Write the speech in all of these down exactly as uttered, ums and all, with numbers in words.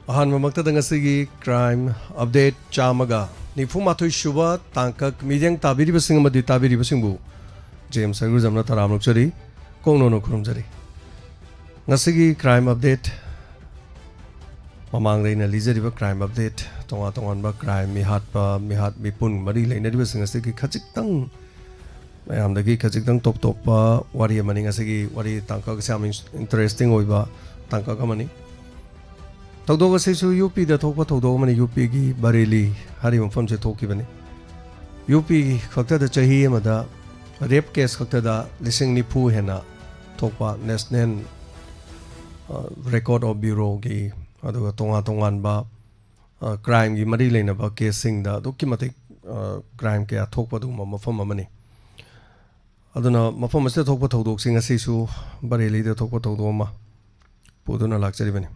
ꯑꯍꯥꯟꯕꯃꯛꯇꯗ ꯉꯁꯤꯒꯤ crime update ꯆꯥꯝꯃꯒ ꯅꯤꯐꯨ ꯃꯥꯊꯣꯏ ꯁꯨꯕ ꯇꯥꯡꯀꯛ ꯃꯤꯠꯌꯦꯡ ꯇꯥꯕꯤꯔꯤꯕꯁꯤꯡ ꯑꯃꯗꯤ ꯇꯥꯕꯤꯔꯤꯕꯁꯤꯡꯕꯨ ꯖꯦꯝꯁ ꯁꯔꯒꯨꯖꯝꯅ ꯇꯔꯥꯝꯅ ꯑꯣꯛꯆꯔꯤ꯫ ꯀꯣꯡꯅꯣꯟꯅ ꯈꯨꯔꯨꯝꯖꯔꯤ꯫ ꯉꯁꯤꯒꯤ crime update, ꯃꯃꯥꯡꯗ ꯑꯩꯅ ꯂꯤꯖꯔꯤꯕ crime update, ꯇꯣꯉꯥꯟ ꯇꯣꯉꯥꯟꯕ crime, ꯃꯤꯍꯥꯠꯄ, ꯃꯤꯍꯥꯠ ꯃꯤꯄꯨꯟ ꯃꯔꯤ ꯂꯩꯅꯔꯤꯕꯁꯤꯡ ꯑꯁꯤꯒꯤ ꯈꯖꯤꯛꯇꯪ, ꯃꯌꯥꯝꯗꯒꯤ ꯈꯖꯤꯛꯇꯪ ꯇꯣꯞ ꯇꯣꯞꯄ ꯋꯥꯔꯤ ꯑꯃꯅꯤ꯫ ꯉꯁꯤꯒꯤ ꯋꯥꯔꯤ ꯇꯥꯡꯀꯛ ꯑꯁꯤ ꯌꯥꯝ ꯏꯟ-, interesting ꯑꯣꯏꯕ ꯇꯥꯡꯀꯛ ꯑꯃꯅꯤ꯫ ꯊꯧꯗꯣꯛ ꯑꯁꯤꯁꯨ ꯌꯨ ꯄꯤꯗ ꯊꯣꯛꯄ ꯊꯧꯗꯣꯛ ꯑꯃꯅꯤ꯫ ꯌꯨ ꯄꯤꯒꯤ ꯕꯔꯦꯂꯤ ꯍꯥꯏꯔꯤꯕ ꯃꯐꯝꯁꯦ ꯊꯣꯛꯈꯤꯕꯅꯤ꯫ ꯌꯨ ꯄꯤ ꯈꯛꯇꯗ ꯆꯍꯤ ꯑꯃꯗ rape case ꯈꯛꯇꯗ ꯂꯤꯁꯤꯡ ꯅꯤꯐꯨ ꯍꯦꯟꯅ ꯊꯣꯛꯄ National, ꯑ, Record of Bureauꯒꯤ, ꯑꯗꯨꯒ ꯇꯣꯉꯥꯟ ꯇꯣꯉꯥꯟꯕ, ꯑ, crimeꯒꯤ ꯃꯔꯤ ꯂꯩꯅꯕ caseꯁꯤꯡꯗ ꯑꯗꯨꯛꯀꯤ ꯃꯇꯤꯛ, ꯑ, crime ꯀꯌꯥ ꯊꯣꯛꯄ ꯑꯗꯨꯒꯨꯝꯕ ꯃꯐꯝ ꯑꯃꯅꯤ꯫ ꯑꯗꯨꯅ ꯃꯐꯝ ꯑꯁꯤꯗ ꯊꯣꯛꯄ ꯊꯧꯗꯣꯛꯁꯤꯡ ꯑꯁꯤꯁꯨ ꯕꯔꯦꯂꯤꯗ ꯊꯣꯛꯄ ꯊꯧꯗꯣꯛ ꯑꯃ ꯄꯨꯗꯨꯅ ꯂꯥꯛꯆꯔꯤꯕꯅꯤ꯫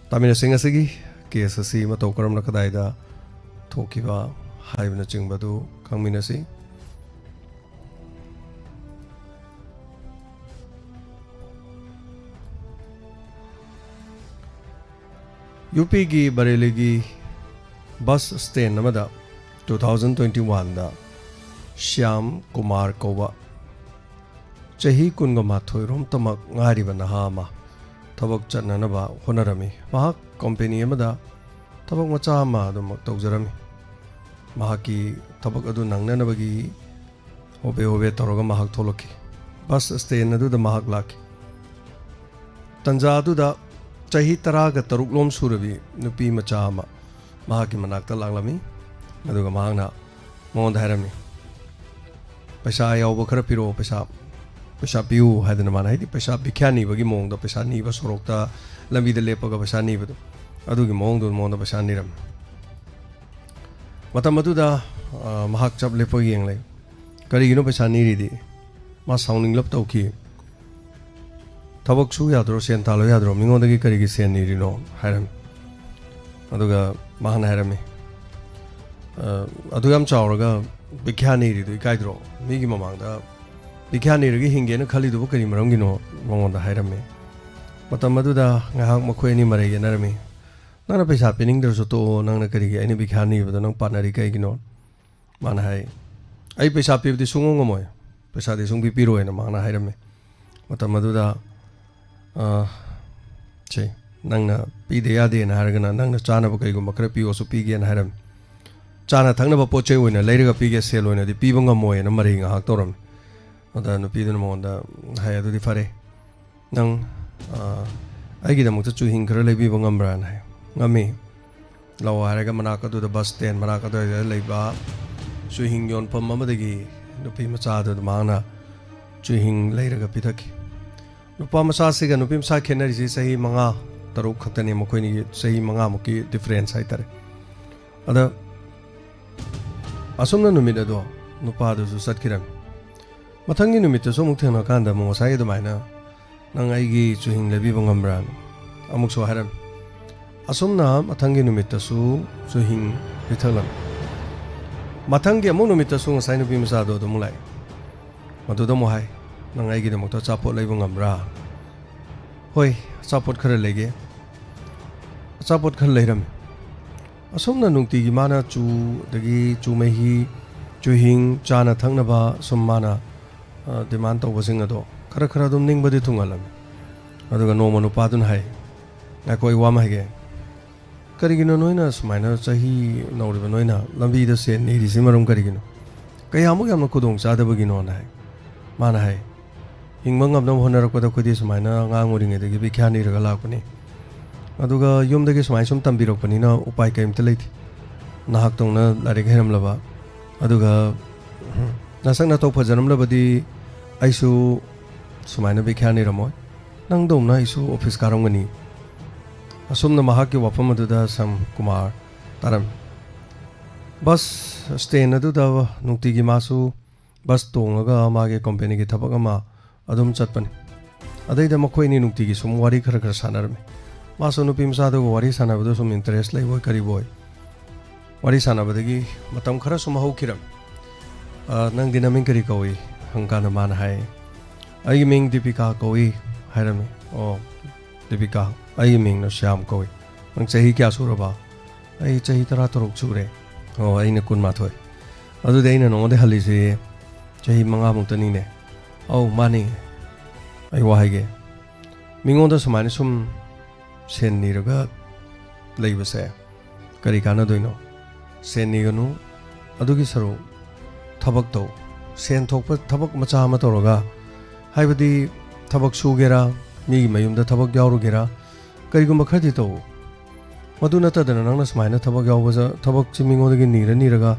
ꯇꯥꯃꯤꯜꯁꯤꯡ ꯑꯁꯤꯒꯤ case ꯑꯁꯤ ꯃꯇꯧ ꯀꯔꯝꯅ ꯀꯗꯥꯏꯗ ꯊꯣꯛꯈꯤꯕ ꯍꯥꯏꯕꯅꯆꯤꯡꯕꯗꯨ ꯈꯪꯃꯤꯟꯅꯁꯤ꯫ ꯌꯨ ꯄꯤꯒꯤ ꯕꯔꯦꯂꯤꯒꯤ bus stand ꯑꯃꯗ two thousand twenty oneꯗ Shyam Kumar ꯀꯧꯕ ꯆꯍꯤ ꯀꯨꯟꯒ ꯃꯥꯊꯣꯏ ꯔꯣꯝꯇꯃꯛ ꯉꯥꯏꯔꯤꯕ ꯅꯍꯥ ꯑꯃ ꯊꯕꯛ ꯆꯠꯅꯅꯕ ꯍꯣꯠꯅꯔꯝꯃꯤ꯫ ꯃꯍꯥꯛ company ꯑꯃꯗ ꯊꯕꯛ ꯃꯆꯥ ꯑꯃ ꯑꯗꯨꯃꯛ ꯇꯧꯖꯔꯝꯃꯤ꯫ ꯃꯍꯥꯛꯀꯤ ꯊꯕꯛ ꯑꯗꯨ ꯅꯪꯅꯅꯕꯒꯤ ꯍꯣꯕꯦ ꯍꯣꯕꯦ ꯇꯧꯔꯒ ꯃꯍꯥꯛ ꯊꯣꯛꯂꯛꯈꯤ꯫ Bus stand ꯑꯗꯨꯗ ꯃꯍꯥꯛ ꯂꯥꯛꯈꯤ꯫ ꯇꯟꯖꯥ ꯑꯗꯨꯗ ꯆꯍꯤ ꯇꯔꯥꯒ ꯇꯔꯨꯛ ꯂꯣꯝ ꯁꯨꯔꯕꯤ ꯅꯨꯄꯤ ꯃꯆꯥ ꯑꯃ ꯃꯍꯥꯛꯀꯤ ꯃꯅꯥꯛꯇ ꯂꯥꯛꯂꯝꯃꯤ꯫ ꯑꯗꯨꯒ ꯃꯍꯥꯛꯅ ꯃꯉꯣꯟꯗ ꯍꯥꯏꯔꯝꯃꯤ, "ꯄꯩꯁꯥ ꯌꯥꯎꯕ ꯈꯔ ꯄꯤꯔꯛꯑꯣ, ꯄꯩꯁꯥ, ꯄꯩꯁꯥ ꯄꯤꯌꯨ" ꯍꯥꯏꯗꯅ ꯃꯥꯅ, ꯍꯥꯏꯗꯤ ꯄꯩꯁꯥ ꯚꯤꯈ꯭ꯌꯥ ꯅꯤꯕꯒꯤ ꯃꯑꯣꯡꯗ, ꯄꯩꯁꯥ ꯅꯤꯕ, ꯁꯣꯔꯣꯛꯇ ꯂꯝꯕꯤꯗ ꯂꯦꯞꯄꯒ ꯄꯩꯁꯥ ꯅꯤꯕꯗꯣ, ꯑꯗꯨꯒꯤ ꯃꯑꯣꯡꯗꯣ ꯃꯉꯣꯟꯗ ꯄꯩꯁꯥ ꯅꯤꯔꯝꯃꯤ꯫ ꯃꯇꯝ ꯑꯗꯨꯗ, ꯑ, ꯃꯍꯥꯛ ꯆꯞ ꯂꯦꯞꯄꯒ ꯌꯦꯡꯂꯦ꯫ "ꯀꯔꯤꯒꯤꯅꯣ ꯄꯩꯁꯥ ꯅꯤꯔꯤꯗꯤ?" ꯃꯥ ꯁꯥꯎꯅꯤꯡꯂꯞ ꯇꯧꯈꯤ꯫ "ꯊꯕꯛ ꯁꯨ ꯌꯥꯗ꯭ꯔꯣ? ꯁꯦꯟ ꯇꯥꯜꯂꯣ ꯌꯥꯗ꯭ꯔꯣ? ꯃꯤꯉꯣꯟꯗꯒꯤ ꯀꯔꯤꯒꯤ ꯁꯦꯟ ꯅꯤꯔꯤꯅꯣ?" ꯍꯥꯏꯔꯝꯃꯤ꯫ ꯑꯗꯨꯒ ꯃꯍꯥꯛꯅ ꯍꯥꯏꯔꯝꯃꯤ, "ꯑ, ꯑꯗꯨ ꯌꯥꯝ ꯆꯥꯎꯔꯒ ꯚꯤꯈ꯭ꯌꯥ ꯅꯤꯔꯤꯗꯨ ꯏꯀꯥꯏꯗ꯭ꯔꯣ? ꯃꯤꯒꯤ ꯃꯃꯥꯡꯗ ꯚꯤꯈ꯭ꯌꯥ ꯅꯤꯔꯒ ꯍꯤꯡꯒꯦꯅ ꯈꯜꯂꯤꯗꯨꯕꯨ ꯀꯔꯤ ꯃꯔꯝꯒꯤꯅꯣ?" ꯃꯉꯣꯟꯗ ꯍꯥꯏꯔꯝꯃꯤ꯫ ꯃꯇꯝ ꯑꯗꯨꯗ ꯉꯥꯏꯍꯥꯛ ꯃꯈꯣꯏ ꯑꯅꯤ ꯃꯔꯩ ꯌꯦꯠꯅꯔꯝꯃꯤ꯫ "ꯅꯪꯅ ꯄꯩꯁꯥ ꯄꯤꯅꯤꯡꯗ꯭ꯔꯁꯨ ꯇꯣꯛꯑꯣ, ꯅꯪꯅ ꯀꯔꯤꯒꯤ ꯑꯩꯅ ꯚꯤꯈ꯭ꯌꯥ ꯅꯤꯕꯗꯣ ꯅꯪ ꯄꯥꯟꯅꯔꯤ ꯀꯩꯒꯤꯅꯣ?" ꯃꯥꯅ ꯍꯥꯏ, "ꯑꯩ ꯄꯩꯁꯥ ꯄꯤꯕꯗꯤ ꯁꯨꯡꯉꯝ ꯉꯝꯃꯣꯏ, ꯄꯩꯁꯥꯗꯤ ꯁꯨꯡꯄꯤ ꯄꯤꯔꯣꯏꯅ" ꯃꯥꯅ ꯍꯥꯏꯔꯝꯃꯤ꯫ ꯃꯇꯝ ꯑꯗꯨꯗ, "ꯑ, ꯁꯦ, ꯅꯪꯅ ꯄꯤꯗ ꯌꯥꯗꯦꯅ ꯍꯥꯏꯔꯒꯅ ꯅꯪꯅ ꯆꯥꯅꯕ ꯀꯩꯒꯨꯝꯕ ꯈꯔ ꯄꯤꯌꯣꯁꯨ ꯄꯤꯒꯦꯅ" ꯍꯥꯏꯔꯝꯃꯤ꯫ "ꯆꯥꯅ ꯊꯛꯅꯕ ꯄꯣꯠ ꯆꯩ ꯑꯣꯏꯅ ꯂꯩꯔꯒ ꯄꯤꯒꯦ, ꯁꯦꯜ ꯑꯣꯏꯅꯗꯤ ꯄꯤꯕ ꯉꯝꯃꯣꯏꯅ" ꯃꯔꯩ ꯉꯥꯏꯍꯥꯛ ꯇꯧꯔꯝꯃꯤ꯫ ꯑꯗ ꯅꯨꯄꯤꯗꯨꯅ ꯃꯉꯣꯟꯗ ꯍꯥꯏ, "ꯑꯗꯨꯗꯤ ꯐꯔꯦ, ꯅꯪ, ꯑ, ꯑꯩꯒꯤꯗꯃꯛꯇ ꯆꯨꯍꯤꯡ ꯈꯔ ꯂꯩꯕꯤꯕ ꯉꯝꯕ꯭ꯔꯥꯅ?" ꯍꯥꯏ꯫ "ꯉꯝꯃꯤ, ꯂꯥꯛꯑꯣ" ꯍꯥꯏꯔꯒ ꯃꯅꯥꯛ ꯑꯗꯨꯗ, ꯕꯁ ꯁ꯭ꯇꯦꯟ ꯃꯅꯥꯛ ꯑꯗꯨꯋꯥꯏꯗ ꯂꯩꯕ ꯆꯨꯍꯤꯡ ꯌꯣꯟꯐꯝ ꯑꯃꯗꯒꯤ ꯅꯨꯄꯤ ꯃꯆꯥꯗꯨꯗ ꯃꯍꯥꯛꯅ ꯆꯨꯍꯤꯡ ꯂꯩꯔꯒ ꯄꯤꯊꯛꯈꯤ꯫ ꯅꯨꯄꯥ ꯃꯆꯥꯁꯤꯒ ꯅꯨꯄꯤ ꯃꯆꯥ ꯈꯦꯠꯅꯔꯤꯁꯤ ꯆꯍꯤ ꯃꯉꯥ, ꯇꯔꯨꯛ ꯈꯛꯇꯅꯤ, ꯃꯈꯣꯏꯅꯤꯒꯤ ꯆꯍꯤ ꯃꯉꯥꯃꯨꯛꯀꯤ ꯗꯤꯐ꯭ꯔꯦꯟꯁ ꯍꯥꯏꯇꯥꯔꯦ꯫ ꯑꯗ ꯑꯁꯨꯝꯅ ꯅꯨꯃꯤꯠ ꯑꯗꯣ ꯅꯨꯄꯥꯗꯨꯁꯨ ꯆꯠꯈꯤꯔꯝꯃꯤ꯫ ꯃꯊꯪꯒꯤ ꯅꯨꯃꯤꯠꯇꯁꯨ ꯑꯃꯨꯛ ꯊꯦꯡꯅꯀꯥꯟꯗ ꯑꯃꯨꯛ ꯉꯁꯥꯏꯒꯤ ꯑꯗꯨꯃꯥꯏꯅ, "ꯅꯪ ꯑꯩꯒꯤ ꯆꯨꯍꯤꯡ ꯂꯩꯕꯤꯕ ꯉꯝꯕ꯭ꯔꯥꯅ?" ꯑꯃꯨꯛꯁꯨ ꯍꯥꯏꯔꯝꯃꯤ꯫ ꯑꯁꯨꯝꯅ ꯃꯊꯪꯒꯤ ꯅꯨꯃꯤꯠꯇꯁꯨ ꯆꯨꯍꯤꯡ ꯄꯤꯊꯛꯂꯝꯃꯤ꯫ ꯃꯊꯪꯒꯤ ꯑꯃꯨꯛ ꯅꯨꯃꯤꯠꯇꯁꯨ ꯉꯁꯥꯏ ꯅꯨꯄꯤ ꯃꯆꯥꯗꯣ ꯑꯗꯨꯝ ꯂꯥꯛꯑꯦ꯫ ꯃꯗꯨꯗ ꯑꯃꯨꯛ ꯍꯥꯏ, "ꯅꯪ ꯑꯩꯒꯤꯗꯃꯛꯇ ꯑꯆꯥꯄꯣꯠ ꯂꯩꯕ ꯉꯝꯕ꯭ꯔꯥ?" "ꯍꯣꯏ, ꯑꯆꯥꯄꯣꯠ ꯈꯔ ꯂꯩꯒꯦ"꯫ ꯑꯆꯥꯄꯣꯠ ꯈꯔ ꯂꯩꯔꯝꯃꯤ꯫ ꯑꯁꯨꯝꯅ ꯅꯨꯡꯇꯤꯒꯤ ꯃꯥꯅ ꯆꯨ, ꯑꯗꯒꯤ ꯆꯨ ꯃꯍꯤ, ꯆꯨꯍꯤꯡ, ꯆꯥꯅ ꯊꯛꯅꯕ ꯁꯨꯝ ꯃꯥꯅ, ꯑ, ꯗꯤꯃꯥꯟ ꯇꯧꯕꯁꯤꯡ ꯑꯗꯣ ꯈꯔ ꯈꯔ ꯑꯗꯨꯝ ꯅꯤꯡꯕꯗꯤ ꯊꯨꯡꯍꯜꯂꯝꯃꯤ꯫ ꯑꯗꯨꯒ ꯅꯣꯡꯃ ꯅꯨꯄꯥꯗꯨꯅ ꯍꯥꯏ, "ꯉꯥꯏꯈꯣ, ꯑꯩ ꯋꯥ ꯑꯃ ꯍꯥꯏꯒꯦ꯫ ꯀꯔꯤꯒꯤꯅꯣ ꯅꯣꯏꯅ ꯁꯨꯃꯥꯏꯅ ꯆꯍꯤ ꯅꯧꯔꯤꯕ ꯅꯣꯏꯅ ꯂꯝꯕꯤꯗ ꯁꯦꯟ ꯅꯤꯔꯤꯁꯤ ꯃꯔꯝ ꯀꯔꯤꯒꯤꯅꯣ? ꯀꯌꯥꯃꯨꯛ ꯌꯥꯝꯅ ꯈꯨꯗꯣꯡ ꯆꯥꯗꯕꯒꯤꯅꯣꯅ?" ꯍꯥꯏ꯫ ꯃꯥꯅ ꯍꯥꯏ, "ꯍꯤꯡꯕ ꯉꯝꯅꯕ ꯍꯣꯠꯅꯔꯛꯄꯗ ꯑꯩꯈꯣꯏꯗꯤ ꯁꯨꯃꯥꯏꯅ ꯑꯉꯥꯡ ꯑꯣꯏꯔꯤꯉꯩꯗꯒꯤ ꯚꯤꯈ꯭ꯌꯥ ꯅꯤꯔꯒ ꯂꯥꯛꯄꯅꯤ꯫ ꯑꯗꯨꯒ ꯌꯨꯝꯗꯒꯤ ꯁꯨꯃꯥꯏꯅ ꯁꯨꯝ ꯇꯝꯕꯤꯔꯛꯄꯅꯤꯅ ꯎꯄꯥꯏ ꯀꯔꯤꯝꯇ ꯂꯩꯇꯦ꯫ ꯅꯍꯥꯛꯇꯧꯅ ꯂꯥꯏꯔꯤꯛ ꯍꯩꯔꯝꯂꯕ, ꯑꯗꯨꯒ ꯅꯁꯛ ꯅꯇꯧ ꯐꯖꯔꯝꯂꯕꯗꯤ ꯑꯩꯁꯨ ꯁꯨꯃꯥꯏꯅ ꯚꯤꯈ꯭ꯌꯥ ꯅꯤꯔꯝꯃꯣꯏ꯫ ꯅꯪꯗꯧꯅ ꯑꯩꯁꯨ ꯑꯣꯐꯤꯁ ꯀꯥꯔꯝꯒꯅꯤ"꯫ ꯑꯁꯨꯝꯅ ꯃꯍꯥꯛꯀꯤ ꯋꯥꯐꯝ ꯑꯗꯨꯗ ꯁꯝ ꯀꯨꯃꯥꯔ ꯇꯥꯔꯝꯃꯤ꯫ ꯕꯁ ꯁ꯭ꯇꯦꯟ ꯑꯗꯨꯗ ꯅꯨꯡꯇꯤꯒꯤ ꯃꯥꯁꯨ ꯕꯁ ꯇꯣꯡꯉꯒ ꯃꯥꯒꯤ ꯀꯝꯄꯦꯅꯤꯒꯤ ꯊꯕꯛ ꯑꯃ ꯑꯗꯨꯝ ꯆꯠꯄꯅꯤ꯫ ꯑꯗꯩꯗ ꯃꯈꯣꯏ ꯑꯅꯤ ꯅꯨꯡꯇꯤꯒꯤ ꯁꯨꯝ ꯋꯥꯔꯤ ꯈꯔ ꯈꯔ ꯁꯥꯟꯅꯔꯝꯃꯤ꯫ ꯃꯥꯁꯨ ꯅꯨꯄꯤ ꯃꯆꯥꯗꯨꯒ ꯋꯥꯔꯤ ꯁꯥꯟꯅꯕꯗ ꯁꯨꯝ ꯏꯟꯇꯔꯦꯁ ꯂꯩꯕꯣꯏ ꯀꯔꯤꯕꯣꯏ꯫ ꯋꯥꯔꯤ ꯁꯥꯟꯅꯕꯗꯒꯤ ꯃꯇꯝ ꯈꯔ ꯁꯨꯝ ꯍꯧꯈꯤꯔꯝꯃꯤ꯫ "ꯑ, ꯅꯪꯗꯤ ꯅꯃꯤꯡ ꯀꯔꯤ ꯀꯧꯏ?" ꯍꯪꯀꯥꯟꯗ ꯃꯥꯅ ꯍꯥꯏ, "ꯑꯩꯒꯤ ꯃꯤꯡ ꯗꯤꯄꯤꯀꯥ ꯀꯧꯏ" ꯍꯥꯏꯔꯝꯃꯤ꯫ "ꯑꯣ, ꯗꯤꯄꯤꯀꯥ, ꯑꯩꯒꯤ ꯃꯤꯡꯅ ꯁ꯭ꯌꯥꯝ ꯀꯧꯏ꯫ ꯅꯪ ꯆꯍꯤ ꯀꯌꯥ ꯁꯨꯔꯕ?" "ꯑꯩ ꯆꯍꯤ ꯇꯔꯥꯇꯔꯨꯛ ꯁꯨꯔꯦ꯫" "ꯑꯣ, ꯑꯩꯅ ꯀꯨꯟꯃꯥꯊꯣꯏ꯫ ꯑꯗꯨꯗꯤ ꯑꯩꯅ ꯅꯉꯣꯟꯗ ꯍꯜꯂꯤꯁꯤ ꯆꯍꯤ ꯃꯉꯥꯃꯨꯛꯇꯅꯤꯅꯦ?" "ꯑꯧ, ꯃꯥꯅꯤ꯫" "ꯑꯩ ꯋꯥ ꯍꯥꯏꯒꯦ, ꯃꯤꯉꯣꯟꯗ ꯁꯨꯃꯥꯏꯅ ꯁꯨꯝ ꯁꯦꯟ ꯅꯤꯔꯒ ꯂꯩꯕꯁꯦ ꯀꯔꯤ ꯀꯥꯟꯅꯗꯣꯏꯅꯣ? ꯁꯦꯟ ꯅꯤꯒꯅꯨ, ꯑꯗꯨꯒꯤ ꯁꯔꯨꯛ ꯊꯕꯛ ꯇꯧ꯫ ꯁꯦꯟ ꯊꯣꯛꯄ ꯊꯕꯛ ꯃꯆꯥ ꯑꯃ ꯇꯧꯔꯒ, ꯍꯥꯏꯕꯗꯤ ꯊꯕꯛ ꯁꯨꯒꯦꯔꯥ, ꯃꯤꯒꯤ ꯃꯌꯨꯝꯗ ꯊꯕꯛ ꯌꯥꯎꯔꯨꯒꯦꯔꯥ, ꯀꯔꯤꯒꯨꯝꯕ ꯈꯔꯗꯤ ꯇꯧ꯫ ꯃꯗꯨ ꯅꯠꯇꯗꯅ ꯅꯪꯅ ꯁꯨꯃꯥꯏꯅ ꯊꯕꯛ ꯌꯥꯎꯕ, ꯊꯕꯛꯁꯤ ꯃꯤꯉꯣꯟꯗꯒꯤ ꯅꯤꯔ ꯅꯤꯔꯒ,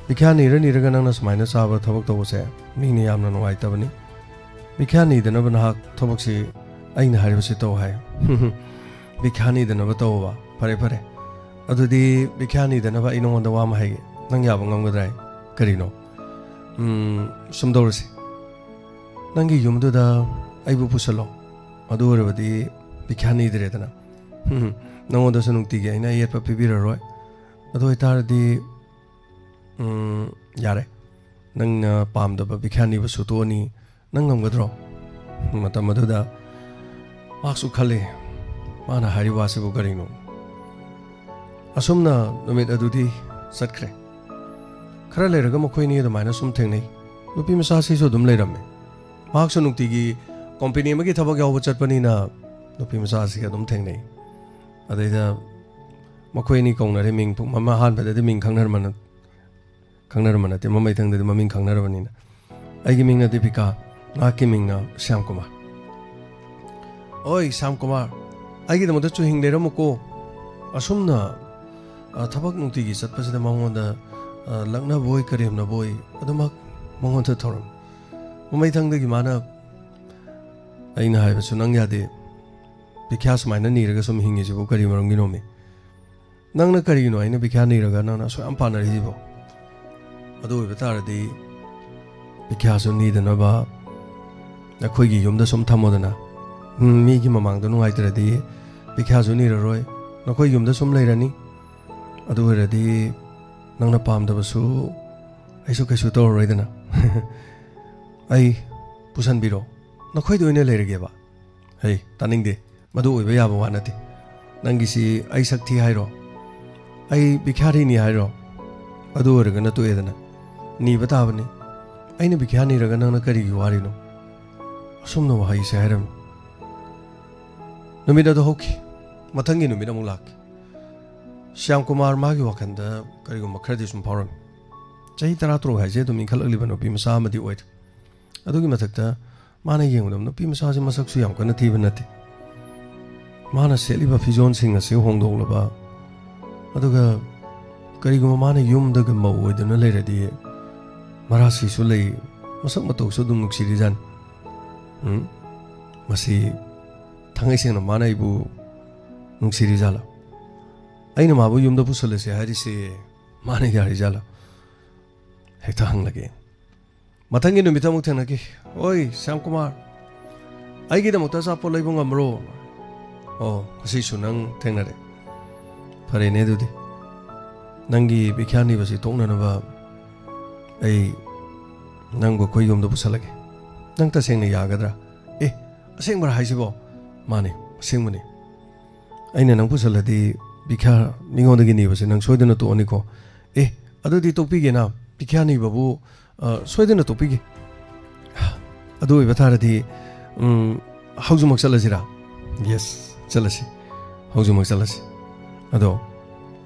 ꯄꯤꯈ꯭ꯌꯥ ꯅꯤꯔ ꯅꯤꯔꯒ ꯅꯪꯅ ꯁꯨꯃꯥꯏꯅ ꯆꯥꯕ ꯊꯕꯛ ꯇꯧꯕꯁꯦ ꯃꯤꯅ ꯌꯥꯝꯅ ꯅꯨꯡꯉꯥꯏꯇꯕꯅꯤ꯫ ꯄꯤꯈ꯭ꯌꯥ ꯅꯤꯗꯅꯕ ꯅꯍꯥꯛ ꯊꯕꯛꯁꯤ ꯑꯩꯅ ꯍꯥꯏꯔꯤꯕꯁꯤ ꯇꯧ" ꯍꯥꯏ꯫ "ꯄꯤꯈ꯭ꯌꯥ ꯅꯤꯗꯅꯕ ꯇꯧꯕ? ꯐꯔꯦ, ꯐꯔꯦ꯫ ꯑꯗꯨꯗꯤ ꯄꯤꯈ꯭ꯌꯥ ꯅꯤꯗꯅꯕ ꯑꯩ ꯅꯉꯣꯟꯗ ꯋꯥ ꯑꯃ ꯍꯥꯏꯒꯦ꯫ ꯅꯪ ꯌꯥꯕ ꯉꯝꯒꯗ꯭ꯔꯥ?" "ꯀꯔꯤꯅꯣ?" "ꯎꯝ, ꯁꯨꯝ ꯇꯧꯔꯁꯤ꯫ ꯅꯪꯒꯤ ꯌꯨꯝꯗꯨꯗ ꯑꯩꯕꯨ ꯄꯨꯁꯜꯂꯣ꯫ ꯑꯗꯨ ꯑꯣꯏꯔꯕꯗꯤ ꯄꯤꯈ꯭ꯌꯥ ꯅꯤꯗ꯭ꯔꯦꯗꯅ꯫ ꯅꯉꯣꯟꯗꯁꯨ ꯅꯨꯡꯇꯤꯒꯤ ꯑꯩꯅ ꯑꯌꯦꯠꯄ ꯄꯤꯕꯤꯔꯔꯣꯏ꯫ ꯑꯗꯨ ꯑꯣꯏꯇꯥꯔꯗꯤ, ꯎꯝ, ꯌꯥꯔꯦ꯫ ꯅꯪꯅ ꯄꯥꯝꯗꯕ ꯄꯤꯈ꯭ꯌꯥ ꯅꯤꯕꯁꯨ ꯇꯣꯛꯑꯅꯤ꯫ ꯅꯪ ꯉꯝꯒꯗ꯭ꯔꯣ?" ꯃꯇꯝ ꯑꯗꯨꯗ ꯃꯍꯥꯛꯁꯨ ꯈꯜꯂꯤ, "ꯃꯥꯅ ꯍꯥꯏꯔꯤꯕ ꯋꯥꯁꯤꯕꯨ ꯀꯔꯤꯅꯣ?" ꯑꯁꯨꯝꯅ ꯅꯨꯃꯤꯠ ꯑꯗꯨꯗꯤ ꯆꯠꯈ꯭ꯔꯦ꯫ ꯈꯔ ꯂꯩꯔꯒ ꯃꯈꯣꯏꯅꯤ ꯑꯗꯨꯃꯥꯏꯅ ꯁꯨꯝ ꯊꯦꯡꯅꯩ꯫ ꯅꯨꯄꯤ ꯃꯆꯥꯁꯤꯁꯨ ꯑꯗꯨꯝ ꯂꯩꯔꯝꯃꯦ꯫ ꯃꯍꯥꯛꯁꯨ ꯅꯨꯡꯇꯤꯒꯤ ꯀꯣꯝꯄꯦꯅꯤ ꯑꯃꯒꯤ ꯊꯕꯛ ꯌꯥꯎꯕ ꯆꯠꯄꯅꯤꯅ ꯅꯨꯄꯤ ꯃꯆꯥꯁꯤꯒ ꯑꯗꯨꯝ ꯊꯦꯡꯅꯩ꯫ ꯑꯗꯩꯗ ꯃꯈꯣꯏ ꯑꯅꯤ ꯀꯧꯅꯔꯦ꯫ ꯃꯤꯡ ꯄꯨꯡ-, ꯃꯃꯥ ꯑꯍꯥꯟꯕꯗꯗꯤ ꯃꯤꯡ ꯈꯪꯅꯔꯝꯕ ꯅꯠ-, ꯈꯪꯅꯔꯝꯕ ꯅꯠꯇꯦ, ꯃꯃꯩꯊꯪꯗꯗꯤ ꯃꯃꯤꯡ ꯈꯪꯅꯔꯕꯅꯤꯅ꯫ "ꯑꯩꯒꯤ ꯃꯤꯡꯅ ꯗꯤꯄꯤꯀꯥ, ꯅꯍꯥꯛꯀꯤ ꯃꯤꯡꯅ ꯁ꯭ꯌꯥꯝ ꯀꯨꯃꯥꯔ꯫" "ꯑꯣꯏ ꯁ꯭ꯌꯥꯝ ꯀꯨꯃꯥꯔ, ꯑꯩꯒꯤꯗꯃꯛꯇ ꯆꯨꯍꯤꯡ ꯂꯩꯔꯝꯃꯨꯀꯣ꯫" ꯑꯁꯨꯝꯅ, ꯑ, ꯊꯕꯛ ꯅꯨꯡꯇꯤꯒꯤ ꯆꯠꯄꯁꯤꯗ ꯃꯉꯣꯟꯗ, ꯑ, ꯂꯛꯅꯕꯣꯏ ꯀꯔꯦꯝꯅꯕꯣꯏ ꯑꯗꯨꯃꯛ ꯃꯉꯣꯟꯗ ꯇꯧꯔꯝꯃꯤ꯫ ꯃꯃꯩꯊꯪꯗꯒꯤ ꯃꯥꯅ, "ꯑꯩꯅ ꯍꯥꯏꯕꯁꯨ ꯅꯪ ꯌꯥꯗꯦ꯫ ꯄꯤꯈ꯭ꯌꯥ ꯁꯨꯃꯥꯏꯅ ꯅꯤꯔꯒ ꯁꯨꯝ ꯍꯤꯡꯉꯤꯁꯤꯕꯨ ꯀꯔꯤ ꯃꯔꯝꯒꯤꯅꯣꯃꯤ? ꯅꯪꯅ ꯀꯔꯤꯒꯤꯅꯣ ꯑꯩꯅ ꯄꯤꯈ꯭ꯌꯥ ꯅꯤꯔꯒ ꯅꯪꯅ ꯑꯁꯨꯛ ꯌꯥꯝ ꯄꯥꯟꯅꯔꯤꯁꯤꯕꯣ? ꯑꯗꯨ ꯑꯣꯏꯕ ꯇꯥꯔꯗꯤ ꯄꯤꯈ꯭ꯌꯥꯁꯨ ꯅꯤꯗꯅꯕ ꯑꯩꯈꯣꯏꯒꯤ ꯌꯨꯝꯗ ꯁꯨꯝ ꯊꯝꯃꯣꯗꯅ꯫ ꯎꯝ, ꯃꯤꯒꯤ ꯃꯃꯥꯡꯗ ꯅꯨꯡꯉꯥꯏꯇ꯭ꯔꯗꯤ ꯄꯤꯈ꯭ꯌꯥꯁꯨ ꯅꯤꯔꯔꯣꯏ, ꯅꯈꯣꯏ ꯌꯨꯝꯗ ꯁꯨꯝ ꯂꯩꯔꯅꯤ꯫ ꯑꯗꯨ ꯑꯣꯏꯔꯗꯤ ꯅꯪꯅ ꯄꯥꯝꯗꯕꯁꯨ ꯑꯩꯁꯨ ꯀꯩꯁꯨ ꯇꯧꯔꯔꯣꯏꯗꯅ꯫ ꯑꯩ ꯄꯨꯁꯟꯕꯤꯔꯣ? ꯅꯈꯣꯏꯗ ꯑꯣꯏꯅ ꯂꯩꯔꯒꯦꯕ? ꯍꯩ, ꯇꯥꯅꯤꯡꯗꯦ꯫ ꯃꯗꯨ ꯑꯣꯏꯕ ꯌꯥꯕ ꯋꯥ ꯅꯠꯇꯦ꯫ ꯅꯪꯒꯤꯁꯤ ꯑꯩ ꯁꯛ ꯊꯤ ꯍꯥꯏꯔꯣ? ꯑꯩ ꯚꯤꯈ꯭ꯌꯥꯔꯤꯅꯤ ꯍꯥꯏꯔꯣ? ꯑꯗꯨ ꯑꯣꯏꯔꯒꯅ ꯇꯣꯛꯑꯦꯗꯅ꯫ ꯅꯤꯕ ꯇꯥꯕꯅꯤ꯫ ꯑꯩꯅ ꯚꯤꯈ꯭ꯌꯥ ꯅꯤꯔꯒ ꯅꯪꯅ ꯀꯔꯤꯒꯤ ꯋꯥꯔꯤꯅꯣ? ꯑꯁꯨꯝꯅ ꯋꯥꯍꯩꯁꯦ ꯍꯥꯏꯔꯝꯃꯤ꯫ ꯅꯨꯃꯤꯠ ꯑꯗꯨ ꯍꯧꯈꯤ꯫ ꯃꯊꯪꯒꯤ ꯅꯨꯃꯤꯠ ꯑꯃꯨꯛ ꯂꯥꯛꯈꯤ꯫ ꯁ꯭ꯌꯥꯝ ꯀꯨꯃꯥꯔ ꯃꯥꯒꯤ ꯋꯥꯈꯜꯗ ꯀꯔꯤꯒꯨꯝꯕ ꯈꯔꯗꯤ ꯁꯨꯝ ꯐꯥꯎꯔꯝꯃꯤ꯫ ꯆꯍꯤ ꯇꯔꯥꯇꯔꯨꯛ ꯍꯥꯏꯁꯦ ꯑꯗꯨꯝ ꯏꯟꯈꯠꯂꯛꯂꯤꯕ ꯅꯨꯄꯤ ꯃꯆꯥ ꯑꯃꯗꯤ ꯑꯣꯏꯔꯦ꯫ ꯑꯗꯨꯒꯤ ꯃꯊꯛꯇ ꯃꯥꯅ ꯌꯦꯡꯕꯗ ꯅꯨꯄꯤ ꯃꯆꯥꯁꯦ ꯃꯁꯛꯁꯨ ꯌꯥꯝ ꯀꯟꯅ ꯊꯤꯕ ꯅꯠꯇꯦ꯫ ꯃꯥꯅ ꯁꯦꯠꯂꯤꯕ ꯐꯤꯖꯣꯜꯁꯤꯡ ꯑꯁꯤ ꯍꯣꯡꯗꯣꯛꯂꯕ, ꯑꯗꯨꯒ ꯀꯔꯤꯒꯨꯝꯕ ꯃꯥꯅ ꯌꯨꯝꯗꯒ ꯃꯧ ꯑꯣꯏꯗꯨꯅ ꯂꯩꯔꯗꯤ ꯃꯔꯥꯁꯤꯁꯨ ꯂꯩ, ꯃꯁꯛ ꯃꯇꯧꯁꯨ ꯑꯗꯨꯝ ꯅꯨꯡꯁꯤꯔꯤꯖꯥꯠꯅꯤ꯫ ꯎꯝ? ꯃꯁꯤ ꯊꯥꯡꯉꯩ ꯁꯦꯡꯅ ꯃꯥꯅ ꯑꯩꯕꯨ ꯅꯨꯡꯁꯤꯔꯤꯖꯥꯠꯂꯣ? ꯑꯩꯅ ꯃꯥꯕꯨ ꯌꯨꯝꯗ ꯄꯨꯁꯜꯂꯁꯦ ꯍꯥꯏꯔꯤꯁꯦ ꯃꯥꯅ ꯌꯥꯔꯤꯖꯥꯠꯂꯣ? ꯍꯦꯛꯇ ꯍꯪꯂꯒꯦ꯫ ꯃꯊꯪꯒꯤ ꯅꯨꯃꯤꯠꯇ ꯑꯃꯨꯛ ꯊꯦꯡꯅꯈꯤ꯫ "ꯑꯣꯏ, ꯁ꯭ꯌꯥꯝ ꯀꯨꯃꯥꯔ, ꯑꯩꯒꯤꯗꯃꯛꯇ ꯑꯆꯥꯄꯣꯠ ꯂꯩꯕ ꯉꯝꯕ꯭ꯔꯣ?" "ꯑꯣ, ꯉꯁꯤꯁꯨ ꯅꯪ ꯊꯦꯡꯅꯔꯦ꯫ ꯐꯔꯦꯅꯦ ꯑꯗꯨꯗꯤ꯫ ꯅꯪꯒꯤ ꯚꯤꯈ꯭ꯌꯥ ꯅꯤꯕꯁꯤ ꯇꯣꯛꯅꯅꯕ ꯑꯩ ꯅꯪꯕꯨ ꯑꯩꯈꯣꯏ ꯌꯨꯝꯗ ꯄꯨꯁꯜꯂꯒꯦ꯫ ꯅꯪ ꯇꯁꯦꯡꯅ ꯌꯥꯒꯗ꯭ꯔꯥ?" "ꯑꯦ, ꯑꯁꯦꯡꯕꯔꯥ ꯍꯥꯏꯁꯤꯕꯣ?" "ꯃꯥꯅꯦ, ꯑꯁꯦꯡꯕꯅꯦ꯫ ꯑꯩꯅ ꯅꯪ ꯄꯨꯁꯜꯂꯗꯤ ꯚꯤꯈ꯭ꯌꯥ ꯃꯤꯉꯣꯟꯗꯒꯤ ꯅꯤꯕꯁꯦ ꯅꯪ ꯁꯣꯏꯗꯅ ꯇꯣꯛꯑꯅꯤꯀꯣ?" "ꯑꯦ, ꯑꯗꯨꯗꯤ ꯇꯣꯛꯄꯤꯒꯦꯅ, ꯚꯤꯈ꯭ꯌꯥ ꯅꯤꯕꯕꯨ, ꯑ, ꯁꯣꯏꯗꯅ ꯇꯣꯛꯄꯤꯒꯦ꯫ ꯑꯗꯨ ꯑꯣꯏꯕ ꯇꯥꯔꯗꯤ, ꯎꯝ, ꯍꯧꯖꯤꯛꯃꯛ ꯆꯠꯂꯁꯤꯔꯥ?" "Yes, ꯆꯠꯂꯁꯤ꯫ ꯍꯧꯖꯤꯛꯃꯛ ꯆꯠꯂꯁꯤ꯫ ꯑꯗꯣ,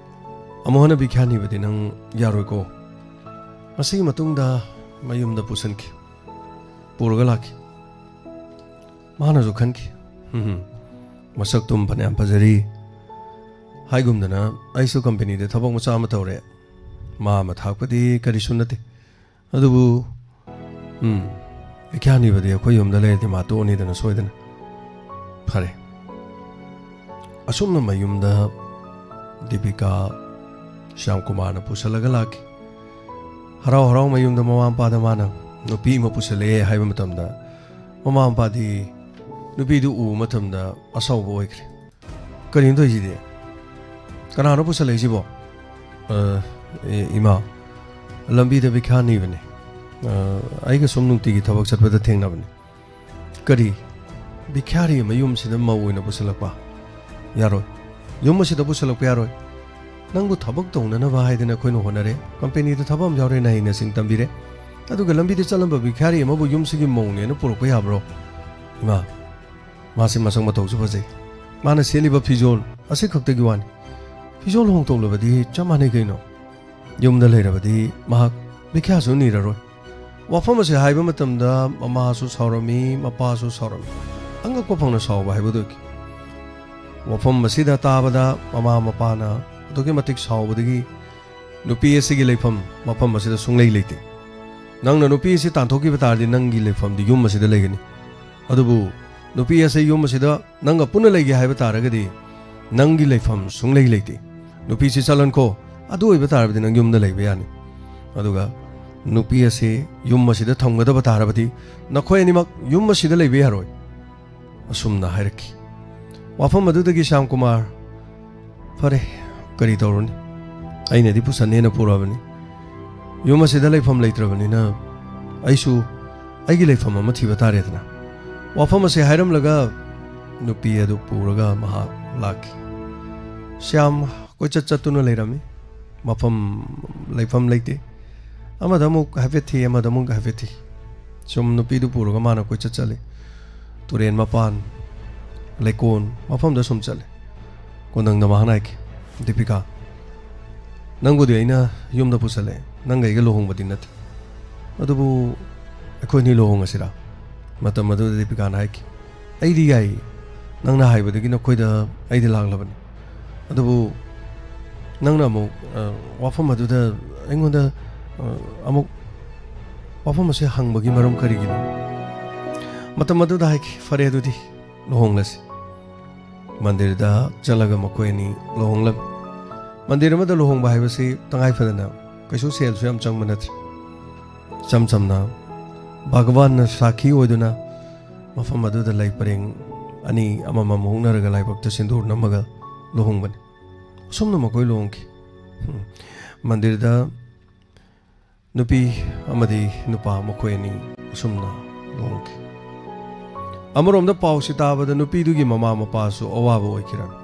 ꯑꯃꯨꯛ ꯍꯟꯅ ꯚꯤꯈ꯭ꯌꯥ ꯅꯤꯕꯗꯤ ꯅꯪ ꯌꯥꯔꯣꯏꯀꯣ?" ꯃꯁꯤꯒꯤ ꯃꯇꯨꯡꯗ ꯃꯌꯨꯝꯗ ꯄꯨꯁꯤꯟꯈꯤ꯫ ꯄꯨꯔꯒ ꯂꯥꯛꯈꯤ꯫ ꯃꯥꯅꯁꯨ ꯈꯟꯈꯤ, "ꯎꯝ, ꯃꯁꯛꯇꯨꯝ ꯐꯅꯌꯥꯝ ꯐꯖꯔꯤ꯫ ꯍꯥꯏꯒꯨꯝꯗꯅ ꯑꯩꯁꯨ ꯀꯝꯄꯦꯅꯤꯗ ꯊꯕꯛ ꯃꯆꯥ ꯑꯃ ꯇꯧꯔꯦ꯫ ꯃꯥ ꯑꯃ ꯊꯥꯛꯄꯗꯤ ꯀꯔꯤꯁꯨ ꯅꯠꯇꯦ꯫ ꯑꯗꯨꯕꯨ, ꯎꯝ, ꯚꯤꯈ꯭ꯌꯥ ꯅꯤꯕꯗꯤ ꯑꯩꯈꯣꯏ ꯌꯨꯝꯗ ꯂꯩꯔꯗꯤ ꯃꯥ ꯇꯣꯛꯑꯅꯤꯗꯅ ꯁꯣꯏꯗꯅ꯫ ꯐꯔꯦ꯫" ꯑꯁꯨꯝꯅ ꯃꯌꯨꯝꯗ ꯗꯤꯄꯤꯀꯥ ꯁ꯭ꯌꯥꯝ ꯀꯨꯃꯥꯔꯅ ꯄꯨꯁꯜꯂꯒ ꯂꯥꯛꯈꯤ꯫ ꯍꯔꯥꯎ ꯍꯔꯥꯎ ꯃꯌꯨꯝꯗ ꯃꯃꯥ ꯃꯄꯥꯗ ꯃꯥꯅ ꯅꯨꯄꯤ ꯑꯃ ꯄꯨꯁꯜꯂꯛꯑꯦ ꯍꯥꯏꯕ ꯃꯇꯝꯗ, ꯃꯃꯥ ꯃꯄꯥꯗꯤ ꯅꯨꯄꯤꯗꯨ ꯎꯕ ꯃꯇꯝꯗ ꯑꯁꯥꯎꯕ ꯑꯣꯏꯈ꯭ꯔꯦ꯫ "ꯀꯔꯤꯅꯣ ꯇꯧꯔꯤꯁꯤꯗꯤ? ꯀꯅꯥꯅꯣ ꯄꯨꯁꯜꯂꯛꯏꯁꯤꯕꯣ?" "ꯑ, ꯏ-, ꯏꯃꯥ, ꯂꯝꯕꯤꯗ ꯚꯤꯈ꯭ꯌꯥ ꯅꯤꯕꯅꯦ꯫ ꯑ, ꯑꯩꯒ ꯁꯨꯝ ꯅꯨꯡꯇꯤꯒꯤ ꯊꯕꯛ ꯆꯠꯄꯗ ꯊꯦꯡꯅꯕꯅꯦ꯫ "ꯀꯔꯤ? ꯚꯤꯈ꯭ꯌꯥꯔꯤ ꯑꯃ ꯌꯨꯝꯁꯤꯗ ꯃꯧ ꯑꯣꯏꯅ ꯄꯨꯁꯜꯂꯛꯄ? ꯌꯥꯔꯣꯏ꯫ ꯌꯨꯝ ꯑꯁꯤꯗ ꯄꯨꯁꯜꯂꯛꯄ ꯌꯥꯔꯣꯏ꯫ ꯅꯪꯕꯨ ꯊꯕꯛ ꯇꯧꯅꯅꯕ ꯍꯥꯏꯗꯅ ꯑꯩꯈꯣꯏꯅ ꯍꯣꯠꯅꯔꯦ꯫ ꯀꯝꯄꯦꯅꯤꯗ ꯊꯕꯛ ꯑꯃ ꯌꯥꯎꯔꯦꯅ ꯍꯩꯅ ꯁꯤꯡ ꯇꯝꯕꯤꯔꯦ꯫ ꯑꯗꯨꯒ ꯂꯝꯕꯤꯗ ꯆꯠꯂꯝꯕ ꯚꯤꯈ꯭ꯌꯥꯔꯤ ꯑꯃꯕꯨ ꯌꯨꯝꯁꯤꯒꯤ ꯃꯧꯅꯦꯅ ꯄꯨꯔꯛꯄ ꯌꯥꯕ꯭ꯔꯣ? ꯏꯃꯥ, ꯃꯥꯁꯤ ꯃꯁꯛ ꯃꯇꯧꯁꯨ ꯐꯖꯩ꯫ ꯃꯥꯅ ꯁꯦꯠꯂꯤꯕ ꯐꯤꯖꯣꯜ ꯑꯁꯤ ꯈꯛꯇꯒꯤ ꯋꯥꯅꯤ꯫ ꯐꯤꯖꯣꯜ ꯍꯣꯡꯗꯣꯛꯂꯕꯗꯤ ꯆꯞ ꯃꯥꯟꯅꯩ ꯀꯩꯅꯣ꯫ ꯌꯨꯝꯗ ꯂꯩꯔꯕꯗꯤ ꯃꯍꯥꯛ ꯚꯤꯈ꯭ꯌꯥꯁꯨ ꯅꯤꯔꯔꯣꯏ꯫" ꯋꯥꯐꯝ ꯑꯁꯤ ꯍꯥꯏꯕ ꯃꯇꯝꯗ ꯃꯃꯥꯁꯨ ꯁꯥꯎꯔꯝꯃꯤ, ꯃꯄꯥꯁꯨ ꯁꯥꯎꯔꯝꯃꯤ꯫ ꯑꯉꯛꯄ ꯐꯪꯅ ꯁꯥꯎꯕ ꯍꯥꯏꯕꯗꯨ ꯑꯣꯏꯈꯤ꯫ ꯋꯥꯐꯝ ꯑꯁꯤꯗ ꯇꯥꯕꯗ ꯃꯃꯥ ꯃꯄꯥꯅ ꯑꯗꯨꯛꯀꯤ ꯃꯇꯤꯛ ꯁꯥꯎꯕꯗꯒꯤ, "ꯅꯨꯄꯤ ꯑꯁꯤꯒꯤ ꯂꯩꯐꯝ ꯃꯐꯝ ꯑꯁꯤꯗ ꯁꯨꯡꯂꯩ ꯂꯩꯇꯦ꯫ ꯅꯪꯅ ꯅꯨꯄꯤ ꯑꯁꯤ ꯇꯥꯟꯊꯣꯛꯈꯤꯕ ꯇꯥꯔꯗꯤ ꯅꯪꯒꯤ ꯂꯩꯐꯝꯗꯤ ꯌꯨꯝ ꯑꯁꯤꯗ ꯂꯩꯒꯅꯤ꯫ ꯑꯗꯨꯕꯨ ꯅꯨꯄꯤ ꯑꯁꯤ ꯌꯨꯝ ꯑꯁꯤꯗ ꯅꯪꯒ ꯄꯨꯟꯅ ꯂꯩꯒꯦ ꯍꯥꯏꯕ ꯇꯥꯔꯒꯗꯤ ꯅꯪꯒꯤ ꯂꯩꯐꯝ ꯁꯨꯡꯂꯩ ꯂꯩꯇꯦ꯫ ꯅꯨꯄꯤꯁꯤ ꯆꯠꯍꯟꯈꯣ, ꯑꯗꯨ ꯑꯣꯏꯕ ꯇꯥꯔꯕꯗꯤ ꯅꯪ ꯌꯨꯝꯗ ꯂꯩꯕ ꯌꯥꯅꯤ꯫ ꯑꯗꯨꯒ ꯅꯨꯄꯤ ꯑꯁꯤ ꯌꯨꯝ ꯑꯁꯤꯗ ꯊꯝꯒꯗꯕ ꯇꯥꯔꯕꯗꯤ ꯅꯈꯣꯏ ꯑꯅꯤꯃꯛ ꯌꯨꯝ ꯑꯁꯤꯗ ꯂꯩꯕ ꯌꯥꯔꯣꯏ꯫" ꯑꯁꯨꯝꯅ ꯍꯥꯏꯔꯛꯈꯤ꯫ ꯋꯥꯐꯝ ꯑꯗꯨꯗꯒꯤ ꯁ꯭ꯌꯥꯝ ꯀꯨꯃꯥꯔ, "ꯐꯔꯦ, ꯀꯔꯤ ꯇꯧꯔꯨꯅꯤ? ꯑꯩꯅꯗꯤ ꯄꯨꯁꯟꯅꯦꯅ ꯄꯨꯔꯛꯑꯕꯅꯤ꯫ ꯌꯨꯝ ꯑꯁꯤꯗ ꯂꯩꯐꯝ ꯂꯩꯇ꯭ꯔꯕꯅꯤꯅ ꯑꯩꯁꯨ ꯑꯩꯒꯤ ꯂꯩꯐꯝ ꯑꯃ ꯊꯤꯕ ꯇꯥꯔꯦꯗꯅ꯫" ꯋꯥꯐꯝ ꯑꯁꯤ ꯍꯥꯏꯔꯝꯂꯒ ꯅꯨꯄꯤ ꯑꯗꯨ ꯄꯨꯔꯒ ꯃꯍꯥꯛ ꯂꯥꯛꯈꯤ꯫ ꯁ꯭ꯌꯥꯝ ꯀꯣꯏꯆꯠ ꯆꯠꯇꯨꯅ ꯂꯩꯔꯝꯃꯤ꯫ ꯃꯐꯝ ꯂꯩꯐꯝ ꯂꯩꯇꯦ꯫ ꯑꯃꯗ ꯑꯃꯨꯛ ꯍꯥꯏꯐꯦꯠ ꯊꯤ, ꯑꯃꯗ ꯑꯃꯨꯛ ꯍꯥꯏꯐꯦꯠ ꯊꯤ꯫ ꯁꯨꯝ ꯅꯨꯄꯤꯗꯨ ꯄꯨꯔꯒ ꯃꯥꯅ ꯀꯣꯏꯆꯠ ꯆꯠꯂꯤ꯫ ꯇꯨꯔꯦꯟ ꯃꯄꯥꯟ, ꯂꯩꯀꯣꯜ, ꯃꯐꯝꯗ ꯁꯨꯝ ꯆꯠꯂꯤ꯫ ꯀꯣꯟꯊꯪꯗ ꯃꯍꯥꯛꯅ ꯍꯥꯏꯈꯤ, "ꯗꯤꯄꯤꯀꯥ, ꯅꯪꯕꯨꯗꯤ ꯑꯩꯅ ꯌꯨꯝꯗ ꯄꯨꯁꯜꯂꯛꯑꯦ, ꯅꯪꯒ ꯑꯩꯒ ꯂꯨꯍꯣꯡꯕꯗꯤ ꯅꯠꯇꯦ꯫ ꯑꯗꯨꯕꯨ ꯑꯩꯈꯣꯏ ꯑꯅꯤ ꯂꯨꯍꯣꯡꯉꯁꯤꯔꯥ?" ꯃꯇꯝ ꯑꯗꯨꯗ ꯗꯤꯄꯤꯀꯥꯅ ꯍꯥꯏꯈꯤ, "ꯑꯩꯗꯤ ꯌꯥꯏ, ꯅꯪꯅ ꯍꯥꯏꯕꯗꯒꯤ ꯅꯈꯣꯏꯗ ꯑꯩꯗꯤ ꯂꯥꯛꯂꯕꯅꯤ꯫ ꯑꯗꯨꯕꯨ ꯅꯪꯅ ꯑꯃꯨꯛ, ꯑ, ꯋꯥꯐꯝ ꯑꯗꯨꯗ ꯑꯩꯉꯣꯟꯗ, ꯑ, ꯑꯃꯨꯛ ꯋꯥꯐꯝ ꯑꯁꯤ ꯍꯪꯕꯒꯤ ꯃꯔꯝ ꯀꯔꯤꯒꯤꯅꯣ?" ꯃꯇꯝ ꯑꯗꯨꯗ ꯍꯥꯏꯈꯤ, "ꯐꯔꯦ, ꯑꯗꯨꯗꯤ ꯂꯨꯍꯣꯡꯂꯁꯤ꯫" ꯃꯟꯗꯤꯔꯗ ꯆꯠꯂꯒ ꯃꯈꯣꯏ ꯑꯅꯤ ꯂꯨꯍꯣꯡꯂꯝꯃꯤ꯫ ꯃꯟꯗꯤꯔ ꯑꯃꯗ ꯂꯨꯍꯣꯡꯕ ꯍꯥꯏꯕꯁꯤ ꯇꯉꯥꯏ ꯐꯗꯅ ꯀꯩꯁꯨ ꯁꯦꯜꯁꯨ ꯌꯥꯝ ꯆꯪꯕ ꯅꯠꯇ꯭ꯔꯦ꯫ ꯏꯆꯝ ꯆꯝꯅ ꯚꯒꯋꯥꯟꯅ ꯁꯥꯈꯤ ꯑꯣꯏꯗꯨꯅ ꯃꯐꯝ ꯑꯗꯨꯗ ꯂꯩ ꯄꯔꯦꯡ ꯑꯅꯤ ꯑꯃꯃꯝ ꯍꯨꯛꯅꯔꯒ ꯂꯥꯏꯕꯛꯇ ꯁꯤꯟꯗꯨꯔ ꯅꯝꯃꯒ ꯂꯨꯍꯣꯡꯕꯅꯤ꯫ ꯑꯁꯨꯝꯅ ꯃꯈꯣꯏ ꯂꯨꯍꯣꯡꯈꯤ꯫ ꯍꯝ꯫ ꯃꯟꯗꯤꯔꯗ ꯅꯨꯄꯤ ꯑꯃꯗꯤ ꯅꯨꯄꯥ ꯃꯈꯣꯏ ꯑꯅꯤ ꯑꯁꯨꯝꯅ ꯂꯨꯍꯣꯡꯈꯤ꯫ ꯑꯃꯔꯣꯝꯗ ꯄꯥꯎꯁꯤ ꯇꯥꯕꯗ ꯅꯨꯄꯤꯗꯨꯒꯤ ꯃꯃꯥ ꯃꯄꯥꯁꯨ ꯑꯋꯥꯕ ꯑꯣꯏꯈꯤꯔꯝꯃꯤ꯫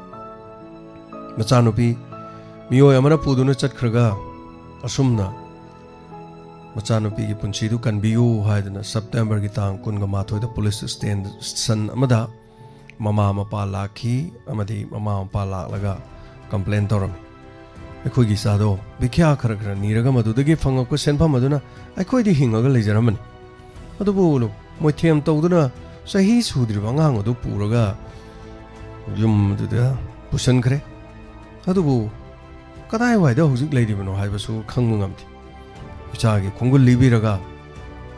ꯃꯆꯥꯅꯨꯄꯤ ꯃꯤꯑꯣꯏ ꯑꯃꯅ ꯄꯨꯗꯨꯅ ꯆꯠꯈ꯭ꯔꯒ ꯑꯁꯨꯝꯅ ꯃꯆꯥꯅꯨꯄꯤꯒꯤ ꯄꯨꯟꯁꯤꯗꯨ ꯀꯟꯕꯤꯌꯨ ꯍꯥꯏꯗꯨꯅ ꯁꯦꯞꯇꯦꯝꯕꯔꯒꯤ ꯇꯥꯡ ꯀꯨꯟꯒ ꯃꯥꯊꯣꯏꯗ ꯄꯨꯂꯤꯁ ꯁ꯭ꯇꯦꯁꯟ ꯑꯃꯗ ꯃꯃꯥ ꯃꯄꯥ ꯂꯥꯛꯈꯤ ꯑꯃꯗꯤ ꯃꯃꯥ ꯃꯄꯥ ꯂꯥꯛꯂꯒ ꯀꯝꯄ꯭ꯂꯦꯟ ꯇꯧꯔꯝꯃꯤ꯫ "ꯑꯩꯈꯣꯏꯒꯤ ꯏꯆꯥꯗꯣ ꯚꯤꯈ꯭ꯌꯥ ꯈꯔ ꯈꯔ ꯅꯤꯔꯒ ꯃꯗꯨꯗꯒꯤ ꯐꯪꯉꯛꯄ ꯁꯦꯟꯐꯝ ꯑꯗꯨꯅ ꯑꯩꯈꯣꯏꯗꯤ ꯍꯤꯡꯉꯒ ꯂꯩꯖꯔꯝꯕꯅꯤ꯫ ꯑꯗꯨꯕꯨ ꯃꯣꯏꯊꯦꯝ ꯇꯧꯗꯨꯅ ꯆꯍꯤ ꯁꯨꯗ꯭ꯔꯤꯕ ꯑꯉꯥꯡ ꯑꯗꯨ ꯄꯨꯔꯒ ꯌꯨꯝ ꯑꯗꯨꯗ ꯄꯨꯁꯤꯟꯈ꯭ꯔꯦ꯫ ꯑꯗꯨꯕꯨ ꯀꯗꯥꯏꯋꯥꯏꯗ ꯍꯧꯖꯤꯛ ꯂꯩꯔꯤꯕꯅꯣ ꯍꯥꯏꯕꯁꯨ ꯈꯪꯕ ꯉꯝꯗꯦ꯫ ꯏꯆꯥꯒꯤ ꯈꯣꯡꯒꯨꯜ ꯂꯤꯕꯤꯔꯒ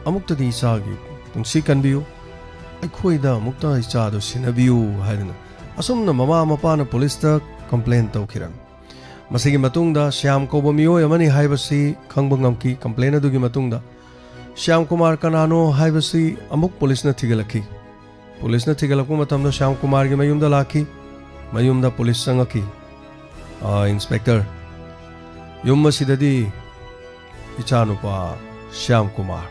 ꯑꯃꯨꯛꯇꯗꯤ ꯏꯆꯥꯒꯤ ꯄꯨꯟꯁꯤ ꯀꯟꯕꯤꯌꯨ, ꯑꯩꯈꯣꯏꯗ ꯑꯃꯨꯛꯇ ꯏꯆꯥꯗꯨ ꯁꯤꯟꯅꯕꯤꯌꯨ" ꯍꯥꯏꯗꯨꯅ ꯑꯁꯨꯝꯅ ꯃꯃꯥ ꯃꯄꯥꯅ ꯄꯨꯂꯤꯁꯇ ꯀꯝꯄ꯭ꯂꯦꯟ ꯇꯧꯈꯤꯔꯝꯃꯤ꯫ ꯃꯁꯤꯒꯤ ꯃꯇꯨꯡꯗ ꯁ꯭ꯌꯥꯝ ꯀꯧꯕ ꯃꯤꯑꯣꯏ ꯑꯃꯅꯤ ꯍꯥꯏꯕꯁꯤ ꯈꯪꯕ ꯉꯝꯈꯤ꯫ ꯀꯝꯄ꯭ꯂꯦꯟ ꯑꯗꯨꯒꯤ ꯃꯇꯨꯡꯗ ꯁ꯭ꯌꯥꯝ ꯀꯨꯃꯥꯔ ꯀꯅꯥꯅꯣ ꯍꯥꯏꯕꯁꯤ ꯑꯃꯨꯛ ꯄꯨꯂꯤꯁꯅ ꯊꯤꯒꯠꯂꯛꯈꯤ꯫ ꯄꯨꯂꯤꯁꯅ ꯊꯤꯒꯠꯂꯛꯄ ꯃꯇꯝꯗ ꯁ꯭ꯌꯥꯝ ꯀꯨꯃꯥꯔꯒꯤ ꯃꯌꯨꯝꯗ ꯂꯥꯛꯈꯤ꯫ ꯃꯌꯨꯝꯗ ꯄꯨꯂꯤꯁ ꯆꯪꯉꯛꯈꯤ꯫ "ꯑ, ꯏꯟꯁꯄꯦꯛꯇꯔ, ꯌꯨꯝ ꯑꯁꯤꯗꯗꯤ ꯏꯆꯥꯅꯨꯄꯥ ꯁ꯭ꯌꯥꯝ ꯀꯨꯃꯥꯔ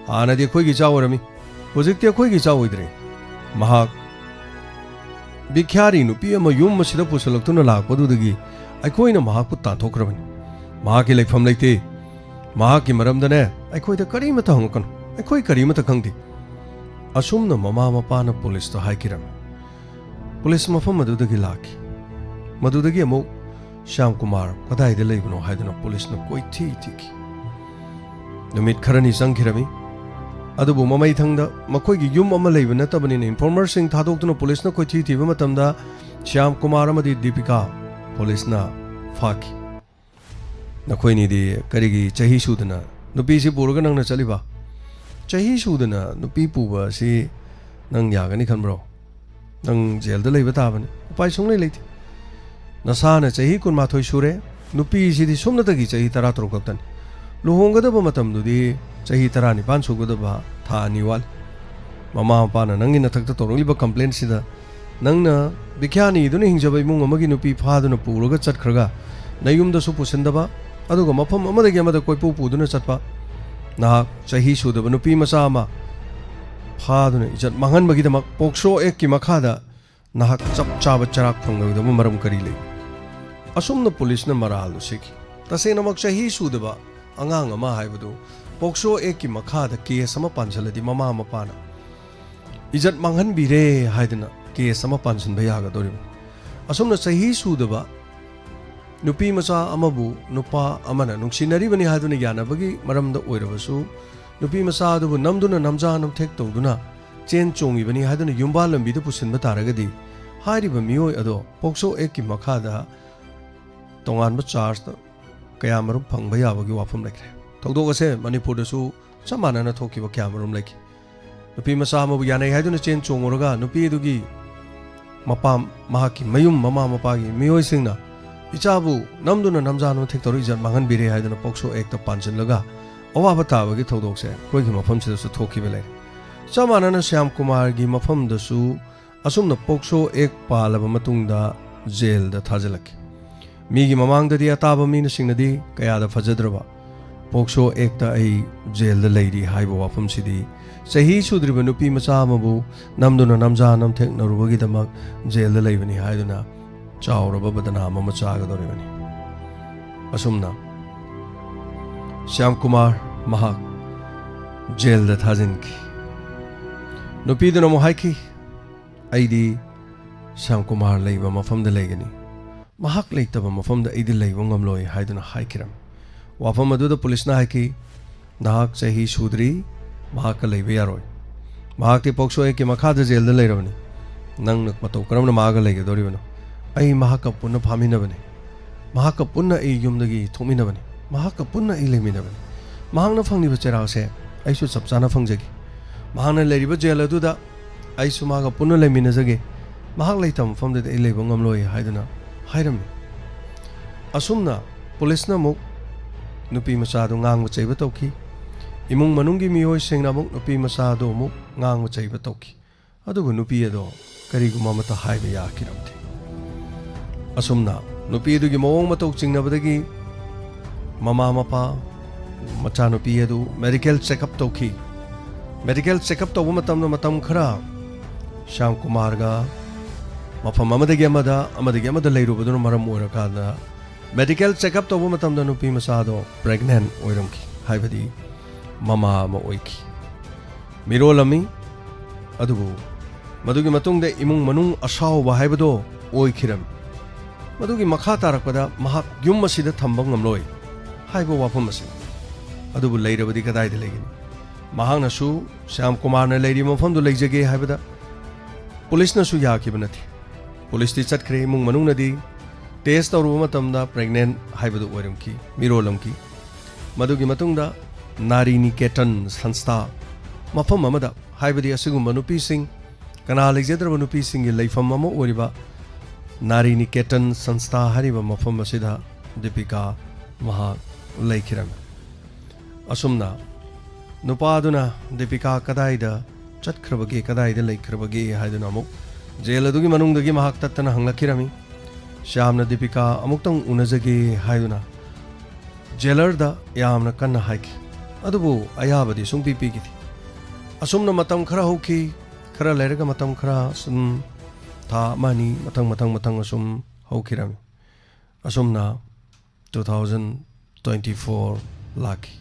ꯍꯥꯟꯅꯗꯤ ꯑꯩꯈꯣꯏꯒꯤ ꯏꯆꯥ ꯑꯣꯏꯔꯝꯃꯤ, ꯍꯧꯖꯤꯛꯇꯤ ꯑꯩꯈꯣꯏꯒꯤ ꯏꯆꯥ ꯑꯣꯏꯗ꯭ꯔꯦ꯫ ꯃꯍꯥꯛ ꯚꯤꯈ꯭ꯌꯥꯔꯤ ꯅꯨꯄꯤ ꯑꯃ ꯌꯨꯝ ꯑꯁꯤꯗ ꯄꯨꯁꯤꯜꯂꯛꯇꯨꯅ ꯂꯥꯛꯄꯗꯨꯗꯒꯤ ꯑꯩꯈꯣꯏꯅ ꯃꯍꯥꯛꯄꯨ ꯇꯥꯟꯊꯣꯛꯈ꯭ꯔꯕꯅꯤ꯫ ꯃꯍꯥꯛꯀꯤ ꯂꯩꯐꯝ ꯂꯩꯇꯦ꯫ ꯃꯍꯥꯛꯀꯤ ꯃꯔꯝꯗꯅꯦ ꯑꯩꯈꯣꯏꯗ ꯀꯔꯤꯃꯠꯇ ꯍꯪꯉꯛꯀꯅꯨ꯫ ꯑꯩꯈꯣꯏ ꯀꯔꯤꯃꯠꯇ ꯈꯪꯗꯦ" ꯑꯁꯨꯝꯅ ꯃꯃꯥ ꯃꯄꯥꯅ ꯄꯨꯂꯤꯁꯇ ꯍꯥꯏꯈꯤꯔꯝꯃꯤ꯫ ꯄꯨꯂꯤꯁ ꯃꯐꯝ ꯑꯗꯨꯗꯒꯤ ꯂꯥꯛꯈꯤ꯫ ꯃꯗꯨꯗꯒꯤ ꯑꯃꯨꯛ ꯁ꯭ꯌꯥꯝ ꯀꯨꯃꯥꯔ ꯀꯗꯥꯏꯗ ꯂꯩꯕꯅꯣ ꯍꯥꯏꯗꯨꯅ ꯄꯨꯂꯤꯁꯅ ꯀꯣꯏꯊꯤ ꯊꯤꯈꯤ꯫ ꯅꯨꯃꯤꯠ ꯈꯔꯅꯤ ꯆꯪꯈꯤꯔꯝꯃꯤ꯫ ꯑꯗꯨꯕꯨ ꯃꯃꯩꯊꯪꯗ ꯃꯈꯣꯏꯒꯤ ꯌꯨꯝ ꯑꯃ ꯂꯩꯕ ꯅꯠꯇꯕꯅꯤꯅ ꯏꯟꯐꯣꯔꯃꯔꯁꯤꯡ ꯊꯥꯗꯣꯛꯇꯨꯅ ꯄꯨꯂꯤꯁꯅ ꯀꯣꯏꯊꯤ ꯊꯤꯕ ꯃꯇꯝꯗ ꯁ꯭ꯌꯥꯝ ꯀꯨꯃꯥꯔ ꯑꯃꯗꯤ ꯗꯤꯄꯤꯀꯥ ꯄꯨꯂꯤꯁꯅ ꯐꯥꯈꯤ꯫ "ꯅꯈꯣꯏꯅꯤꯗꯤ ꯀꯔꯤꯒꯤ ꯆꯍꯤ ꯁꯨꯗꯅ ꯅꯨꯄꯤꯁꯤ ꯄꯨꯔꯒ ꯅꯪꯅ ꯆꯠꯂꯤꯕ? ꯆꯍꯤ ꯁꯨꯗꯅ ꯅꯨꯄꯤ ꯄꯨꯕ ꯑꯁꯤ ꯅꯪ ꯌꯥꯒꯅꯤ ꯈꯟꯕ꯭ꯔꯣ? ꯅꯪ ꯖꯦꯜꯗ ꯂꯩꯕ ꯇꯥꯕꯅꯤ꯫ ꯎꯄꯥꯏ ꯁꯨꯡꯂꯩ ꯂꯩꯇꯦ꯫ ꯅꯁꯥꯅ ꯆꯍꯤ ꯀꯨꯟꯃꯥꯊꯣꯏ ꯁꯨꯔꯦ, ꯅꯨꯄꯤꯁꯤꯗꯤ ꯁꯨꯞꯅꯇꯒꯤ ꯆꯍꯤ ꯇꯔꯥꯇꯔꯨꯛ ꯈꯛꯇꯅꯤ꯫ ꯂꯨꯍꯣꯡꯒꯗꯕ ꯃꯇꯝꯗꯨꯗꯤ ꯆꯍꯤ ꯇꯔꯥꯅꯤꯄꯥꯟ ꯁꯨꯒꯗꯕ ꯊꯥ ꯑꯅꯤ ꯋꯥꯠꯂꯤ꯫ ꯃꯃꯥ ꯃꯄꯥꯅ ꯅꯪꯒꯤ ꯅꯊꯛꯇ ꯇꯧꯔꯛꯂꯤꯕ ꯀꯝꯄ꯭ꯂꯦꯟꯁꯤꯗ ꯅꯪꯅ ꯕꯤꯈ꯭ꯌꯥꯅꯤꯗꯨꯅ ꯍꯤꯡꯖꯕ ꯏꯃꯨꯡ ꯑꯃꯒꯤ ꯅꯨꯄꯤ ꯐꯥꯗꯨꯅ ꯄꯨꯔꯒ ꯆꯠꯈ꯭ꯔꯒ ꯅꯌꯨꯝꯗꯁꯨ ꯄꯨꯁꯤꯟꯗꯕ, ꯑꯗꯨꯒ ꯃꯐꯝ ꯑꯃꯗꯒꯤ ꯑꯃꯗ ꯀꯣꯏꯄꯨ ꯄꯨꯗꯨꯅ ꯆꯠꯄ ꯅꯍꯥꯛ ꯆꯍꯤ ꯁꯨꯗꯕ ꯅꯨꯄꯤ ꯃꯆꯥ ꯑꯃ ꯐꯥꯗꯨꯅ ꯏꯖꯠ ꯃꯥꯡꯍꯟꯕꯒꯤꯗꯃꯛ ꯄꯣꯛꯁꯣ ꯑꯦꯛꯀꯤ ꯃꯈꯥꯗ ꯅꯍꯥꯛ ꯆꯞ ꯆꯥꯕ ꯆꯩꯔꯥꯛ ꯐꯪꯂꯣꯏꯗꯕ ꯃꯔꯝ ꯀꯔꯤ ꯂꯩ? ꯑꯁꯨꯝꯅ ꯄꯨꯂꯤꯁꯅ ꯃꯔꯥꯜꯗꯨ ꯁꯤꯈꯤ꯫ ꯇꯁꯦꯡꯅꯃꯛ ꯆꯍꯤ ꯁꯨꯗꯕ ꯑꯉꯥꯡ ꯑꯃ ꯍꯥꯏꯕꯗꯨ ꯄꯣꯛꯁꯣ ꯑꯦꯛꯀꯤ ꯃꯈꯥꯗ ꯀꯦꯁ ꯑꯃ ꯄꯥꯟꯁꯤꯜꯂꯗꯤ ꯃꯃꯥ ꯃꯄꯥꯅ ꯏꯖꯠ ꯃꯥꯡꯍꯟꯕꯤꯔꯦ ꯍꯥꯏꯗꯨꯅ ꯀꯦꯁ ꯑꯃ ꯄꯥꯟꯁꯤꯟꯕ ꯌꯥꯒꯗꯧꯔꯤꯕꯅꯤ꯫ ꯑꯁꯨꯝꯅ ꯆꯍꯤ ꯁꯨꯗꯕ ꯅꯨꯄꯤ ꯃꯆꯥ ꯑꯃꯕꯨ ꯅꯨꯄꯥ ꯑꯃꯅ ꯅꯨꯡꯁꯤꯅꯔꯤꯕꯅꯤ ꯍꯥꯏꯗꯨꯅ ꯌꯥꯅꯕꯒꯤ ꯃꯔꯝꯗ ꯑꯣꯏꯔꯕꯁꯨ, ꯅꯨꯄꯤ ꯃꯆꯥ ꯑꯗꯨꯕꯨ ꯅꯝꯗꯨꯅ ꯅꯝꯖꯥ ꯅꯝꯊꯦꯛ ꯇꯧꯗꯨꯅ ꯆꯦꯟ ꯆꯣꯡꯉꯤꯕꯅꯤ ꯍꯥꯏꯗꯨꯅ ꯌꯨꯝꯕꯥꯜ ꯂꯝꯕꯤꯗ ꯄꯨꯁꯤꯟꯕ ꯇꯥꯔꯒꯗꯤ, ꯍꯥꯏꯔꯤꯕ ꯃꯤꯑꯣꯏ ꯑꯗꯣ ꯄꯣꯛꯁꯣ ꯑꯦꯛꯀꯤ ꯃꯈꯥꯗ ꯇꯣꯉꯥꯟꯕ ꯆꯥꯔꯖꯇ ꯀꯌꯥꯃꯔꯨꯝ ꯐꯪꯕ ꯌꯥꯕꯒꯤ ꯋꯥꯐꯝ ꯂꯩꯈ꯭ꯔꯦ꯫ ꯊꯧꯗꯣꯛ ꯑꯁꯦ ꯃꯅꯤꯄꯨꯔꯗꯁꯨ ꯆꯞ ꯃꯥꯟꯅꯅ ꯊꯣꯛꯈꯤꯕ ꯀꯌꯥꯃꯔꯨꯝ ꯂꯩꯈꯤ꯫ ꯅꯨꯄꯤ ꯃꯆꯥ ꯑꯃꯕꯨ ꯌꯥꯅꯩ ꯍꯥꯏꯗꯨꯅ ꯆꯦꯟ ꯆꯣꯡꯉꯨꯔꯒ ꯅꯨꯄꯤ ꯑꯗꯨꯒꯤ ꯃꯄꯥ, ꯃꯍꯥꯛꯀꯤ ꯃꯌꯨꯝ, ꯃꯃꯥ ꯃꯄꯥꯒꯤ ꯃꯤꯑꯣꯏꯁꯤꯡꯅ ꯏꯆꯥꯕꯨ ꯅꯝꯗꯨꯅ ꯅꯝꯖꯥꯅ ꯊꯦꯛꯇꯧꯔ ꯏꯖꯠ ꯃꯥꯡꯍꯟꯕꯤꯔꯦ ꯍꯥꯏꯗꯨꯅ ꯄꯣꯛꯁꯣ ꯑꯦꯛꯇ ꯄꯥꯟꯁꯤꯜꯂꯒ ꯑꯋꯥꯕ ꯇꯥꯕꯒꯤ ꯊꯧꯗꯣꯛꯁꯦ ꯑꯩꯈꯣꯏꯒꯤ ꯃꯐꯝꯁꯤꯗꯁꯨ ꯊꯣꯛꯈꯤꯕ ꯂꯩꯔꯦ꯫ ꯆꯞ ꯃꯥꯟꯅꯅ ꯁ꯭ꯌꯥꯝ ꯀꯨꯃꯥꯔꯒꯤ ꯃꯐꯝꯗꯁꯨ ꯑꯁꯨꯝꯅ ꯄꯣꯛꯁꯣ ꯑꯦꯛ ꯄꯥꯜꯂꯕ ꯃꯇꯨꯡꯗ ꯖꯦꯜꯗ ꯊꯥꯖꯤꯜꯂꯛꯈꯤ꯫ ꯃꯤꯒꯤ ꯃꯃꯥꯡꯗꯗꯤ ꯑꯇꯥꯕ ꯃꯤꯅꯁꯤꯡꯅꯗꯤ ꯀꯌꯥꯗ ꯐꯖꯗ꯭ꯔꯕ ꯄꯣꯛꯁꯣ ꯑꯦꯛꯇ ꯑꯩ ꯖꯦꯜꯗ ꯂꯩꯔꯤ ꯍꯥꯏꯕ ꯋꯥꯐꯝꯁꯤꯗꯤ ꯆꯍꯤ ꯁꯨꯗ꯭ꯔꯤꯕ ꯅꯨꯄꯤ ꯃꯆꯥ ꯑꯃꯕꯨ ꯅꯝꯗꯨꯅ ꯅꯝꯖꯥ ꯅꯝꯊꯦꯛꯅꯔꯨꯕꯒꯤꯗꯃꯛ ꯖꯦꯜꯗ ꯂꯩꯕꯅꯤ ꯍꯥꯏꯗꯨꯅ ꯆꯥꯎꯔꯕ ꯕꯗꯅꯥꯝ ꯑꯃ ꯆꯥꯒꯗꯧꯔꯤꯕꯅꯤ꯫ ꯑꯁꯨꯝꯅ ꯁ꯭ꯌꯥꯝ ꯀꯨꯃꯥꯔ ꯃꯍꯥꯛ ꯖꯦꯜꯗ ꯊꯥꯖꯤꯟꯈꯤ꯫ ꯅꯨꯄꯤꯗꯨꯅ ꯑꯃꯨꯛ ꯍꯥꯏꯈꯤ, "ꯑꯩꯗꯤ ꯁ꯭ꯌꯥꯝ ꯀꯨꯃꯥꯔ ꯂꯩꯕ ꯃꯐꯝꯗ ꯂꯩꯒꯅꯤ, ꯃꯍꯥꯛ ꯂꯩꯇꯕ ꯃꯐꯝꯗ ꯑꯩꯗꯤ ꯂꯩꯕ ꯉꯝꯂꯣꯏ" ꯍꯥꯏꯗꯨꯅ ꯍꯥꯏꯈꯤꯔꯝꯃꯤ꯫ ꯋꯥꯐꯝ ꯑꯗꯨꯗ ꯄꯨꯂꯤꯁꯅ ꯍꯥꯏꯈꯤ, "ꯅꯍꯥꯛ ꯆꯍꯤ ꯁꯨꯗ꯭ꯔꯤ, ꯃꯍꯥꯛꯀ ꯂꯩꯕ ꯌꯥꯔꯣꯏ꯫ ꯃꯍꯥꯛꯇꯤ ꯄꯣꯛꯁꯣ ꯑꯦꯛꯀꯤ ꯃꯈꯥꯗ ꯖꯦꯜꯗ ꯂꯩꯔꯕꯅꯤ꯫ ꯅꯪꯅ ꯃꯇꯧ ꯀꯔꯝꯅ ꯃꯍꯥꯛꯀ ꯂꯩꯒꯗꯧꯔꯤꯕꯅꯣ? ꯑꯩ ꯃꯍꯥꯛꯀ ꯄꯨꯟꯅ ꯐꯥꯃꯤꯟꯅꯕꯅꯤ꯫ ꯃꯍꯥꯛꯀ ꯄꯨꯟꯅ ꯑꯩ ꯌꯨꯝꯗꯒꯤ ꯊꯣꯛꯃꯤꯟꯅꯕꯅꯤ꯫ ꯃꯍꯥꯛꯀ ꯄꯨꯟꯅ ꯑꯩ ꯂꯩꯃꯤꯟꯅꯕꯅꯤ꯫ ꯃꯍꯥꯛꯅ ꯐꯪꯂꯤꯕ ꯆꯩꯔꯥꯛꯁꯦ ꯑꯩꯁꯨ ꯆꯞ ꯆꯥꯅ ꯐꯪꯖꯒꯦ꯫ ꯃꯍꯥꯛꯅ ꯂꯩꯔꯤꯕ ꯖꯦꯜ ꯑꯗꯨꯗ ꯑꯩꯁꯨ ꯃꯍꯥꯛꯀ ꯄꯨꯟꯅ ꯂꯩꯃꯤꯟꯅꯖꯒꯦ꯫ ꯃꯍꯥꯛ ꯂꯩꯇꯕ ꯃꯐꯝꯗꯗꯤ ꯑꯩ ꯂꯩꯕ ꯉꯝꯂꯣꯏ" ꯍꯥꯏꯗꯨꯅ ꯍꯥꯏꯔꯝꯃꯤ꯫ ꯑꯁꯨꯝꯅ ꯄꯨꯂꯤꯁꯅ ꯑꯃꯨꯛ ꯅꯨꯄꯤ ꯃꯆꯥꯗꯨ ꯉꯥꯡꯕ ꯆꯩꯕ ꯇꯧꯈꯤ꯫ ꯏꯃꯨꯡ ꯃꯅꯨꯡꯒꯤ ꯃꯤꯑꯣꯏꯁꯤꯡꯅ ꯑꯃꯨꯛ ꯅꯨꯄꯤ ꯃꯆꯥꯗꯨ ꯑꯃꯨꯛ ꯉꯥꯡꯕ ꯆꯩꯕ ꯇꯧꯈꯤ꯫ ꯑꯗꯨꯕꯨ ꯅꯨꯄꯤ ꯑꯗꯣ ꯀꯔꯤꯒꯨꯝꯕ ꯑꯃꯠꯇ ꯍꯥꯏꯕ ꯌꯥꯈꯤꯔꯝꯗꯦ꯫ ꯑꯁꯨꯝꯅ ꯅꯨꯄꯤ ꯑꯗꯨꯒꯤ ꯃꯑꯣꯡ ꯃꯇꯧ ꯆꯤꯡꯅꯕꯗꯒꯤ ꯃꯃꯥ ꯃꯄꯥ, ꯃꯆꯥꯅꯨꯄꯤ ꯑꯗꯨ ꯃꯦꯗꯤꯀꯦꯜ ꯆꯦꯛꯑꯞ ꯇꯧꯈꯤ꯫ ꯃꯦꯗꯤꯀꯦꯜ ꯆꯦꯛꯑꯞ ꯇꯧꯕ ꯃꯇꯝꯗ ꯃꯇꯝ ꯈꯔ ꯁ꯭ꯌꯥꯝ ꯀꯨꯃꯥꯔꯒ ꯃꯐꯝ ꯑꯃꯗꯒꯤ ꯑꯃꯗ, ꯑꯃꯗꯒꯤ ꯑꯃꯗ ꯂꯩꯔꯨꯕꯗꯨꯅ ꯃꯔꯝ ꯑꯣꯏꯔꯀꯥꯟꯗ ꯃꯦꯗꯤꯀꯦꯜ ꯆꯦꯛꯑꯞ ꯇꯧꯕ ꯃꯇꯝꯗ ꯅꯨꯄꯤ ꯃꯆꯥꯗꯣ ꯄ꯭ꯔꯦꯒꯅꯦꯟ ꯑꯣꯏꯔꯝꯈꯤ, ꯍꯥꯏꯕꯗꯤ ꯃꯃꯥ ꯑꯃ ꯑꯣꯏꯈꯤ꯫ ꯃꯤꯔꯣꯜꯂꯝꯃꯤ꯫ ꯑꯗꯨꯕꯨ ꯃꯗꯨꯒꯤ ꯃꯇꯨꯡꯗ ꯏꯃꯨꯡ ꯃꯅꯨꯡ ꯑꯁꯥꯎꯕ ꯍꯥꯏꯕꯗꯣ ꯑꯣꯏꯈꯤꯔꯝꯃꯤ꯫ ꯃꯗꯨꯒꯤ ꯃꯈꯥ ꯇꯥꯔꯛꯄꯗ ꯃꯍꯥꯛ ꯌꯨꯝ ꯑꯁꯤꯗ ꯊꯝꯕ ꯉꯝꯂꯣꯏ ꯍꯥꯏꯕ ꯋꯥꯐꯝ ꯑꯁꯤ꯫ ꯑꯗꯨꯕꯨ ꯂꯩꯔꯕꯗꯤ ꯀꯗꯥꯏꯗ ꯂꯩꯒꯅꯤ? ꯃꯍꯥꯛꯅꯁꯨ ꯁ꯭ꯌꯥꯝ ꯀꯨꯃꯥꯔꯅ ꯂꯩꯔꯤꯕ ꯃꯐꯝꯗꯨ ꯂꯩꯖꯒꯦ ꯍꯥꯏꯕꯗ ꯄꯨꯂꯤꯁꯅꯁꯨ ꯌꯥꯈꯤꯕ ꯅꯠꯇꯦ꯫ ꯄꯨꯂꯤꯁꯇꯤ ꯆꯠꯈ꯭ꯔꯦ, ꯏꯃꯨꯡ ꯃꯅꯨꯡꯅꯗꯤ ꯇꯦꯁ ꯇꯧꯔꯨꯕ ꯃꯇꯝꯗ ꯄ꯭ꯔꯦꯒꯅꯦꯟ ꯍꯥꯏꯕꯗꯨ ꯑꯣꯏꯔꯝꯈꯤ, ꯃꯤꯔꯣꯜꯂꯝꯈꯤ꯫ ꯃꯗꯨꯒꯤ ꯃꯇꯨꯡꯗ ꯅꯥꯔꯤ ꯅꯤꯀꯦꯇꯟ ꯁꯪꯁꯊꯥ ꯃꯐꯝ ꯑꯃꯗ, ꯍꯥꯏꯕꯗꯤ ꯑꯁꯤꯒꯨꯝꯕ ꯅꯨꯄꯤꯁꯤꯡ, ꯀꯅꯥ ꯂꯩꯖꯗ꯭ꯔꯕ ꯅꯨꯄꯤꯁꯤꯡꯒꯤ ꯂꯩꯐꯝ ꯑꯃ ꯑꯣꯏꯔꯤꯕ ꯅꯥꯔꯤ ꯅꯤꯀꯦꯇꯟ ꯁꯪꯁꯊꯥ ꯍꯥꯏꯔꯤꯕ ꯃꯐꯝ ꯑꯁꯤꯗ ꯗꯤꯄꯤꯀꯥ ꯃꯍꯥꯛ ꯂꯩꯈꯤꯔꯝꯃꯤ꯫ ꯑꯁꯨꯝꯅ ꯅꯨꯄꯥꯗꯨꯅ ꯗꯤꯄꯤꯀꯥ ꯀꯗꯥꯏꯗ ꯆꯠꯈ꯭ꯔꯕꯒꯦ, ꯀꯗꯥꯏꯗ ꯂꯩꯈ꯭ꯔꯕꯒꯦ ꯍꯥꯏꯗꯨꯅ ꯑꯃꯨꯛ ꯖꯦꯜ ꯑꯗꯨꯒꯤ ꯃꯅꯨꯡꯗꯒꯤ ꯃꯍꯥꯛ ꯇꯠꯇꯅ ꯍꯪꯂꯛꯈꯤꯔꯝꯃꯤ꯫ ꯁ꯭ꯌꯥꯝꯅ ꯗꯤꯄꯤꯀꯥ ꯑꯃꯨꯛꯇꯪ ꯎꯅꯖꯒꯦ ꯍꯥꯏꯗꯨꯅ ꯖꯦꯂꯔꯗ ꯌꯥꯝꯅ ꯀꯟꯅ ꯍꯥꯏꯈꯤ, ꯑꯗꯨꯕꯨ ꯑꯌꯥꯕꯗꯤ ꯁꯨꯡꯄꯤ ꯄꯤꯈꯤꯗꯦ꯫ ꯑꯁꯨꯝꯅ ꯃꯇꯝ ꯈꯔ ꯍꯧꯈꯤ꯫ ꯈꯔ ꯂꯩꯔꯒ ꯃꯇꯝ ꯈꯔ ꯁꯨꯝ, ꯊꯥ ꯑꯃ ꯑꯅꯤ ꯃꯊꯪ ꯃꯊꯪ ꯃꯊꯪ ꯑꯁꯨꯝ ꯍꯧꯈꯤꯔꯝꯃꯤ꯫ ꯑꯁꯨꯝꯅ two thousand twenty four ꯂꯥꯛꯈꯤ꯫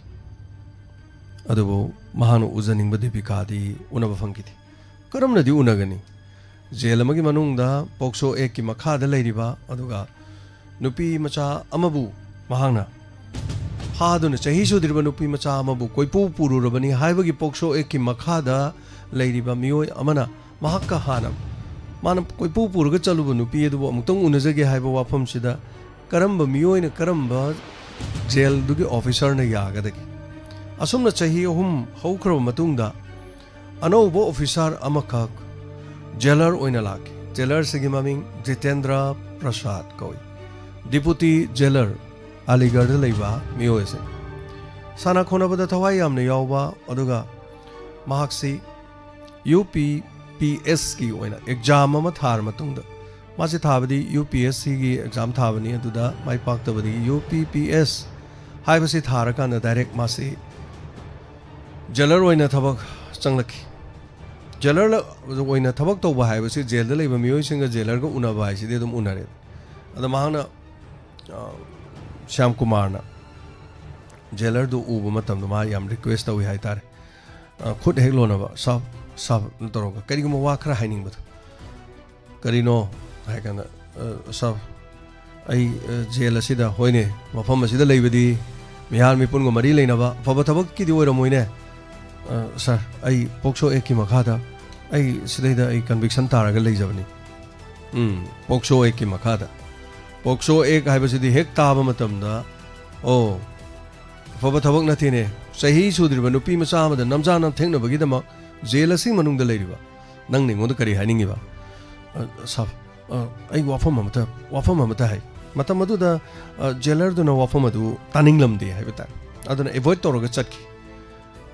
ꯑꯗꯨꯕꯨ ꯃꯍꯥꯛꯅ ꯎꯖꯅꯤꯡꯕ ꯗꯤꯄꯤꯀꯥꯗꯤ ꯎꯅꯕ ꯐꯪꯈꯤꯗꯦ꯫ ꯀꯔꯝꯅꯗꯤ ꯎꯅꯒꯅꯤ? ꯖꯦꯜ ꯑꯃꯒꯤ ꯃꯅꯨꯡꯗ ꯄꯣꯛꯁꯣ ꯑꯦꯛꯀꯤ ꯃꯈꯥꯗ ꯂꯩꯔꯤꯕ, ꯑꯗꯨꯒ ꯅꯨꯄꯤ ꯃꯆꯥ ꯑꯃꯕꯨ ꯃꯍꯥꯛꯅ ꯐꯥꯗꯨꯅ ꯆꯍꯤ ꯁꯨꯗ꯭ꯔꯤꯕ ꯅꯨꯄꯤ ꯃꯆꯥ ꯑꯃꯕꯨ ꯀꯣꯏꯄꯨ ꯄꯨꯔꯨꯔꯕꯅꯤ ꯍꯥꯏꯕꯒꯤ ꯄꯣꯛꯁꯣ ꯑꯦꯛꯀꯤ ꯃꯈꯥꯗ ꯂꯩꯔꯤꯕ ꯃꯤꯑꯣꯏ ꯑꯃꯅ ꯃꯍꯥꯛꯀ ꯍꯥꯟꯅ ꯃꯥꯅ ꯀꯣꯏꯄꯨ ꯄꯨꯔꯒ ꯆꯠꯂꯨꯕ ꯅꯨꯄꯤ ꯑꯗꯨꯕꯨ ꯑꯃꯨꯛꯇꯪ ꯎꯅꯖꯒꯦ ꯍꯥꯏꯕ ꯋꯥꯐꯝꯁꯤꯗ ꯀꯔꯝꯕ ꯃꯤꯑꯣꯏꯅ ꯀꯔꯝꯕ ꯖꯦꯜꯗꯨꯒꯤ ꯑꯣꯐꯤꯁꯔꯅ ꯌꯥꯒꯗꯒꯦ? ꯑꯁꯨꯝꯅ ꯆꯍꯤ ꯑꯍꯨꯝ ꯍꯧꯈ꯭ꯔꯕ ꯃꯇꯨꯡꯗ ꯑꯅꯧꯕ ꯑꯣꯐꯤꯁꯥꯔ ꯑꯃꯈꯛ ꯖꯦꯂꯔ ꯑꯣꯏꯅ ꯂꯥꯛꯈꯤ꯫ ꯖꯦꯂꯔꯁꯤꯒꯤ ꯃꯃꯤꯡ ꯖꯤꯇꯦꯟꯗ꯭ꯔ ꯄ꯭ꯔꯁꯥꯗ ꯀꯧꯏ꯫ ꯗꯤꯄꯨꯇꯤ ꯖꯦꯂꯔ, ꯑꯂꯤꯒꯔꯗ ꯂꯩꯕ ꯃꯤꯑꯣꯏ ꯑꯁꯤꯅꯤ꯫ ꯁꯥꯟꯅ ꯈꯣꯠꯅꯕꯗ ꯊꯋꯥꯏ ꯌꯥꯝꯅ ꯌꯥꯎꯕ, ꯑꯗꯨꯒ ꯃꯍꯥꯛꯁꯤ ꯌꯨ ꯄꯤ ꯄꯤ ꯑꯦꯁꯀꯤ ꯑꯣꯏꯅ ꯑꯦꯛꯖꯥꯝ ꯑꯃ ꯊꯥꯔ ꯃꯇꯨꯡꯗ, ꯃꯥꯁꯤ ꯊꯥꯕꯗꯤ ꯌꯨ ꯄꯤ ꯑꯦꯁ ꯁꯤꯒꯤ ꯑꯦꯛꯖꯥꯝ ꯊꯥꯕꯅꯤ, ꯑꯗꯨꯗ ꯃꯥꯏ ꯄꯥꯛꯇꯕꯗꯒꯤ ꯌꯨ ꯄꯤ ꯄꯤ ꯑꯦꯁ ꯍꯥꯏꯕꯁꯤ ꯊꯥꯔꯀꯥꯟꯗ ꯗꯥꯏꯔꯦꯛ ꯃꯥꯁꯤ ꯖꯦꯂꯔ ꯑꯣꯏꯅ ꯊꯕꯛ ꯆꯪꯂꯛꯈꯤ꯫ ꯖꯦꯂꯔ ꯑꯣꯏꯅ ꯊꯕꯛ ꯇꯧꯕ ꯍꯥꯏꯕꯁꯤ ꯖꯦꯜꯗ ꯂꯩꯕ ꯃꯤꯑꯣꯏꯁꯤꯡꯒ ꯖꯦꯂꯔꯒ ꯎꯅꯕ ꯍꯥꯏꯁꯤꯗꯤ ꯑꯗꯨꯝ ꯎꯅꯔꯦ꯫ ꯑꯗ ꯃꯍꯥꯛꯅ, ꯑ, ꯁ꯭ꯌꯥꯝ ꯀꯨꯃꯥꯔꯅ ꯖꯦꯂꯔꯗꯨ ꯎꯕ ꯃꯇꯝꯗ ꯃꯥ ꯌꯥꯝ ꯔꯤꯀ꯭ꯋꯦꯁ ꯇꯧꯏ ꯍꯥꯏꯇꯥꯔꯦ꯫ ꯑ, ꯈꯨꯠ ꯍꯦꯛ ꯂꯣꯟꯅꯕ, "ꯁꯥꯕ, ꯁꯥꯕ" ꯇꯧꯔꯒ ꯀꯔꯤꯒꯨꯝꯕ ꯋꯥ ꯈꯔ ꯍꯥꯏꯅꯤꯡꯕꯗꯣ꯫ "ꯀꯔꯤꯅꯣ?" ꯍꯥꯏ ꯀꯥꯟꯗ, "ꯑ, ꯁꯥꯔ, ꯑꯩ, ꯑ, ꯖꯦꯜ ꯑꯁꯤꯗ, ꯍꯣꯏꯅꯦ, ꯃꯐꯝ ꯑꯁꯤꯗ ꯂꯩꯕꯗꯤ ꯃꯤꯍꯥꯠ ꯃꯤꯄꯨꯟꯒ ꯃꯔꯤ ꯂꯩꯅꯕ ꯑꯐꯕ ꯊꯕꯛꯀꯤꯗꯤ ꯑꯣꯏꯔꯝꯃꯣꯏꯅꯦ꯫ ꯑ, ꯁꯥꯔ, ꯑꯩ ꯄꯣꯛꯁꯣ ꯑꯦꯛꯀꯤ ꯃꯈꯥꯗ ꯑꯩ ꯁꯤꯗꯩꯗ ꯑꯩ ꯀꯟꯚꯤꯛꯁꯟ ꯇꯥꯔꯒ ꯂꯩꯖꯕꯅꯤ꯫" ꯎꯝ, ꯄꯣꯛꯁꯣ ꯑꯦꯛꯀꯤ ꯃꯈꯥꯗ꯫ ꯄꯣꯛꯁꯣ ꯑꯦꯛ ꯍꯥꯏꯕꯁꯤꯗꯤ ꯍꯦꯛ ꯇꯥꯕ ꯃꯇꯝꯗ, "ꯑꯣ, ꯑꯐꯕ ꯊꯕꯛ ꯅꯠꯇꯦꯅꯦ꯫ ꯆꯍꯤ ꯁꯨꯗ꯭ꯔꯤꯕ ꯅꯨꯄꯤ ꯃꯆꯥ ꯑꯃꯗ ꯅꯝꯖꯥ ꯅꯝꯊꯦꯛꯅꯕꯒꯤꯗꯃꯛ ꯖꯦꯜ ꯑꯁꯤꯒꯤ ꯃꯅꯨꯡꯗ ꯂꯩꯔꯤꯕ ꯅꯪꯅ ꯑꯩꯉꯣꯟꯗ ꯀꯔꯤ ꯍꯥꯏꯅꯤꯡꯉꯤꯕ?" "ꯑ, ꯁꯥꯔ, ꯑ, ꯑꯩ ꯋꯥꯐꯝ ꯑꯃꯇ, ꯋꯥꯐꯝ ꯑꯃꯇ ꯍꯥꯏ꯫" ꯃꯇꯝ ꯑꯗꯨꯗ, ꯑ, ꯖꯦꯂꯔꯗꯨꯅ ꯋꯥꯐꯝ ꯑꯗꯨ ꯇꯥꯅꯤꯡꯂꯝꯗꯦ ꯍꯥꯏꯕ ꯇꯥꯏ꯫ ꯑꯗꯨꯅ ꯑꯦꯚꯣꯏꯗ ꯇꯧꯔꯒ ꯆꯠꯈꯤ꯫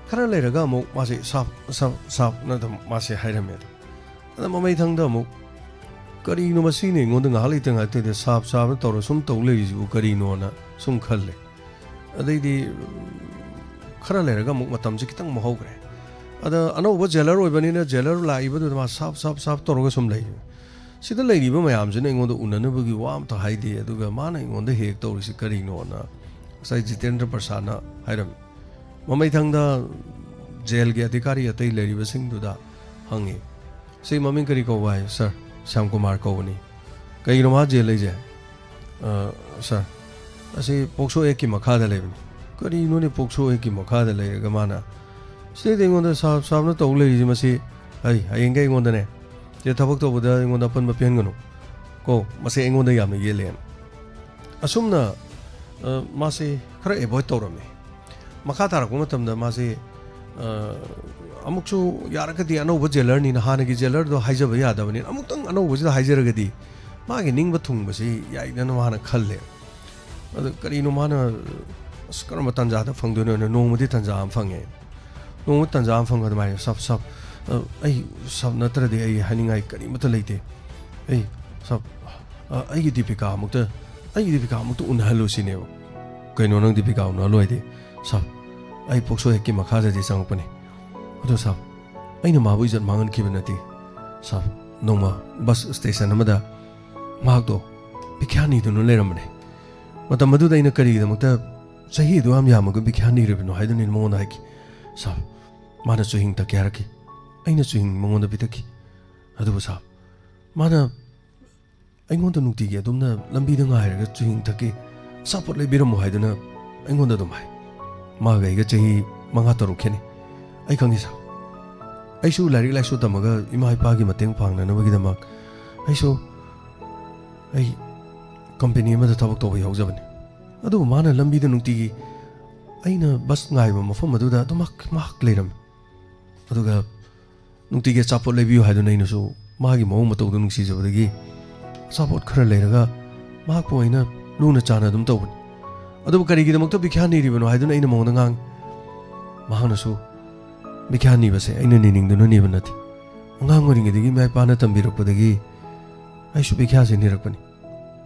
ꯈꯔ ꯂꯩꯔꯒ ꯑꯃꯨꯛ ꯃꯥꯁꯦ, "ꯁꯥꯔ, ꯁꯥꯔ, ꯁꯥꯔꯅ" ꯑꯗꯨꯝ ꯃꯥꯁꯦ ꯍꯥꯏꯔꯝꯃꯦ꯫ ꯑꯗꯨꯝ ꯑꯗ ꯃꯃꯩꯊꯪꯗ ꯑꯃꯨꯛ, "ꯀꯔꯤꯅꯣ ꯃꯁꯤꯅ ꯑꯩꯉꯣꯟꯗ ꯉꯥꯏꯍꯥꯛ ꯂꯩꯇ ꯉꯥꯏꯍꯥꯛꯇꯗ ꯁꯥꯔ, ꯁꯥꯔꯅ ꯇꯧꯔ ꯁꯨꯝ ꯇꯧ ꯂꯩꯔꯤꯁꯤꯕꯨ ꯀꯔꯤꯅꯣꯅ?" ꯁꯨꯝ ꯈꯜꯂꯦ꯫ ꯑꯗꯩꯗꯤ, ꯎꯝ, ꯈꯔ ꯂꯩꯔꯒ ꯑꯃꯨꯛ ꯃꯇꯝꯁꯦ ꯈꯤꯇꯪ ꯑꯃꯨꯛ ꯍꯧꯈ꯭ꯔꯦ꯫ ꯑꯗ ꯑꯅꯧꯕ ꯖꯦꯂꯔ ꯑꯣꯏꯕꯅꯤꯅ ꯖꯦꯂꯔ ꯂꯥꯛꯏꯕꯗꯨꯗ ꯃꯥ ꯁꯥꯞ, ꯁꯥꯞ, ꯁꯥꯞ ꯇꯧꯔꯒ ꯁꯨꯝ ꯂꯩ꯫ ꯁꯤꯗ ꯂꯩꯔꯤꯕ ꯃꯌꯥꯝꯁꯤꯅ ꯑꯩꯉꯣꯟꯗ ꯎꯅꯅꯕꯒꯤ ꯋꯥ ꯑꯝꯇ ꯍꯥꯏꯗꯦ, ꯑꯗꯨꯒ ꯃꯥꯅ ꯑꯩꯉꯣꯟꯗ ꯍꯦꯛ ꯇꯧꯔꯤꯁꯤ ꯀꯔꯤꯅꯣꯅ ꯉꯁꯥꯏ ꯖꯤꯇꯦꯟꯗ꯭ꯔ ꯄ꯭ꯔꯁꯥꯗꯅ ꯍꯥꯏꯔꯝꯃꯤ꯫ ꯃꯃꯩꯊꯪꯗ ꯖꯦꯜꯒꯤ ꯑꯙꯤꯀꯥꯔꯤ ꯑꯇꯩ ꯂꯩꯔꯤꯕꯁꯤꯡꯗꯨꯗ ꯍꯪꯉꯤ, "ꯁꯤ ꯃꯃꯤꯡ ꯀꯔꯤ ꯀꯧꯕ?" ꯍꯥꯏ, "ꯁꯥꯔ, ꯁ꯭ꯌꯥꯝ ꯀꯨꯃꯥꯔ ꯀꯧꯕꯅꯤ꯫" "ꯀꯩꯒꯤꯅꯣ ꯃꯥ ꯖꯦꯜ ꯂꯩꯁꯦ?" "ꯑ, ꯁꯥꯔ, ꯑꯁꯤ ꯄꯣꯛꯁꯣ ꯑꯦꯛꯀꯤ ꯃꯈꯥꯗ ꯂꯩꯕꯅꯤ꯫" "ꯀꯔꯤꯅꯣꯅꯦ ꯄꯣꯛꯁꯣ ꯑꯦꯛꯀꯤ ꯃꯈꯥꯗ ꯂꯩꯔꯒ ꯃꯥꯅ?" "ꯁꯤꯗꯩꯗ ꯑꯩꯉꯣꯟꯗ ꯁꯥꯞ ꯁꯥꯞꯅ ꯇꯧ ꯂꯩꯔꯤꯁꯤ ꯃꯁꯤ, ꯑꯩ ꯍꯌꯦꯡꯒꯩ ꯑꯩꯉꯣꯟꯗꯅꯦ, ꯁꯤꯗ ꯊꯕꯛ ꯇꯧꯕꯗ ꯑꯩꯉꯣꯟꯗ ꯑꯄꯟꯕ ꯄꯤꯍꯟꯒꯅꯨ ꯀꯣ, ꯃꯁꯤ ꯑꯩꯉꯣꯟꯗ ꯌꯥꯝꯅ ꯌꯦꯠꯂꯦꯅ꯫" ꯑꯁꯨꯝꯅ, ꯑ, ꯃꯥꯁꯤ ꯈꯔ ꯑꯦꯚꯣꯏꯗ ꯇꯧꯔꯝꯃꯤ꯫ ꯃꯈꯥ ꯇꯥꯔꯛꯄ ꯃꯇꯝꯗ ꯃꯥꯁꯤ, ꯑ, ꯑꯃꯨꯛꯁꯨ ꯌꯥꯔꯒꯗꯤ ꯑꯅꯧꯕ ꯖꯦꯂꯔꯅꯤꯅ, ꯍꯥꯟꯅꯒꯤ ꯖꯦꯂꯔꯗꯣ ꯍꯥꯏꯖꯕ ꯌꯥꯗꯕꯅꯤꯅ, ꯑꯃꯨꯛꯇꯪ ꯑꯅꯧꯕꯁꯤꯗ ꯍꯥꯏꯖꯔꯒꯗꯤ ꯃꯥꯒꯤ ꯅꯤꯡꯕ ꯊꯨꯡꯕꯁꯤ ꯌꯥꯏꯗꯅ ꯃꯥꯅ ꯈꯜꯂꯦ꯫ ꯑꯗ ꯀꯔꯤꯅꯣ ꯃꯥꯅ, ꯑꯁ, ꯀꯔꯝꯕ ꯇꯥꯟꯖꯥꯗ ꯐꯪꯗꯣꯏꯅꯣꯅ ꯅꯣꯡꯃꯗꯤ ꯇꯥꯟꯖꯥ ꯑꯃ ꯐꯪꯉꯦ꯫ ꯅꯣꯡꯃ ꯇꯥꯟꯖꯥ ꯑꯃ ꯐꯪꯉꯒ ꯑꯗꯨꯃꯥꯏꯅ, "ꯁꯥꯞ, ꯁꯥꯞ, ꯑ, ꯑꯩ ꯁꯥꯞ ꯅꯠꯇ꯭ꯔꯗꯤ ꯑꯩ ꯍꯥꯏꯅꯤꯡꯉꯥꯏ ꯀꯔꯤꯃꯠꯇ ꯂꯩꯇꯦ꯫ ꯑꯩ, ꯁꯥꯞ, ꯑ, ꯑꯩꯒꯤ ꯗꯤꯄꯤꯀꯥ ꯑꯃꯨꯛꯇ, ꯑꯩꯒꯤ ꯗꯤꯄꯤꯀꯥ ꯑꯃꯨꯛꯇ ꯎꯅꯍꯜꯂꯨ" ꯁꯤꯅꯦꯕ꯫ "ꯀꯩꯅꯣ, ꯅꯪ ꯗꯤꯄꯤꯀꯥ ꯎꯅ ꯂꯣꯏꯗꯤ?" "ꯁꯥꯔ, ꯑꯩ ꯄꯣꯛꯁꯣ ꯑꯦꯛꯀꯤ ꯃꯈꯥꯗꯗꯤ ꯆꯪꯉꯛꯄꯅꯤ꯫ ꯑꯗꯣ ꯁꯥꯔ, ꯑꯩꯅ ꯃꯥꯕꯨ ꯏꯖꯠ ꯃꯥꯡꯍꯟꯈꯤꯕ ꯅꯠꯇꯦ꯫ ꯁꯥꯔ, ꯅꯣꯡꯃ ꯕꯁ ꯁ꯭ꯇꯦꯁꯟ ꯑꯃꯗ ꯃꯍꯥꯛꯇꯣ ꯚꯤꯈ꯭ꯌꯥ ꯅꯤꯗꯨꯅ ꯂꯩꯔꯝꯕꯅꯦ꯫ ꯃꯇꯝ ꯑꯗꯨꯗ ꯑꯩꯅ ꯀꯔꯤꯒꯤꯗꯃꯛꯇ ꯆꯍꯤ ꯑꯗꯨ ꯌꯥꯝ ꯌꯥꯝꯃꯒ ꯚꯤꯈ꯭ꯌꯥ ꯅꯤꯔꯤꯕꯅꯣ ꯍꯥꯏꯗꯨꯅ ꯑꯩꯅ ꯃꯉꯣꯟꯗ ꯍꯥꯏꯈꯤ꯫ ꯁꯥꯔ, ꯃꯥꯅ ꯆꯨꯍꯤꯡ ꯊꯛꯀꯦ ꯍꯥꯏꯔꯛꯈꯤ꯫ ꯑꯩꯅ ꯆꯨꯍꯤꯡ ꯃꯉꯣꯟꯗ ꯄꯤꯊꯛꯈꯤ꯫ ꯑꯗꯨꯕꯨ ꯁꯥꯔ, ꯃꯥꯅ ꯑꯩꯉꯣꯟꯗ ꯅꯨꯡꯇꯤꯒꯤ ꯑꯗꯨꯝꯅ ꯂꯝꯕꯤꯗ ꯉꯥꯏꯔꯒ ꯆꯨꯍꯤꯡ ꯊꯛꯀꯦ, ꯑꯆꯥꯄꯣꯠ ꯂꯩꯕꯤꯔꯝꯃꯣ ꯍꯥꯏꯗꯨꯅ ꯑꯩꯉꯣꯟꯗ ꯑꯗꯨꯝ ꯍꯥꯏ꯫ ꯃꯥꯒ ꯑꯩꯒ ꯆꯍꯤ ꯃꯉꯥ ꯇꯔꯨꯛ ꯈꯦꯠꯅꯩ꯫ ꯑꯩ ꯈꯪꯉꯤ ꯁꯥꯔ꯫ ꯑꯩꯁꯨ ꯂꯥꯏꯔꯤꯛ ꯂꯥꯏꯁꯨ ꯇꯝꯃꯒ ꯏꯃꯥ ꯏꯄꯥꯒꯤ ꯃꯇꯦꯡ ꯄꯥꯡꯅꯅꯕꯒꯤꯗꯃꯛ ꯑꯩꯁꯨ ꯑꯩ ꯀꯝꯄꯦꯅꯤ ꯑꯃꯗ ꯊꯕꯛ ꯇꯧꯕ ꯌꯥꯎꯖꯕꯅꯤ꯫ ꯑꯗꯨꯕꯨ ꯃꯥꯅ ꯂꯝꯕꯤꯗ ꯅꯨꯡꯇꯤꯒꯤ ꯑꯩꯅ ꯕꯁ ꯉꯥꯏꯕ ꯃꯐꯝ ꯑꯗꯨꯗ ꯑꯗꯨꯃꯛ ꯃꯍꯥꯛ ꯂꯩꯔꯝꯃꯤ꯫ ꯑꯗꯨꯒ ꯅꯨꯡꯇꯤꯒꯤ ꯑꯆꯥꯄꯣꯠ ꯂꯩꯕꯤꯌꯨ ꯍꯥꯏꯗꯨꯅ ꯑꯩꯅꯁꯨ ꯃꯥꯒꯤ ꯃꯑꯣꯡ ꯃꯇꯧꯗꯨ ꯅꯨꯡꯁꯤꯖꯕꯗꯒꯤ ꯑꯆꯥꯄꯣꯠ ꯈꯔ ꯂꯩꯔꯒ ꯃꯍꯥꯛꯄꯨ ꯑꯩꯅ ꯂꯨꯅ ꯆꯥꯟꯅ ꯑꯗꯨꯝ ꯇꯧꯕꯅꯤ꯫ ꯑꯗꯨꯕꯨ ꯀꯔꯤꯒꯤꯗꯃꯛꯇ ꯚꯤꯈ꯭ꯌꯥ ꯅꯤꯔꯤꯕꯅꯣ ꯍꯥꯏꯗꯨꯅ ꯑꯩꯅ ꯃꯉꯣꯟꯗ ꯉꯥꯡꯉꯤ꯫ ꯃꯍꯥꯛꯅꯁꯨ, "ꯚꯤꯈ꯭ꯌꯥ ꯅꯤꯕꯁꯦ ꯑꯩꯅ ꯅꯤꯅꯤꯡꯗꯨꯅ ꯅꯤꯕ ꯅꯠꯇꯦ꯫ ꯑꯉꯥꯡ ꯑꯣꯏꯔꯤꯉꯩꯗꯒꯤ ꯏꯃꯥ ꯏꯄꯥꯅ ꯇꯝꯕꯤꯔꯛꯄꯗꯒꯤ ꯑꯩꯁꯨ ꯚꯤꯈ꯭ꯌꯥꯁꯦ ꯅꯤꯔꯛꯄꯅꯤ꯫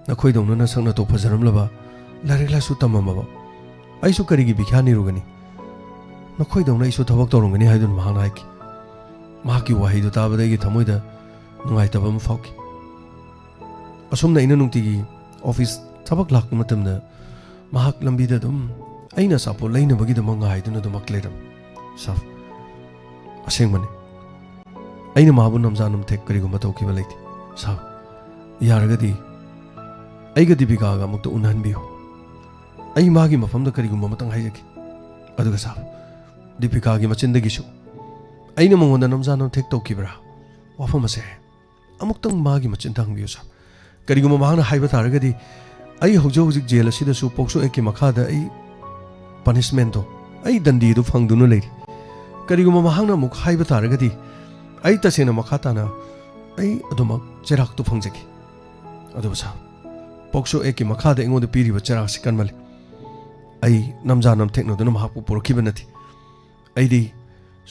ꯅꯈꯣꯏꯗꯧꯅ ꯅꯁꯛ ꯅꯇꯧ ꯐꯖꯔꯝꯂꯕ, ꯂꯥꯏꯔꯤꯛ ꯂꯥꯏꯁꯨ ꯇꯝꯃꯝꯃꯕ ꯑꯩꯁꯨ ꯀꯔꯤꯒꯤ ꯚꯤꯈ꯭ꯌꯥ ꯅꯤꯔꯨꯒꯅꯤ? ꯅꯈꯣꯏꯗꯧꯅ ꯑꯩꯁꯨ ꯊꯕꯛ ꯇꯧꯔꯝꯒꯅꯤ" ꯍꯥꯏꯗꯨꯅ ꯃꯍꯥꯛꯅ ꯍꯥꯏꯈꯤ꯫ ꯃꯍꯥꯛꯀꯤ ꯋꯥꯍꯩꯗꯨ ꯇꯥꯕꯗ ꯑꯩꯒꯤ ꯊꯃꯣꯏꯗ ꯅꯨꯡꯉꯥꯏꯇꯕ ꯑꯃ ꯐꯥꯎꯈꯤ꯫ ꯑꯁꯨꯝꯅ ꯑꯩꯅ ꯅꯨꯡꯇꯤꯒꯤ ꯑꯣꯐꯤꯁ ꯊꯕꯛ ꯂꯥꯛꯄ ꯃꯇꯝꯗ ꯃꯍꯥꯛ ꯂꯝꯕꯤꯗ ꯑꯗꯨꯝ ꯑꯩꯅ ꯑꯆꯥꯄꯣꯠ ꯂꯩꯅꯕꯒꯤꯗꯃꯛ ꯉꯥꯏꯗꯨꯅ ꯑꯗꯨꯃꯛ ꯂꯩꯔꯝꯃꯤ꯫ ꯁꯥꯔ, ꯑꯁꯦꯡꯕꯅꯤ, ꯑꯩꯅ ꯃꯥꯕꯨ ꯅꯝꯖꯥ ꯅꯝꯊꯦꯛ ꯀꯔꯤꯒꯨꯝꯕ ꯇꯧꯈꯤꯕ ꯂꯩꯇꯦ꯫ ꯁꯥꯔ, ꯌꯥꯔꯒꯗꯤ ꯑꯩꯒ ꯗꯤꯄꯤꯀꯥꯒ ꯑꯃꯨꯛꯇ ꯎꯅꯍꯟꯕꯤꯌꯨ꯫ ꯑꯩ ꯃꯥꯒꯤ ꯃꯐꯝꯗ ꯀꯔꯤꯒꯨꯝꯕ ꯑꯃꯇꯪ ꯍꯥꯏꯖꯒꯦ꯫ ꯑꯗꯨꯒ ꯁꯥꯔ, ꯗꯤꯄꯤꯀꯥꯒꯤ ꯃꯆꯤꯟꯗꯒꯤꯁꯨ ꯑꯩꯅ ꯃꯉꯣꯟꯗ ꯅꯝꯖꯥ ꯅꯝꯊꯦꯛ ꯇꯧꯈꯤꯕ꯭ꯔꯥ? ꯋꯥꯐꯝ ꯑꯁꯦ ꯑꯃꯨꯛꯇꯪ ꯃꯥꯒꯤ ꯃꯆꯤꯟꯗ ꯍꯪꯕꯤꯌꯨ ꯁꯥꯔ꯫ ꯀꯔꯤꯒꯨꯝꯕ ꯃꯍꯥꯛꯅ ꯍꯥꯏꯕ ꯇꯥꯔꯒꯗꯤ ꯑꯩ ꯍꯧꯖꯤꯛ ꯍꯧꯖꯤꯛ ꯖꯦꯜ ꯑꯁꯤꯗꯁꯨ ꯄꯣꯛꯁꯣ ꯑꯦꯛꯀꯤ ꯃꯈꯥꯗ ꯑꯩ ꯄꯅꯤꯁꯃꯦꯟꯗꯣ, ꯑꯩ ꯗꯟꯗꯤꯗꯨ ꯐꯪꯗꯨꯅ ꯂꯩꯔꯤ꯫ ꯀꯔꯤꯒꯨꯝꯕ ꯃꯍꯥꯛꯅ ꯑꯃꯨꯛ ꯍꯥꯏꯕ ꯇꯥꯔꯒꯗꯤ ꯑꯩ ꯇꯁꯦꯡꯅ ꯃꯈꯥ ꯇꯥꯅ ꯑꯩ ꯑꯗꯨꯃꯛ ꯆꯩꯔꯥꯛꯇꯨ ꯐꯪꯖꯈꯤ꯫ ꯑꯗꯨꯕꯨ ꯁꯥꯔ, ꯄꯣꯛꯁꯣ ꯑꯦꯛꯀꯤ ꯃꯈꯥꯗ ꯑꯩꯉꯣꯟꯗ ꯄꯤꯔꯤꯕ ꯆꯩꯔꯥꯛꯁꯤ ꯀꯟꯃꯜꯂꯤ꯫ ꯑꯩ ꯅꯝꯖꯥ ꯅꯝꯊꯦꯛꯅꯗꯨꯅ ꯃꯍꯥꯛꯄꯨ ꯄꯨꯔꯛꯈꯤꯕ ꯅꯠꯇꯦ꯫ ꯑꯩꯗꯤ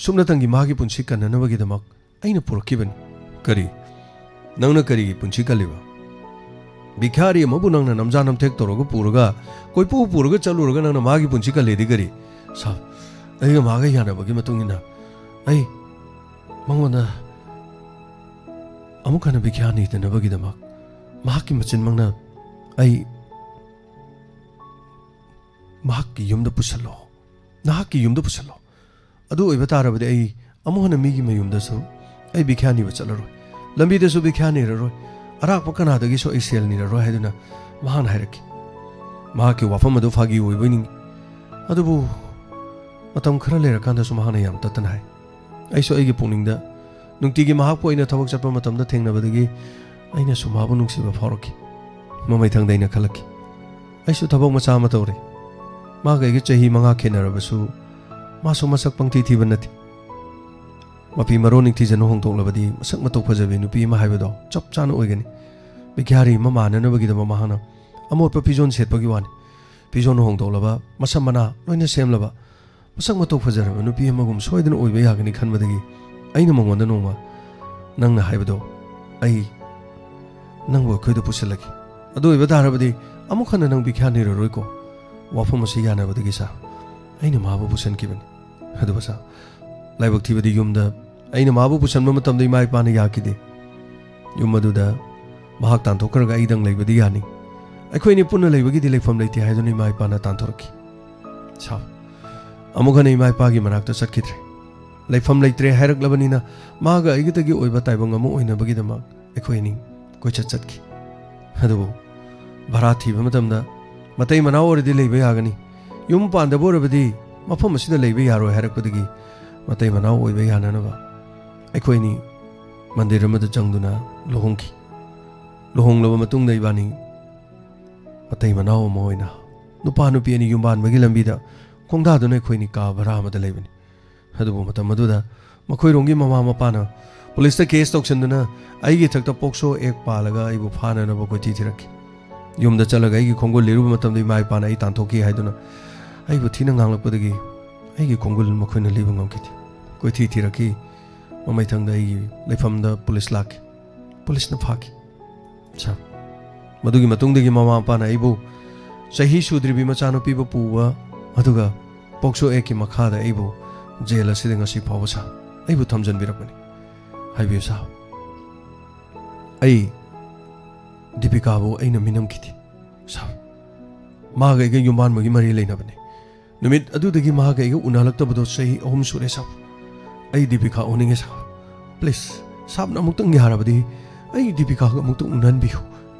ꯁꯨꯞꯅꯇꯪꯒꯤ ꯃꯥꯒꯤ ꯄꯨꯟꯁꯤ ꯀꯟꯅꯅꯕꯒꯤꯗꯃꯛ ꯑꯩꯅ ꯄꯨꯔꯛꯈꯤꯕꯅꯤ꯫ ꯀꯔꯤ? ꯅꯪꯅ ꯀꯔꯤꯒꯤ ꯄꯨꯟꯁꯤ ꯀꯜꯂꯤꯕ? ꯚꯤꯈ꯭ꯌꯥꯔꯤ ꯑꯃꯕꯨ ꯅꯪꯅ ꯅꯝꯖꯥ ꯅꯝꯊꯦꯛ ꯇꯧꯔꯒ ꯄꯨꯔꯒ, ꯀꯣꯏꯄꯨ ꯄꯨꯔꯒ ꯆꯠꯂꯨꯔꯒ ꯅꯪꯅ ꯃꯥꯒꯤ ꯄꯨꯟꯁꯤ ꯀꯜꯂꯦꯗꯤ ꯀꯔꯤ? ꯁꯥ, ꯑꯩꯒ ꯃꯥꯒ ꯌꯥꯅꯕꯒꯤ ꯃꯇꯨꯡ ꯏꯟꯅ ꯑꯩ ꯃꯉꯣꯟꯗ ꯑꯃꯨꯛ ꯍꯟꯅ ꯚꯤꯈ꯭ꯌꯥ ꯅꯤꯗꯅꯕꯒꯤꯗꯃꯛ ꯃꯍꯥꯛꯀꯤ ꯃꯆꯤꯟꯃꯛꯅ ꯑꯩ ꯃꯍꯥꯛꯀꯤ ꯌꯨꯝꯗ ꯄꯨꯁꯜꯂꯣ, ꯅꯍꯥꯛꯀꯤ ꯌꯨꯝꯗ ꯄꯨꯁꯜꯂꯣ꯫ ꯑꯗꯨ ꯑꯣꯏꯕ ꯇꯥꯔꯕꯗꯤ ꯑꯩ ꯑꯃꯨꯛ ꯍꯟꯅ ꯃꯤꯒꯤ ꯃꯌꯨꯝꯗꯁꯨ ꯑꯩ ꯚꯤꯈ꯭ꯌꯥ ꯅꯤꯕ ꯆꯠꯂꯔꯣꯏ, ꯂꯝꯕꯤꯗꯁꯨ ꯚꯤꯈ꯭ꯌꯥ ꯅꯤꯔꯔꯣꯏ, ꯑꯔꯥꯛꯄ ꯀꯅꯥꯗꯒꯤꯁꯨ ꯑꯩ ꯁꯦꯜ ꯅꯤꯔꯔꯣꯏ ꯍꯥꯏꯗꯨꯅ ꯃꯍꯥꯛꯅ ꯍꯥꯏꯔꯛꯈꯤ꯫ ꯃꯍꯥꯛꯀꯤ ꯋꯥꯐꯝ ꯑꯗꯨ ꯐꯥꯒꯤ ꯑꯣꯏꯕꯣꯏ ꯅꯤꯡꯏ꯫ ꯑꯗꯨꯕꯨ ꯃꯇꯝ ꯈꯔ ꯂꯩꯔꯀꯥꯟꯗꯁꯨ ꯃꯍꯥꯛꯅ ꯌꯥꯝ ꯇꯠꯇꯅ ꯍꯥꯏ꯫ ꯑꯩꯁꯨ ꯑꯩꯒꯤ ꯄꯨꯛꯅꯤꯡꯗ ꯅꯨꯡꯇꯤꯒꯤ ꯃꯍꯥꯛꯄꯨ ꯑꯩꯅ ꯊꯕꯛ ꯆꯠꯄ ꯃꯇꯝꯗ ꯊꯦꯡꯅꯕꯗꯒꯤ ꯑꯩꯅꯁꯨ ꯃꯥꯕꯨ ꯅꯨꯡꯁꯤꯕ ꯐꯥꯎꯔꯛꯈꯤ꯫ ꯃꯃꯩꯊꯪꯗ ꯑꯩꯅ ꯈꯜꯂꯛꯈꯤ, ꯑꯩꯁꯨ ꯊꯕꯛ ꯃꯆꯥ ꯑꯃ ꯇꯧꯔꯦ꯫ ꯃꯥꯒ ꯑꯩꯒ ꯆꯍꯤ ꯃꯉꯥ ꯈꯦꯠꯅꯔꯕꯁꯨ ꯃꯥꯁꯨ ꯃꯁꯛ ꯄꯪꯊꯤ ꯊꯤꯕ ꯅꯠꯇꯦ꯫ ꯃꯐꯤ ꯃꯔꯣꯟ ꯅꯤꯡꯊꯤꯖꯅ ꯍꯣꯡꯗꯣꯛꯂꯕꯗꯤ ꯃꯁꯛ ꯃꯇꯧ ꯐꯖꯕꯤ ꯅꯨꯄꯤ ꯑꯃ ꯍꯥꯏꯕꯗꯣ ꯆꯞ ꯆꯥꯅ ꯑꯣꯏꯒꯅꯤ꯫ ꯚꯤꯈ꯭ꯌꯥꯔꯤ ꯑꯃ ꯃꯥꯟꯅꯅꯕꯒꯤꯗꯃꯛ ꯃꯍꯥꯛꯅ ꯑꯃꯣꯠꯄ ꯐꯤꯖꯣꯜ ꯁꯦꯠꯄꯒꯤ ꯋꯥꯅꯤ꯫ ꯐꯤꯖꯣꯜ ꯍꯣꯡꯗꯣꯛꯂꯕ, ꯃꯁꯝ ꯃꯅꯥ ꯂꯣꯏꯅ ꯁꯦꯝꯂꯕ, ꯃꯁꯛ ꯃꯇꯧ ꯐꯖꯔꯕ ꯅꯨꯄꯤ ꯑꯃꯒꯨꯝ ꯁꯣꯏꯗꯅ ꯑꯣꯏꯕ ꯌꯥꯒꯅꯤ ꯈꯟꯕꯗꯒꯤ ꯑꯩꯅ ꯃꯉꯣꯟꯗ ꯅꯣꯡꯃ ꯅꯪꯅ ꯍꯥꯏꯕꯗꯣ ꯑꯩ ꯅꯪꯕꯨ ꯑꯩꯈꯣꯏꯗ ꯄꯨꯁꯤꯜꯂꯒꯦ꯫ ꯑꯗꯨ ꯑꯣꯏꯕ ꯇꯥꯔꯕꯗꯤ ꯑꯃꯨꯛ ꯍꯟꯅ ꯅꯪ ꯚꯤꯈ꯭ꯌꯥ ꯅꯤꯔꯔꯣꯏꯀꯣ꯫ ꯋꯥꯐꯝ ꯑꯁꯤ ꯌꯥꯅꯕꯗꯒꯤ ꯁꯥ ꯑꯩꯅ ꯃꯥꯕꯨ ꯄꯨꯁꯤꯟꯈꯤꯕꯅꯤ꯫ ꯑꯗꯨꯒ ꯁꯥ ꯂꯥꯏꯕꯛ ꯊꯤꯕꯗꯤ ꯌꯨꯝꯗ ꯑꯩꯅ ꯃꯥꯕꯨ ꯄꯨꯁꯤꯟꯕ ꯃꯇꯝꯗ ꯏꯃꯥ ꯏꯄꯥꯅ ꯌꯥꯈꯤꯗꯦ꯫ ꯌꯨꯝ ꯑꯗꯨꯗ ꯃꯍꯥꯛ ꯇꯥꯟꯊꯣꯛꯈ꯭ꯔꯒ ꯑꯩꯗꯪ ꯂꯩꯕꯗꯤ ꯌꯥꯅꯤ꯫ ꯑꯩꯈꯣꯏ ꯑꯅꯤ ꯄꯨꯟꯅ ꯂꯩꯕꯒꯤꯗꯤ ꯂꯩꯐꯝ ꯂꯩꯇꯦ ꯍꯥꯏꯗꯨꯅ ꯏꯃꯥ ꯏꯄꯥꯅ ꯇꯥꯟꯊꯣꯔꯛꯈꯤ꯫ ꯁꯥꯎ꯫ ꯑꯃꯨꯛ ꯍꯟꯅ ꯏꯃꯥ ꯏꯄꯥꯒꯤ ꯃꯅꯥꯛꯇ ꯆꯠꯈꯤꯗ꯭ꯔꯦ꯫ ꯂꯩꯐꯝ ꯂꯩꯇ꯭ꯔꯦ ꯍꯥꯏꯔꯛꯂꯕꯅꯤꯅ ꯃꯥꯒ ꯑꯩꯒꯇꯒꯤ ꯑꯣꯏꯕ ꯇꯥꯏꯕꯪ ꯑꯃ ꯑꯣꯏꯅꯕꯒꯤꯗꯃꯛ ꯑꯩꯈꯣꯏ ꯑꯅꯤ ꯀꯣꯏꯆꯠ ꯆꯠꯈꯤ꯫ ꯑꯗꯨꯕꯨ ꯚꯔꯥ ꯊꯤꯕ ꯃꯇꯝꯗ ꯃꯇꯩ ꯃꯅꯥꯎ ꯑꯣꯏꯔꯗꯤ ꯂꯩꯕ ꯌꯥꯒꯅꯤ, ꯌꯨꯝ ꯄꯥꯟꯗꯕ ꯑꯣꯏꯔꯕꯗꯤ ꯃꯐꯝ ꯑꯁꯤꯗ ꯂꯩꯕ ꯌꯥꯔꯣꯏ ꯍꯥꯏꯔꯛꯄꯗꯒꯤ ꯃꯇꯩ ꯃꯅꯥꯎ ꯑꯣꯏꯕ ꯌꯥꯅꯅꯕ ꯑꯩꯈꯣꯏ ꯑꯅꯤ ꯃꯟꯗꯤꯔ ꯑꯃꯗ ꯆꯪꯗꯨꯅ ꯂꯨꯍꯣꯡꯈꯤ꯫ ꯂꯨꯍꯣꯡꯂꯕ ꯃꯇꯨꯡꯗ ꯏꯕꯥꯅꯤ ꯃꯇꯩ ꯃꯅꯥꯎ ꯑꯃ ꯑꯣꯏꯅ ꯅꯨꯄꯥ ꯅꯨꯄꯤ ꯑꯅꯤ ꯌꯨꯝꯕꯥꯟꯕꯒꯤ ꯂꯝꯕꯤꯗ ꯈꯣꯡꯗꯥꯗꯨꯅ ꯑꯩꯈꯣꯏꯅꯤ ꯀꯥ ꯚꯔꯥ ꯑꯃꯗ ꯂꯩꯕꯅꯤ꯫ ꯑꯗꯨꯕꯨ ꯃꯇꯝ ꯑꯗꯨꯗ ꯃꯈꯣꯏꯔꯣꯝꯒꯤ ꯃꯃꯥ ꯃꯄꯥꯅ ꯄꯨꯂꯤꯁꯇ ꯀꯦꯁ ꯇꯧꯁꯤꯟꯗꯨꯅ ꯑꯩꯒꯤ ꯏꯊꯛꯇ ꯄꯣꯛꯁꯣ ꯑꯦꯛ ꯄꯥꯜꯂꯒ ꯑꯩꯕꯨ ꯐꯥꯅꯅꯕ ꯀꯣꯏꯊꯤ ꯊꯤꯔꯛꯈꯤ꯫ ꯌꯨꯝꯗ ꯆꯠꯂꯒ ꯑꯩꯒꯤ ꯈꯣꯡꯒꯨꯜ ꯂꯤꯔꯨꯕ ꯃꯇꯝꯗ ꯏꯃꯥ ꯏꯄꯥꯅ ꯑꯩ ꯇꯥꯟꯊꯣꯛꯈꯤ ꯍꯥꯏꯗꯨꯅ ꯑꯩꯕꯨ ꯊꯤꯅ ꯉꯥꯡꯂꯛꯄꯗꯒꯤ ꯑꯩꯒꯤ ꯈꯣꯡꯒꯨꯜ ꯃꯈꯣꯏꯅ ꯂꯤꯕ ꯉꯝꯈꯤꯗꯦ꯫ ꯀꯣꯏꯊꯤ ꯊꯤꯔꯛꯈꯤ꯫ ꯃꯃꯩꯊꯪꯗ ꯑꯩꯒꯤ ꯂꯩꯐꯝꯗ ꯄꯨꯂꯤꯁ ꯂꯥꯛꯈꯤ꯫ ꯄꯨꯂꯤꯁꯅ ꯐꯥꯈꯤ꯫ ꯁꯥꯔ, ꯃꯗꯨꯒꯤ ꯃꯇꯨꯡꯗꯒꯤ ꯃꯃꯥ ꯃꯄꯥꯅ ꯑꯩꯕꯨ ꯆꯍꯤ ꯁꯨꯗ꯭ꯔꯤꯕꯤ ꯃꯆꯥꯅꯨꯄꯤꯕꯨ ꯄꯨꯕ, ꯑꯗꯨꯒ ꯄꯣꯛꯁꯣ ꯑꯦꯛꯀꯤ ꯃꯈꯥꯗ ꯑꯩꯕꯨ ꯖꯦꯜ ꯑꯁꯤꯗ ꯉꯁꯤ ꯐꯥꯎꯕ ꯁꯥ ꯑꯩꯕꯨ ꯊꯝꯖꯤꯟꯕꯤꯔꯛꯄꯅꯤ꯫ ꯍꯥꯏꯕꯤꯌꯨ ꯁꯥ, ꯑꯩ ꯗꯤꯄꯤꯀꯥꯕꯨ ꯑꯩꯅ ꯃꯤꯅꯝꯈꯤꯗꯦ ꯁꯥ꯫ ꯃꯥꯒ ꯑꯩꯒ ꯌꯨꯝꯕꯥꯟꯕꯒꯤ ꯃꯔꯤ ꯂꯩꯅꯕꯅꯤ꯫ ꯅꯨꯃꯤꯠ ꯑꯗꯨꯗꯒꯤ ꯃꯍꯥꯛꯀ ꯑꯩꯒ ꯎꯅꯍꯜꯂꯛꯇꯕꯗꯣ ꯆꯍꯤ ꯑꯍꯨꯝ ꯁꯨꯔꯦ ꯁꯥꯕ꯫ ꯑꯩ ꯗꯤꯄꯤꯀꯥ ꯎꯅꯤꯡꯉꯦ ꯁꯥꯕ꯫ ꯄ꯭ꯂꯤꯖ, ꯁꯥꯕꯅ ꯑꯃꯨꯛꯇꯪ ꯌꯥꯔꯕꯗꯤ ꯑꯩ ꯗꯤꯄꯤꯀꯥꯒ ꯑꯃꯨꯛꯇꯪ ꯎꯅꯍꯟꯕꯤꯌꯨ꯫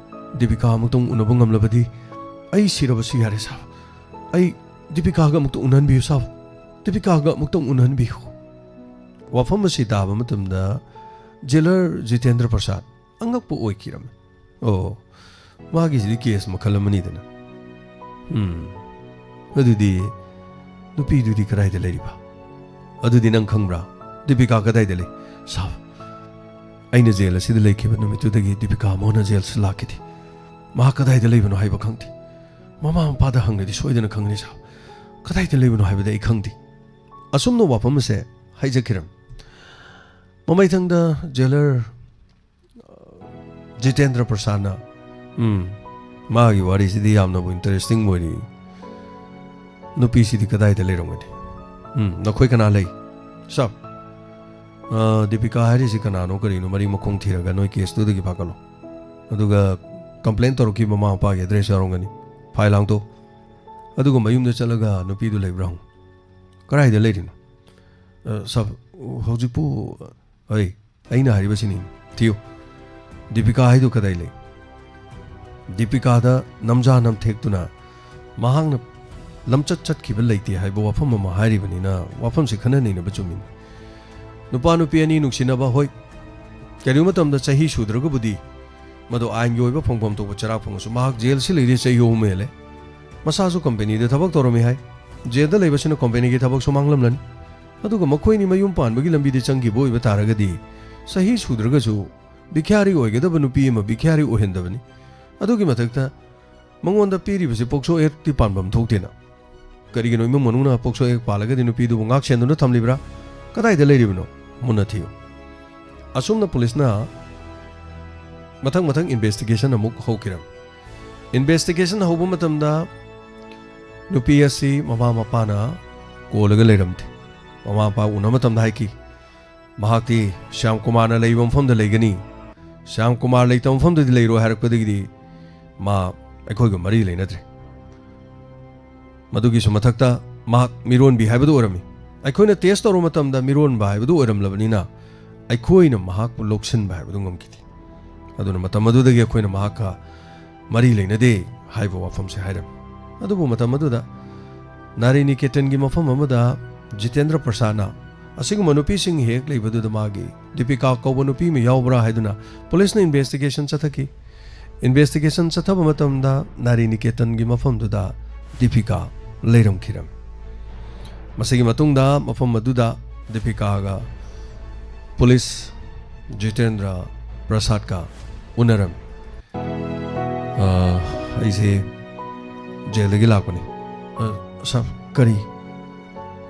ꯗꯤꯄꯤꯀꯥ ꯑꯃꯨꯛꯇꯪ ꯎꯅꯕ ꯉꯝꯂꯕꯗꯤ ꯑꯩ ꯁꯤꯔꯕꯁꯨ ꯌꯥꯔꯦ ꯁꯥꯕ꯫ ꯑꯩ ꯗꯤꯄꯤꯀꯥꯒ ꯑꯃꯨꯛꯇꯪ ꯎꯅꯍꯟꯕꯤꯌꯨ ꯁꯥꯕ꯫ ꯗꯤꯄꯤꯀꯥꯒ ꯑꯃꯨꯛꯇꯪ ꯎꯅꯍꯟꯕꯤꯌꯨ꯫ ꯋꯥꯐꯝ ꯑꯁꯤ ꯇꯥꯕ ꯃꯇꯝꯗ ꯖꯦꯂꯔ ꯖꯤꯇꯦꯟꯗ꯭ꯔ ꯄ꯭ꯔꯁꯥꯗ ꯑꯉꯛꯄ ꯑꯣꯏꯈꯤꯔꯝꯃꯤ꯫ ꯑꯣ, ꯃꯥꯒꯤꯁꯤꯗꯤ ꯀꯦꯁ ꯃꯈꯜ ꯑꯃꯅꯤꯗꯅ꯫ ꯎꯝ, ꯑꯗꯨꯗꯤ ꯅꯨꯄꯤꯗꯨꯗꯤ ꯀꯗꯥꯏꯗ ꯂꯩꯔꯤꯕ? ꯑꯗꯨꯗꯤ ꯅꯪ ꯈꯪꯕ꯭ꯔꯥ? ꯗꯤꯄꯤꯀꯥ ꯀꯗꯥꯏꯗ ꯂꯩ? ꯁꯥꯕ, ꯑꯩꯅ ꯖꯦꯜ ꯑꯁꯤꯗ ꯂꯩꯈꯤꯕ ꯅꯨꯃꯤꯠꯇꯨꯗꯒꯤ ꯗꯤꯄꯤꯀꯥ ꯃꯣꯟꯅ ꯖꯦꯜꯁꯨ ꯂꯥꯛꯈꯤꯗꯦ꯫ ꯃꯍꯥꯛ ꯀꯗꯥꯏꯗ ꯂꯩꯕꯅꯣ ꯍꯥꯏꯕ ꯈꯪꯗꯦ꯫ ꯃꯃꯥ ꯃꯄꯥꯗ ꯍꯪꯂꯗꯤ ꯁꯣꯏꯗꯅ ꯈꯪꯒꯅꯤ ꯁꯥꯕ꯫ ꯀꯗꯥꯏꯗ ꯂꯩꯕꯅꯣ ꯍꯥꯏꯕꯗꯤ ꯑꯩ ꯈꯪꯗꯦ꯫ ꯑꯁꯨꯝꯅ ꯋꯥꯐꯝ ꯑꯁꯦ ꯍꯥꯏꯖꯈꯤꯔꯝꯃꯤ꯫ ꯃꯃꯩꯊꯪꯗ ꯖꯦꯂꯔ ꯖꯤꯇꯦꯟꯗ꯭ꯔ ꯄ꯭ꯔꯁꯥꯗꯅ, "ꯎꯝ, ꯃꯥꯒꯤ ꯋꯥꯔꯤꯁꯤꯗꯤ ꯌꯥꯝꯅꯕꯨ ꯏꯟꯇꯔꯦꯁꯇꯤꯡ ꯑꯣꯏꯔꯤ꯫ ꯅꯨꯄꯤꯁꯤꯗꯤ ꯀꯗꯥꯏꯗ ꯂꯩꯔꯝꯒꯅꯤ? ꯎꯝ, ꯅꯈꯣꯏ ꯀꯅꯥ ꯂꯩ? ꯁꯥꯔ, ꯑ, ꯗꯤꯄꯤꯀꯥ ꯍꯥꯏꯔꯤꯁꯤ ꯀꯅꯥꯅꯣ ꯀꯔꯤꯅꯣ ꯃꯔꯤ ꯃꯈꯣꯡ ꯊꯤꯔꯒ ꯅꯣꯏ ꯀꯦꯁꯇꯨꯗꯒꯤ ꯐꯥꯒꯠꯂꯣ꯫ ꯑꯗꯨꯒ ꯀꯝꯄ꯭ꯂꯦꯟ ꯇꯧꯔꯛꯈꯤꯕ ꯃꯃꯥ ꯃꯄꯥꯒꯤ ꯑꯦꯗ꯭ꯔꯦꯁ ꯌꯥꯎꯔꯝꯒꯅꯤ꯫ ꯐꯥꯏꯜ ꯍꯥꯡꯇꯣꯛ꯫ ꯑꯗꯨꯒ ꯃꯌꯨꯝꯗ ꯆꯠꯂꯒ ꯅꯨꯄꯤꯗꯨ ꯂꯩꯕ꯭ꯔꯥ ꯍꯪꯉꯨ꯫ ꯀꯗꯥꯏꯗ ꯂꯩꯔꯤꯅꯣ?" "ꯑ, ꯁꯥꯔ, ꯍꯧꯖꯤꯛꯄꯨ, ꯑꯩ, ꯑꯩꯅ ꯍꯥꯏꯔꯤꯕꯁꯤꯅꯤ, ꯊꯤꯌꯨ꯫ ꯗꯤꯄꯤꯀꯥ ꯍꯥꯏꯗꯨ ꯀꯗꯥꯏ ꯂꯩ? ꯗꯤꯄꯤꯀꯥꯗ ꯅꯝꯖꯥ ꯅꯝꯊꯦꯛꯇꯨꯅ ꯃꯍꯥꯛꯅ ꯂꯝꯆꯠ ꯆꯠꯈꯤꯕ ꯂꯩꯇꯦ ꯍꯥꯏꯕ ꯋꯥꯐꯝ ꯑꯃ ꯍꯥꯏꯔꯤꯕꯅꯤꯅ ꯋꯥꯐꯝꯁꯤ ꯈꯟꯅ ꯅꯩꯅꯕ ꯆꯨꯝꯃꯤ꯫ ꯅꯨꯄꯥ ꯅꯨꯄꯤ ꯑꯅꯤ ꯅꯨꯡꯁꯤꯅꯕ, ꯍꯣꯏ, ꯀꯔꯤꯒꯨꯝꯕ ꯃꯇꯝꯗ ꯆꯍꯤ ꯁꯨꯗ꯭ꯔꯒꯕꯨꯗꯤ ꯃꯗꯨ ꯑꯥꯏꯟꯒꯤ ꯑꯣꯏꯕ ꯐꯪꯐꯝ ꯊꯣꯛꯄ ꯆꯔꯥ ꯐꯪꯉꯁꯨ, ꯃꯍꯥꯛ ꯖꯦꯜꯁꯤ ꯂꯩꯔꯤ ꯆꯍꯤ ꯑꯍꯨꯝ ꯍꯦꯜꯂꯦ꯫ ꯃꯁꯥꯁꯨ ꯀꯝꯄꯦꯅꯤꯗ ꯊꯕꯛ ꯇꯧꯔꯝꯃꯤ ꯍꯥꯏ꯫ ꯖꯦꯜꯗ ꯂꯩꯕꯁꯤꯅ ꯀꯝꯄꯦꯅꯤꯒꯤ ꯊꯕꯛꯁꯨ ꯃꯥꯡꯂꯝꯂꯅꯤ꯫ ꯑꯗꯨꯒ ꯃꯈꯣꯏꯅꯤ ꯃꯌꯨꯝ ꯄꯥꯟꯕꯒꯤ ꯂꯝꯕꯤꯗ ꯆꯪꯈꯤꯕ ꯑꯣꯏꯕ ꯇꯥꯔꯒꯗꯤ, ꯆꯍꯤ ꯁꯨꯗ꯭ꯔꯒꯁꯨ ꯚꯤꯈ꯭ꯌꯥꯔꯤ ꯑꯣꯏꯒꯗꯕ ꯅꯨꯄꯤ ꯑꯃ ꯚꯤꯈ꯭ꯌꯥꯔꯤ ꯑꯣꯏꯍꯟꯗꯕꯅꯤ꯫ ꯑꯗꯨꯒꯤ ꯃꯊꯛꯇ ꯃꯉꯣꯟꯗ ꯄꯤꯔꯤꯕꯁꯤ ꯄꯣꯛꯁꯣ ꯑꯦꯛꯇꯤ ꯄꯥꯟꯐꯝ ꯊꯣꯛꯇꯦꯅ꯫ ꯀꯔꯤꯒꯤꯅꯣ ꯏꯃꯨꯡ ꯃꯅꯨꯡꯅ ꯄꯣꯛꯁꯣ ꯑꯦꯛ ꯄꯥꯜꯂꯒꯗꯤ ꯅꯨꯄꯤꯗꯨꯕꯨ ꯉꯥꯛ ꯁꯦꯟꯗꯨꯅ ꯊꯝꯂꯤꯕ꯭ꯔꯥ? ꯀꯗꯥꯏꯗ ꯂꯩꯔꯤꯕꯅꯣ? ꯃꯨꯟꯅ ꯊꯤꯌꯨ꯫ ꯑꯁꯨꯝꯅ ꯄꯨꯂꯤꯁꯅ ꯃꯊꯪ ꯃꯊꯪ ꯏꯟꯚꯦꯁꯇꯤꯒꯦꯁꯟ ꯑꯃꯨꯛ ꯍꯧꯈꯤꯔꯝꯃꯤ꯫ ꯏꯟꯚꯦꯁꯇꯤꯒꯦꯁꯟ ꯍꯧꯕ ꯃꯇꯝꯗ ꯅꯨꯄꯤ ꯑꯁꯤ ꯃꯃꯥ ꯃꯄꯥꯅ ꯀꯣꯜꯂꯒ ꯂꯩꯔꯝꯗꯦ꯫ ꯃꯃꯥ ꯃꯄꯥ ꯎꯅꯕ ꯃꯇꯝꯗ ꯍꯥꯏꯈꯤ, ꯃꯍꯥꯛꯇꯤ ꯁ꯭ꯌꯥꯝ ꯀꯨꯃꯥꯔꯅ ꯂꯩꯕ ꯃꯐꯝꯗ ꯂꯩꯒꯅꯤ, ꯁ꯭ꯌꯥꯝ ꯀꯨꯃꯥꯔ ꯂꯩꯇꯕ ꯃꯐꯝꯗꯗꯤ ꯂꯩꯔꯣꯏ ꯍꯥꯏꯔꯛꯄꯗꯒꯤꯗꯤ ꯃꯥ ꯑꯩꯈꯣꯏꯒ ꯃꯔꯤ ꯂꯩꯅꯗ꯭ꯔꯦ꯫ ꯃꯗꯨꯒꯤꯁꯨ ꯃꯊꯛꯇ ꯃꯍꯥꯛ ꯃꯤꯔꯣꯟꯕꯤ ꯍꯥꯏꯕꯗꯨ ꯑꯣꯏꯔꯝꯃꯤ꯫ ꯑꯩꯈꯣꯏꯅ ꯇꯦꯁ ꯇꯧꯔꯨꯕ ꯃꯇꯝꯗ ꯃꯤꯔꯣꯟꯕ ꯍꯥꯏꯕꯗꯨ ꯑꯣꯏꯔꯝꯂꯕꯅꯤꯅ ꯑꯩꯈꯣꯏꯅ ꯃꯍꯥꯛꯄꯨ ꯂꯧꯁꯤꯟꯕ ꯍꯥꯏꯕꯗꯨ ꯉꯝꯈꯤꯗꯦ꯫ ꯑꯗꯨꯅ ꯃꯇꯝ ꯑꯗꯨꯗꯒꯤ ꯑꯩꯈꯣꯏꯅ ꯃꯍꯥꯛꯀ ꯃꯔꯤ ꯂꯩꯅꯗꯦ ꯍꯥꯏꯕ ꯋꯥꯐꯝꯁꯦ ꯍꯥꯏꯔꯝꯃꯤ꯫ ꯑꯗꯨꯕꯨ ꯃꯇꯝ ꯑꯗꯨꯗ ꯅꯥꯔꯤ ꯅꯤꯀꯦꯇꯟꯒꯤ ꯃꯐꯝ ꯑꯃꯗ ꯖꯤꯇꯦꯟꯗ꯭ꯔ ꯄ꯭ꯔꯁꯥꯗꯅ ꯑꯁꯤꯒꯨꯝꯕ ꯅꯨꯄꯤꯁꯤꯡ ꯍꯦꯛ ꯂꯩꯕꯗꯨꯗ ꯃꯥꯒꯤ ꯗꯤꯄꯤꯀꯥ ꯀꯧꯕ ꯅꯨꯄꯤ ꯑꯃ ꯌꯥꯎꯕ꯭ꯔꯥ ꯍꯥꯏꯗꯨꯅ ꯄꯨꯂꯤꯁꯅ ꯏꯟꯚꯦꯁꯇꯤꯒꯦꯁꯟ ꯆꯠꯊꯈꯤ꯫ ꯏꯟꯚꯦꯁꯇꯤꯒꯦꯁꯟ ꯆꯠꯊꯕ ꯃꯇꯝꯗ ꯅꯥꯔꯤ ꯅꯤꯀꯦꯇꯟꯒꯤ ꯃꯐꯝꯗꯨꯗ ꯗꯤꯄꯤꯀꯥ ꯂꯩꯔꯝꯈꯤꯔꯝꯃꯤ꯫ ꯃꯁꯤꯒꯤ ꯃꯇꯨꯡꯗ ꯃꯐꯝ ꯑꯗꯨꯗ ꯗꯤꯄꯤꯀꯥꯒ ꯄꯨꯂꯤꯁ ꯖꯤꯇꯦꯟꯗ꯭ꯔ ꯄ꯭ꯔꯁꯥꯗꯀ ꯎꯅꯔꯝꯃꯤ꯫ "ꯑ, ꯑꯩꯁꯦ ꯖꯦꯜꯗꯒꯤ ꯂꯥꯛꯄꯅꯤ꯫ ꯑ, ꯁꯥꯔ, ꯀꯔꯤ?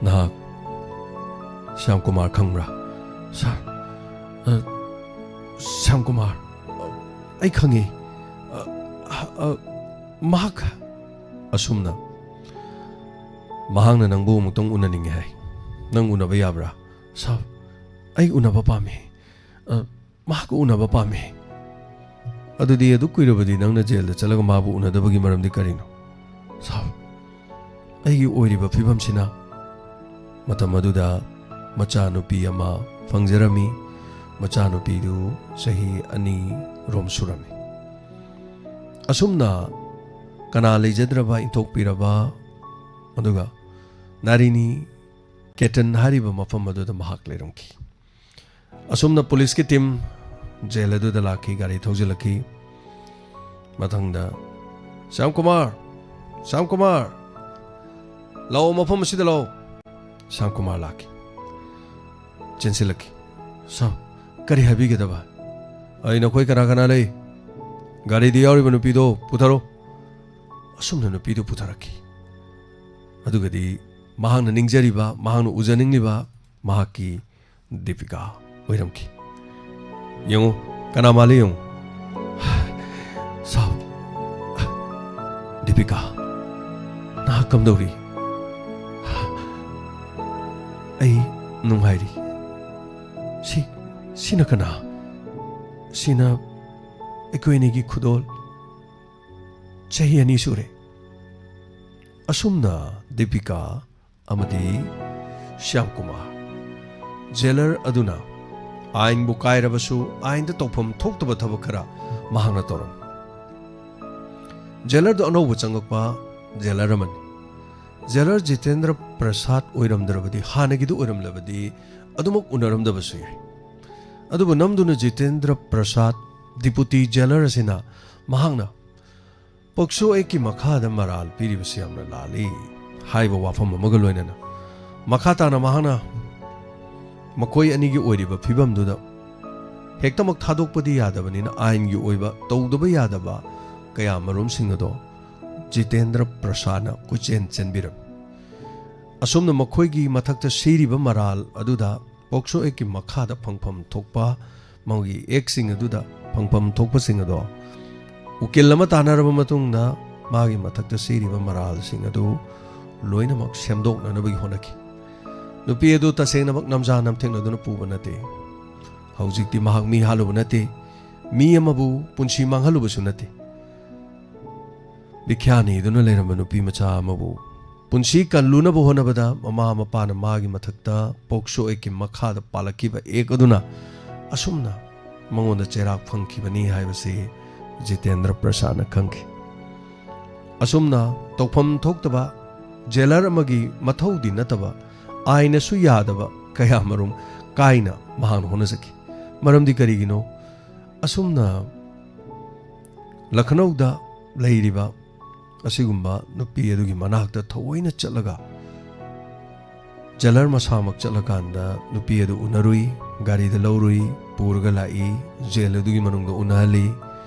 ꯅꯍꯥꯛ ꯁ꯭ꯌꯥꯝ ꯀꯨꯃꯥꯔ ꯈꯪꯕ꯭ꯔꯥ?" "ꯁꯥꯔ, ꯑ, ꯁ꯭ꯌꯥꯝ ꯀꯨꯃꯥꯔ? ꯑ, ꯑꯩ ꯈꯪꯉꯤ꯫ ꯑ, ꯑ, ꯃꯍꯥꯛ ꯑꯁꯨꯝꯅ, ꯃꯍꯥꯛꯅ ꯅꯪꯕꯨ ꯑꯃꯨꯛꯇꯪ ꯎꯅꯅꯤꯡꯉꯦ ꯍꯥꯏ꯫ ꯅꯪ ꯎꯅꯕ ꯌꯥꯕ꯭ꯔꯥ?" "ꯁꯥꯔ, ꯑꯩ ꯎꯅꯕ ꯄꯥꯝꯃꯤ꯫ ꯑ, ꯃꯍꯥꯛꯀ ꯎꯅꯕ ꯄꯥꯝꯃꯤ꯫" "ꯑꯗꯨꯗꯤ ꯑꯗꯨꯛ ꯀꯨꯏꯔꯕꯗꯤ ꯅꯪꯅ ꯖꯦꯜꯗ ꯆꯠꯂꯒ ꯃꯥꯕꯨ ꯎꯅꯗꯕꯒꯤ ꯃꯔꯝꯗꯤ ꯀꯔꯤꯅꯣ?" "ꯁꯥꯔ, ꯑꯩꯒꯤ ꯑꯣꯏꯔꯤꯕ ꯐꯤꯕꯝꯁꯤꯅ ꯃꯇꯝ ꯑꯗꯨꯗ ꯃꯆꯥꯅꯨꯄꯤ ꯑꯃ ꯐꯪꯖꯔꯝꯃꯤ꯫ ꯃꯆꯥꯅꯨꯄꯤꯗꯨ ꯆꯍꯤ ꯑꯅꯤ ꯔꯣꯝ ꯁꯨꯔꯝꯃꯤ꯫ ꯑꯁꯨꯝꯅ ꯀꯅꯥ ꯂꯩꯖꯗ꯭ꯔꯕ, ꯏꯟꯊꯣꯛꯄꯤꯔꯕ, ꯑꯗꯨꯒ ꯅꯥꯔꯤꯅꯤ ꯀꯦꯇꯟ ꯍꯥꯏꯔꯤꯕ ꯃꯐꯝ ꯑꯗꯨꯗ ꯃꯍꯥꯛ ꯂꯩꯔꯝꯈꯤ꯫ ꯑꯁꯨꯝꯅ ꯄꯨꯂꯤꯁꯀꯤ ꯇꯤꯝ ꯖꯦꯜ ꯑꯗꯨꯗ ꯂꯥꯛꯈꯤ, ꯒꯥꯔꯤ ꯊꯧꯖꯤꯜꯂꯛꯈꯤ꯫ ꯃꯊꯪꯗ, "ꯁ꯭ꯌꯥꯝ ꯀꯨꯃꯥꯔ, ꯁ꯭ꯌꯥꯝ ꯀꯨꯃꯥꯔ, ꯂꯥꯛꯑꯣ, ꯃꯐꯝ ꯑꯁꯤꯗ ꯂꯥꯛꯑꯣ꯫" ꯁ꯭ꯌꯥꯝ ꯀꯨꯃꯥꯔ ꯂꯥꯛꯈꯤ꯫ ꯆꯦꯟꯁꯤꯜꯂꯛꯈꯤ꯫ "ꯁꯥꯔ, ꯀꯔꯤ ꯍꯥꯏꯕꯤꯒꯗꯕ?" "ꯑꯩ ꯅꯈꯣꯏ ꯀꯅꯥ ꯀꯅꯥ ꯂꯩ? ꯒꯥꯔꯤꯗ ꯌꯥꯎꯔꯤꯕ ꯅꯨꯄꯤꯗꯣ ꯄꯨꯊꯔꯣ꯫" ꯑꯁꯨꯝꯅ ꯅꯨꯄꯤꯗꯨ ꯄꯨꯊꯔꯛꯈꯤ꯫ ꯑꯗꯨꯒꯗꯤ ꯃꯍꯥꯛꯅ ꯅꯤꯡꯖꯔꯤꯕ, ꯃꯍꯥꯛꯅ ꯎꯖꯅꯤꯡꯂꯤꯕ ꯃꯍꯥꯛꯀꯤ ꯗꯤꯄꯤꯀꯥ ꯑꯣꯏꯔꯝꯈꯤ꯫ ꯌꯦꯡꯉꯨ, ꯀꯅꯥ ꯃꯥꯜꯂꯤ ꯌꯦꯡꯉꯨ꯫ ꯄꯤꯀꯥ, ꯅꯍꯥꯛ ꯀꯝꯗꯧꯔꯤ? ꯑꯩ ꯅꯨꯡꯉꯥꯏꯔꯤ꯫ ꯁꯤ, ꯁꯤꯅ ꯀꯅꯥ? ꯁꯤꯅ ꯑꯩꯈꯣꯏ ꯑꯅꯤꯒꯤ ꯈꯨꯗꯣꯜ꯫ ꯆꯍꯤ ꯑꯅꯤ ꯁꯨꯔꯦ꯫ ꯑꯁꯨꯝꯅ ꯗꯤꯄꯤꯀꯥ ꯑꯃꯗꯤ ꯁ꯭ꯌꯥꯝ ꯀꯨꯃꯥꯔ, ꯖꯦꯂꯔ ꯑꯗꯨꯅ ꯑꯥꯏꯟꯕꯨ ꯀꯥꯏꯔꯕꯁꯨ ꯑꯥꯏꯟꯗ ꯇꯧꯐꯝ ꯊꯣꯛꯇꯕ ꯊꯕꯛ ꯈꯔ ꯃꯍꯥꯛꯅ ꯇꯧꯔꯝꯃꯤ꯫ ꯖꯦꯂꯔꯗꯨ ꯑꯅꯧꯕ ꯆꯪꯉꯛꯄ ꯖꯦꯂꯔ ꯑꯃꯅꯤ꯫ ꯖꯦꯂꯔ ꯖꯤꯇꯦꯟꯗ꯭ꯔ ꯄ꯭ꯔꯁꯥꯗ ꯑꯣꯏꯔꯝꯗ꯭ꯔꯕꯗꯤ, ꯍꯥꯟꯅꯒꯤꯗꯨ ꯑꯣꯏꯔꯝꯂꯕꯗꯤ ꯑꯗꯨꯃꯛ ꯎꯅꯔꯝꯗꯕꯁꯨ ꯌꯥꯏ꯫ ꯑꯗꯨꯕꯨ ꯅꯝꯗꯨꯅ ꯖꯤꯇꯦꯟꯗ꯭ꯔ ꯄ꯭ꯔꯁꯥꯗ, ꯗꯤꯄꯨꯇꯤ ꯖꯦꯂꯔ ꯑꯁꯤꯅ ꯃꯍꯥꯛꯅ ꯄꯣꯛꯁꯣ ꯑꯦꯛꯀꯤ ꯃꯈꯥꯗ ꯃꯔꯥꯜ ꯄꯤꯔꯤꯕꯁꯤ ꯌꯥꯝꯅ ꯂꯥꯜꯂꯤ ꯍꯥꯏꯕ ꯋꯥꯐꯝ ꯑꯃꯒ ꯂꯣꯏꯅꯅ ꯃꯈꯥ ꯇꯥꯅ ꯃꯍꯥꯛꯅ ꯃꯈꯣꯏ ꯑꯅꯤꯒꯤ ꯑꯣꯏꯔꯤꯕ ꯐꯤꯕꯝꯗꯨꯗ ꯍꯦꯛꯇꯃꯛ ꯊꯥꯗꯣꯛꯄꯗꯤ ꯌꯥꯗꯕꯅꯤꯅ ꯑꯥꯏꯟꯒꯤ ꯑꯣꯏꯕ ꯇꯧꯗꯕ ꯌꯥꯗꯕ ꯀꯌꯥ ꯃꯔꯨꯝꯁꯤꯡ ꯑꯗꯣ ꯖꯤꯇꯦꯟꯗ꯭ꯔ ꯄ꯭ꯔꯁꯥꯗꯅ ꯀꯣꯏꯆꯦꯟ ꯆꯦꯟꯕꯤꯔꯝꯃꯤ꯫ ꯑꯁꯨꯝꯅ ꯃꯈꯣꯏꯒꯤ ꯃꯊꯛꯇ ꯁꯤꯔꯤꯕ ꯃꯔꯥꯜ ꯑꯗꯨꯗ ꯄꯣꯛꯁꯣ ꯑꯦꯛꯀꯤ ꯃꯈꯥꯗ ꯐꯪꯐꯝ ꯊꯣꯛꯄ ꯃꯥꯒꯤ ꯑꯦꯛꯁꯤꯡ ꯑꯗꯨꯗ ꯐꯪꯐꯝ ꯊꯣꯛꯄꯁꯤꯡ ꯑꯗꯣ ꯎꯀꯤꯜ ꯑꯃ ꯇꯥꯟꯅꯔꯕ ꯃꯇꯨꯡꯗ ꯃꯥꯒꯤ ꯃꯊꯛꯇ ꯁꯤꯔꯤꯕ ꯃꯔꯥꯜꯁꯤꯡ ꯑꯗꯨ ꯂꯣꯏꯅꯃꯛ ꯁꯦꯝꯗꯣꯛꯅꯅꯕꯒꯤ ꯍꯣꯠꯅꯈꯤ꯫ ꯅꯨꯄꯤ ꯑꯗꯨ ꯇꯁꯦꯡꯅꯃꯛ ꯅꯝꯖꯥ ꯅꯝꯊꯦꯛꯅꯗꯨꯅ ꯄꯨꯕ ꯅꯠꯇꯦ꯫ ꯍꯧꯖꯤꯛꯇꯤ ꯃꯍꯥꯛ ꯃꯤ ꯍꯥꯠꯂꯨꯕ ꯅꯠꯇꯦ, ꯃꯤ ꯑꯃꯕꯨ ꯄꯨꯟꯁꯤ ꯃꯥꯡꯍꯜꯂꯨꯕꯁꯨ ꯅꯠꯇꯦ꯫ ꯕꯤꯈ꯭ꯌꯥ ꯅꯤꯗꯨꯅ ꯂꯩꯔꯝꯕ ꯅꯨꯄꯤ ꯃꯆꯥ ꯑꯃꯕꯨ ꯄꯨꯟꯁꯤ ꯀꯜꯂꯨꯅꯕ ꯍꯣꯠꯅꯕꯗ ꯃꯃꯥ ꯃꯄꯥꯅ ꯃꯥꯒꯤ ꯃꯊꯛꯇ ꯄꯣꯛꯁꯣ ꯑꯦꯛꯀꯤ ꯃꯈꯥꯗ ꯄꯥꯜꯂꯛꯈꯤꯕ ꯑꯦꯛ ꯑꯗꯨꯅ ꯑꯁꯨꯝꯅ ꯃꯉꯣꯟꯗ ꯆꯩꯔꯥꯛ ꯐꯪꯈꯤꯕꯅꯤ ꯍꯥꯏꯕꯁꯤ ꯖꯤꯇꯦꯟꯗ꯭ꯔ ꯄ꯭ꯔꯁꯥꯗꯅ ꯈꯪꯈꯤ꯫ ꯑꯁꯨꯝꯅ ꯇꯧꯐꯝ ꯊꯣꯛꯇꯕ ꯖꯦꯂꯔ ꯑꯃꯒꯤ ꯃꯊꯧꯗꯤ ꯅꯠꯇꯕ, ꯑꯥꯏꯟꯅꯁꯨ ꯌꯥꯗꯕ ꯀꯌꯥ ꯃꯔꯨꯝ ꯀꯥꯏꯅ ꯃꯍꯥꯛꯅ ꯍꯣꯠꯅꯖꯈꯤ꯫ ꯃꯔꯝꯗꯤ ꯀꯔꯤꯒꯤꯅꯣ? ꯑꯁꯨꯝꯅ ꯂꯈꯅꯧꯗ ꯂꯩꯔꯤꯕ ꯑꯁꯤꯒꯨꯝꯕ ꯅꯨꯄꯤ ꯑꯗꯨꯒꯤ ꯃꯅꯥꯛꯇ ꯊꯑꯣꯏꯅ ꯆꯠꯂꯒ, ꯖꯦꯂꯔ ꯃꯁꯥꯃꯛ ꯆꯠꯂꯀꯥꯟꯗ ꯅꯨꯄꯤ ꯑꯗꯨ ꯎꯅꯔꯨꯏ, ꯒꯥꯔꯤꯗ ꯂꯧꯔꯨꯏ, ꯄꯨꯔꯒ ꯂꯥꯛꯏ, ꯖꯦꯜ ꯑꯗꯨꯒꯤ ꯃꯅꯨꯡꯗ ꯎꯅꯍꯜꯂꯤ꯫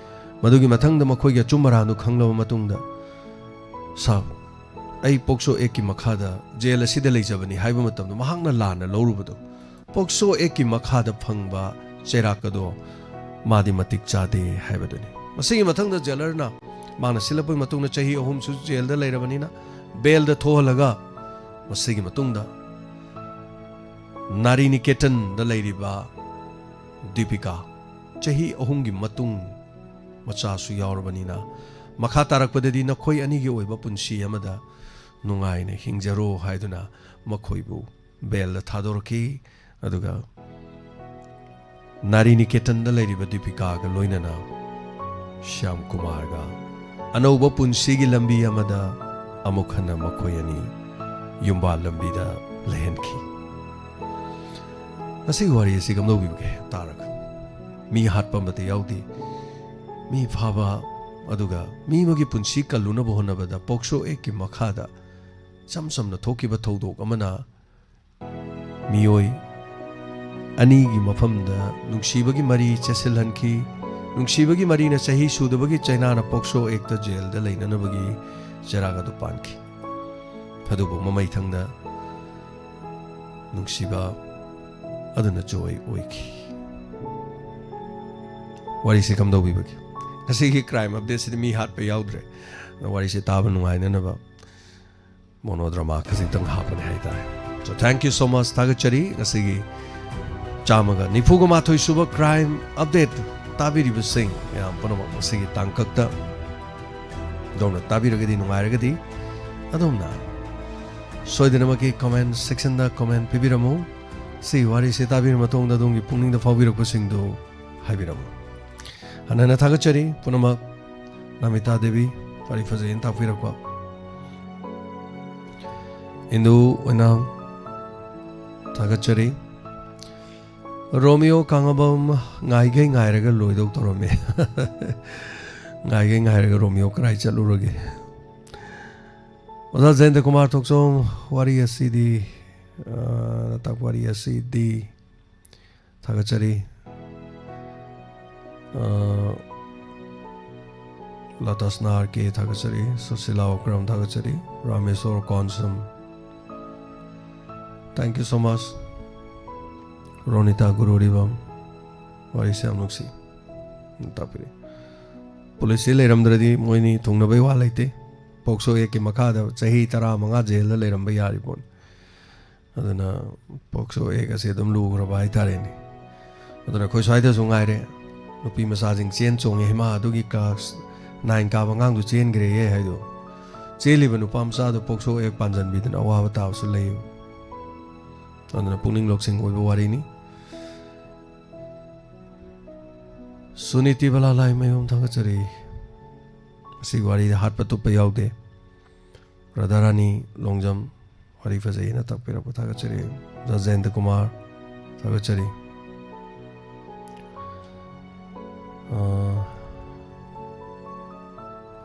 ꯃꯗꯨꯒꯤ ꯃꯊꯪꯗ ꯃꯈꯣꯏꯒꯤ ꯑꯆꯨꯝ ꯑꯔꯥꯟꯗꯨ ꯈꯪꯂꯕ ꯃꯇꯨꯡꯗ, "ꯁꯥꯔ, ꯑꯩ ꯄꯣꯛꯁꯣ ꯑꯦꯛꯀꯤ ꯃꯈꯥꯗ ꯖꯦꯜ ꯑꯁꯤꯗ ꯂꯩꯖꯕꯅꯤ" ꯍꯥꯏꯕ ꯃꯇꯝꯗ ꯃꯍꯥꯛꯅ ꯂꯥꯟꯅ ꯂꯧꯔꯨꯕꯗꯨ, ꯄꯣꯛꯁꯣ ꯑꯦꯛꯀꯤ ꯃꯈꯥꯗ ꯐꯪꯕ ꯆꯩꯔꯥꯛ ꯑꯗꯣ ꯃꯥꯗꯤ ꯃꯇꯤꯛ ꯆꯥꯗꯦ ꯍꯥꯏꯕꯗꯨꯅꯤ꯫ ꯃꯁꯤꯒꯤ ꯃꯊꯪꯗ ꯖꯦꯂꯔꯅ ꯃꯥꯅ ꯁꯤꯜꯂꯛꯄꯒꯤ ꯃꯇꯨꯡꯗ ꯆꯍꯤ ꯑꯍꯨꯝꯁꯨ ꯖꯦꯜꯗ ꯂꯩꯔꯕꯅꯤꯅ, ꯕꯦꯜꯗ ꯊꯣꯛꯍꯜꯂꯒ, ꯃꯁꯤꯒꯤ ꯃꯇꯨꯡꯗ ꯅꯥꯔꯤ ꯅꯤꯀꯦꯇꯟꯗ ꯂꯩꯔꯤꯕ ꯗꯤꯄꯤꯀꯥ, ꯆꯍꯤ ꯑꯍꯨꯝꯒꯤ ꯃꯇꯨꯡ ꯃꯆꯥꯁꯨ ꯌꯥꯎꯔꯕꯅꯤꯅ, ꯃꯈꯥ ꯇꯥꯔꯛꯄꯗꯗꯤ ꯅꯈꯣꯏ ꯑꯅꯤꯒꯤ ꯑꯣꯏꯕ ꯄꯨꯟꯁꯤ ꯑꯃꯗ ꯅꯨꯡꯉꯥꯏꯅ ꯍꯤꯡꯖꯔꯣ ꯍꯥꯏꯗꯨꯅ ꯃꯈꯣꯏꯕꯨ ꯕꯦꯜꯗ ꯊꯥꯗꯣꯔꯛꯈꯤ꯫ ꯑꯗꯨꯒ ꯅꯥꯔꯤ ꯅꯤꯀꯦꯇꯟꯗ ꯂꯩꯔꯤꯕ ꯗꯤꯄꯤꯀꯥꯒ ꯂꯣꯏꯅꯅ ꯁ꯭ꯌꯥꯝ ꯀꯨꯃꯥꯔꯒ ꯑꯅꯧꯕ ꯄꯨꯟꯁꯤꯒꯤ ꯂꯝꯕꯤ ꯑꯃꯗ ꯑꯃꯨꯛ ꯍꯟꯅ ꯃꯈꯣꯏ ꯑꯅꯤ ꯌꯨꯝꯕꯥꯜ ꯂꯝꯕꯤꯗ ꯂꯩꯍꯟꯈꯤ꯫ ꯉꯁꯤꯒꯤ ꯋꯥꯔꯤ ꯑꯁꯤ ꯀꯝꯗꯧꯕꯤꯕꯒꯦ ꯇꯥꯔꯒ? ꯃꯤ ꯍꯥꯠꯄ ꯑꯃꯠꯇ ꯌꯥꯎꯗꯦ꯫ ꯃꯤ ꯐꯥꯕ, ꯑꯗꯨꯒ ꯃꯤ ꯑꯃꯒꯤ ꯄꯨꯟꯁꯤ ꯀꯜꯂꯨꯅꯕ ꯍꯣꯠꯅꯕꯗ ꯄꯣꯛꯁꯣ ꯑꯦꯛꯀꯤ ꯃꯈꯥꯗ ꯏꯆꯝ ꯆꯝꯅ ꯊꯣꯛꯈꯤꯕ ꯊꯧꯗꯣꯛ ꯑꯃꯅ ꯃꯤꯑꯣꯏ ꯑꯅꯤꯒꯤ ꯃꯐꯝꯗ ꯅꯨꯡꯁꯤꯕꯒꯤ ꯃꯔꯤ ꯆꯦꯠꯁꯤꯜꯍꯟꯈꯤ꯫ ꯅꯨꯡꯁꯤꯕꯒꯤ ꯃꯔꯤꯅ ꯆꯍꯤ ꯁꯨꯗꯕꯒꯤ ꯆꯩꯅꯥꯅ ꯄꯣꯛꯁꯣ ꯑꯦꯛꯇ ꯖꯦꯜꯗ ꯂꯩꯅꯅꯕꯒꯤ ꯆꯩꯔꯥꯛ ꯑꯗꯨ ꯄꯥꯟꯈꯤ꯫ ꯑꯗꯨꯕꯨ ꯃꯃꯩꯊꯪꯗ ꯅꯨꯡꯁꯤꯕ ꯑꯗꯨꯅ ꯖꯣꯏ ꯑꯣꯏꯈꯤ꯫ ꯋꯥꯔꯤꯁꯤ ꯀꯝꯗꯧꯕꯤꯕꯒꯦ? ꯉꯁꯤꯒꯤ ꯀ꯭ꯔꯥꯏꯝ ꯑꯞꯗꯦꯠꯁꯤꯗꯤ ꯃꯤ ꯍꯥꯠꯄ ꯌꯥꯎꯗ꯭ꯔꯦ꯫ ꯑꯗꯣ ꯋꯥꯔꯤꯁꯤ ꯇꯥꯕ ꯅꯨꯡꯉꯥꯏꯅꯅꯕ ꯃꯣꯅꯣꯗ꯭ꯔꯃꯥ ꯈꯖꯤꯛꯇꯪ ꯍꯥꯞꯄꯅꯦ ꯍꯥꯏꯇꯥꯔꯦ꯫ So, thank you so much, ꯊꯥꯒꯠꯆꯔꯤ꯫ ꯉꯁꯤꯒꯤ ꯆꯥꯝꯃꯒ ꯅꯤꯐꯨꯒ ꯃꯥꯊꯣꯏ ꯁꯨꯕ ꯀ꯭ꯔꯥꯏꯝ ꯑꯞꯗꯦꯠ ꯇꯥꯕꯤꯔꯤꯕꯁꯤꯡ ꯃꯌꯥꯝ ꯄꯨꯝꯅꯃꯛ ꯉꯁꯤꯒꯤ ꯇꯥꯡꯀꯛꯇ ꯑꯗꯣꯝꯅ ꯇꯥꯕꯤꯔꯒꯗꯤ ꯅꯨꯡꯉꯥꯏꯔꯒꯗꯤ ꯑꯗꯣꯝꯅ ꯁꯣꯏꯗꯅꯃꯛꯀꯤ ꯀꯣꯃꯦꯟ ꯁꯦꯛꯁꯟꯗ ꯀꯣꯃꯦꯟ ꯄꯤꯕꯤꯔꯝꯃꯨ꯫ ꯁꯤ ꯋꯥꯔꯤꯁꯤ ꯇꯥꯕꯤꯔ ꯃꯇꯨꯡꯗ ꯑꯗꯣꯝꯒꯤ ꯄꯨꯛꯅꯤꯡꯗ ꯐꯥꯎꯕꯤꯔꯛꯄꯁꯤꯡꯗꯨ ꯍꯥꯏꯕꯤꯔꯝꯃꯨ꯫ ꯍꯟꯅ ꯍꯟꯅ ꯊꯥꯒꯠꯆꯔꯤ ꯄꯨꯝꯅꯃꯛ꯫ ꯅꯃꯤꯇꯥ ꯗꯦꯕꯤ, ꯋꯥꯔꯤ ꯐꯖꯩꯅ ꯇꯥꯛꯄꯤꯔꯛꯄ꯫ ꯏꯟꯗꯨ ꯑꯣꯏꯅꯥꯝ, ꯊꯥꯒꯠꯆꯔꯤ꯫ ꯔꯣꯃꯤꯌꯣ ꯀꯥꯡꯉꯕꯝ, ꯉꯥꯏꯒꯩ ꯉꯥꯏꯔꯒ ꯂꯣꯏꯗꯧ ꯇꯧꯔꯝꯃꯦ꯫ ꯉꯥꯏꯒꯩ ꯉꯥꯏꯔꯒ ꯔꯣꯃꯤꯌꯣ ꯀꯗꯥꯏ ꯆꯠꯂꯨꯔꯒꯦ? ꯑꯣꯖꯥ ꯖꯌꯟꯇ ꯀꯨꯃꯥꯔ ꯊꯣꯛꯆꯣꯝ, ꯋꯥꯔꯤ ꯑꯁꯤꯗꯤ, ꯑ, ꯇꯥꯛꯄ ꯋꯥꯔꯤ ꯑꯁꯤꯗꯤ ꯊꯥꯒꯠꯆꯔꯤ꯫ ꯑ, ꯂꯇꯥꯁꯅꯥ ꯑꯥꯔ ꯀꯦ ꯊꯥꯒꯠꯆꯔꯤ, ꯁꯨꯁꯤꯂꯥ ꯑꯣꯀ꯭ꯔꯝ ꯊꯥꯒꯠꯆꯔꯤ, Rameshwor Konsam, thank you so much꯫ ꯔꯣꯅꯤꯇꯥ ꯒꯨꯔꯨꯔꯤꯕꯝ, ꯋꯥꯔꯤꯁꯦ ꯌꯥꯝ ꯅꯨꯡꯁꯤ꯫ ꯇꯥꯛꯄꯤꯔꯤ꯫ ꯄꯨꯂꯤꯁꯁꯤ ꯂꯩꯔꯝꯗ꯭ꯔꯗꯤ ꯃꯣꯏꯅꯤ ꯊꯨꯡꯅꯕꯩ ꯋꯥ ꯂꯩꯇꯦ꯫ ꯄꯣꯛꯁꯣ ꯑꯦꯛꯀꯤ ꯃꯈꯥꯗ ꯆꯍꯤ ꯇꯔꯥꯃꯉꯥ ꯖꯦꯜꯗ ꯂꯩꯔꯝꯕ ꯌꯥꯔꯤ ꯄꯣꯠꯅꯤ꯫ ꯑꯗꯨꯅ ꯄꯣꯛꯁꯣ ꯑꯦꯛ ꯑꯁꯤ ꯑꯗꯨꯝ ꯂꯨꯈ꯭ꯔꯕ ꯍꯥꯏꯇꯥꯔꯦꯅꯦ꯫ ꯑꯗꯨꯅ ꯑꯩꯈꯣꯏ ꯁ꯭ꯋꯥꯏꯗꯁꯨ ꯉꯥꯏꯔꯦ, ꯅꯨꯄꯤ ꯃꯆꯥꯁꯤꯡ ꯆꯦꯟ ꯆꯣꯡꯉꯦ, ꯍꯩꯃꯥ, ꯑꯗꯨꯒꯤ ꯀ꯭ꯂꯥꯁ ꯅꯥꯏꯟ ꯀꯥꯕ ꯑꯉꯥꯡꯗꯨ ꯆꯦꯟꯈ꯭ꯔꯦꯌꯦ ꯍꯥꯏꯗꯣ꯫ ꯆꯦꯜꯂꯤꯕ ꯅꯨꯄꯥ ꯃꯆꯥꯗꯣ ꯄꯣꯛꯁꯣ ꯑꯦꯛ ꯄꯥꯟꯁꯤꯟꯕꯤꯗꯅ ꯑꯋꯥꯕ ꯇꯥꯕꯁꯨ ꯂꯩ꯫ ꯑꯗꯨꯅ ꯄꯨꯛꯅꯤꯡ ꯂꯧꯁꯤꯡ ꯑꯣꯏꯕ ꯋꯥꯔꯤꯅꯤ꯫ ꯁꯨꯅꯤꯇꯤ ꯕꯂꯥ ꯂꯥꯏꯃꯌꯨꯝ ꯊꯥꯒꯠꯆꯔꯤ꯫ ꯃꯁꯤꯒꯤ ꯋꯥꯔꯤꯗ ꯍꯥꯠꯄ ꯇꯨꯞꯄ ꯌꯥꯎꯗꯦ꯫ ꯔꯥꯙꯥꯔꯥꯅꯤ ꯂꯣꯡꯖꯝ ꯋꯥꯔꯤ ꯐꯖꯩꯅ ꯇꯥꯛꯄꯤꯔꯛꯄ ꯊꯥꯒꯠꯆꯔꯤ꯫ ꯑꯣꯖꯥ ꯖꯌꯟꯇ ꯀꯨꯃꯥꯔ ꯊꯥꯒꯠꯆꯔꯤ꯫ ꯑꯥ,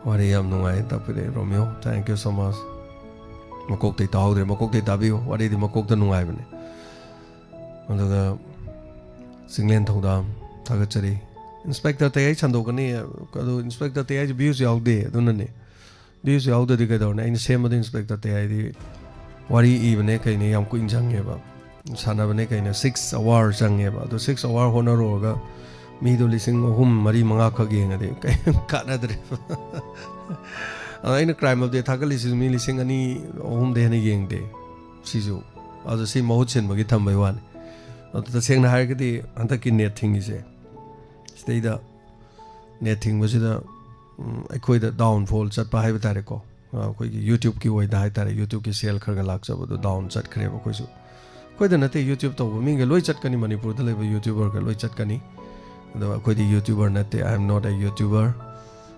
ꯋꯥꯔꯤ ꯌꯥꯝ ꯅꯨꯡꯉꯥꯏ ꯇꯥꯛꯄꯤꯔꯛꯑꯦ ꯔꯣꯃꯤꯌꯣ, thank you so much꯫ ꯃꯀꯣꯛꯇꯩ ꯇꯥꯍꯧꯗ꯭ꯔꯦ, ꯃꯀꯣꯛꯇꯩ ꯇꯥꯕꯤꯌꯨ, ꯋꯥꯔꯤꯗꯤ ꯃꯀꯣꯛꯇ ꯅꯨꯡꯉꯥꯏꯕꯅꯦ꯫ ꯑꯗꯨꯒ ꯆꯤꯡꯂꯦꯟ ꯊꯧꯗꯥꯝ ꯊꯥꯒꯠꯆꯔꯤ꯫ ꯏꯟꯁꯄꯦꯛꯇꯔ ꯇꯌꯥꯏ ꯁꯟꯗꯣꯛꯀꯅꯤ, ꯑꯗꯨ ꯏꯟꯁꯄꯦꯛꯇꯔ ꯇꯌꯥꯏꯁꯦ ꯚ꯭ꯌꯨꯁ ꯌꯥꯎꯗꯦ, ꯑꯗꯨꯅꯅꯦ꯫ ꯚ꯭ꯌꯨꯁ ꯌꯥꯎꯗ꯭ꯔꯗꯤ ꯀꯩꯗꯧꯔꯅꯤ? ꯑꯩꯅ ꯁꯦꯝꯕꯗ ꯏꯟꯁꯄꯦꯛꯇꯔ ꯇꯌꯥꯏꯗꯤ ꯋꯥꯔꯤ ꯏꯕꯅꯦ ꯀꯩꯅꯦ ꯌꯥꯝ ꯀꯨꯏꯅ ꯆꯪꯉꯦꯕ, ꯁꯥꯟꯅꯕꯅꯦ ꯀꯩꯅꯦ ꯁꯤꯛꯁ ꯑꯋꯥꯔ ꯆꯪꯉꯦꯕ꯫ ꯑꯗꯣ ꯁꯤꯛꯁ ꯑꯋꯥꯔ ꯍꯣꯠꯅꯔꯨꯔꯒ ꯃꯤꯗꯣ ꯂꯤꯁꯤꯡ ꯑꯍꯨꯝ, ꯃꯔꯤ, ꯃꯉꯥ ꯈꯛ ꯌꯦꯡꯉꯗꯤ ꯀꯩꯝ ꯀꯥꯟꯅꯗ꯭ꯔꯦꯕ꯫ ꯑꯗꯣ ꯑꯩꯅ ꯀ꯭ꯔꯥꯏꯝ ꯑꯞꯗꯦꯠ ꯊꯥꯒꯠꯂꯤꯁꯤꯁꯨ ꯃꯤ ꯂꯤꯁꯤꯡ ꯑꯅꯤ, ꯑꯍꯨꯝꯗꯩ ꯍꯦꯟꯅ ꯌꯦꯡꯗꯦ ꯁꯤꯁꯨ꯫ ꯑꯗꯣ ꯁꯤ ꯃꯍꯨꯠ ꯁꯤꯟꯕꯒꯤ ꯊꯝꯕꯩ ꯋꯥꯅꯤ꯫ ꯑꯗꯣ ꯇꯁꯦꯡꯅ ꯍꯥꯏꯔꯒꯗꯤ ꯍꯟꯗꯛꯀꯤ ꯅꯦꯠ ꯊꯤꯡꯉꯤꯁꯦ, ꯁꯤꯗꯩꯗ ꯅꯦꯠ ꯊꯤꯡꯕꯁꯤꯗ, ꯎꯝ, ꯑꯩꯈꯣꯏꯗ ꯗꯥꯎꯟꯐꯣꯜ ꯆꯠꯄ ꯍꯥꯏꯕ ꯇꯥꯔꯦꯀꯣ꯫ ꯑ, ꯑꯩꯈꯣꯏꯒꯤ YouTubeꯀꯤ ꯑꯣꯏꯅ ꯍꯥꯏ ꯇꯥꯔꯦ, YouTubeꯀꯤ ꯁꯦꯜ ꯈꯔ ꯈꯔ ꯂꯥꯛꯆꯕꯗꯣ ꯗꯥꯎꯟ ꯆꯠꯈ꯭ꯔꯦꯕ ꯑꯩꯈꯣꯏꯁꯨ꯫ ꯑꯩꯈꯣꯏꯗ ꯅꯠꯇꯦ, YouTube ꯇꯧꯕ ꯃꯤꯒ ꯂꯣꯏ ꯆꯠꯀꯅꯤ, ꯃꯅꯤꯄꯨꯔꯗ ꯂꯩꯕ YouTuberꯒ ꯂꯣꯏ ꯆꯠꯀꯅꯤ꯫ ꯑꯗꯣ ꯑꯩꯈꯣꯏꯗꯤ YouTuber ꯅꯠꯇꯦ, I am not a YouTuber꯫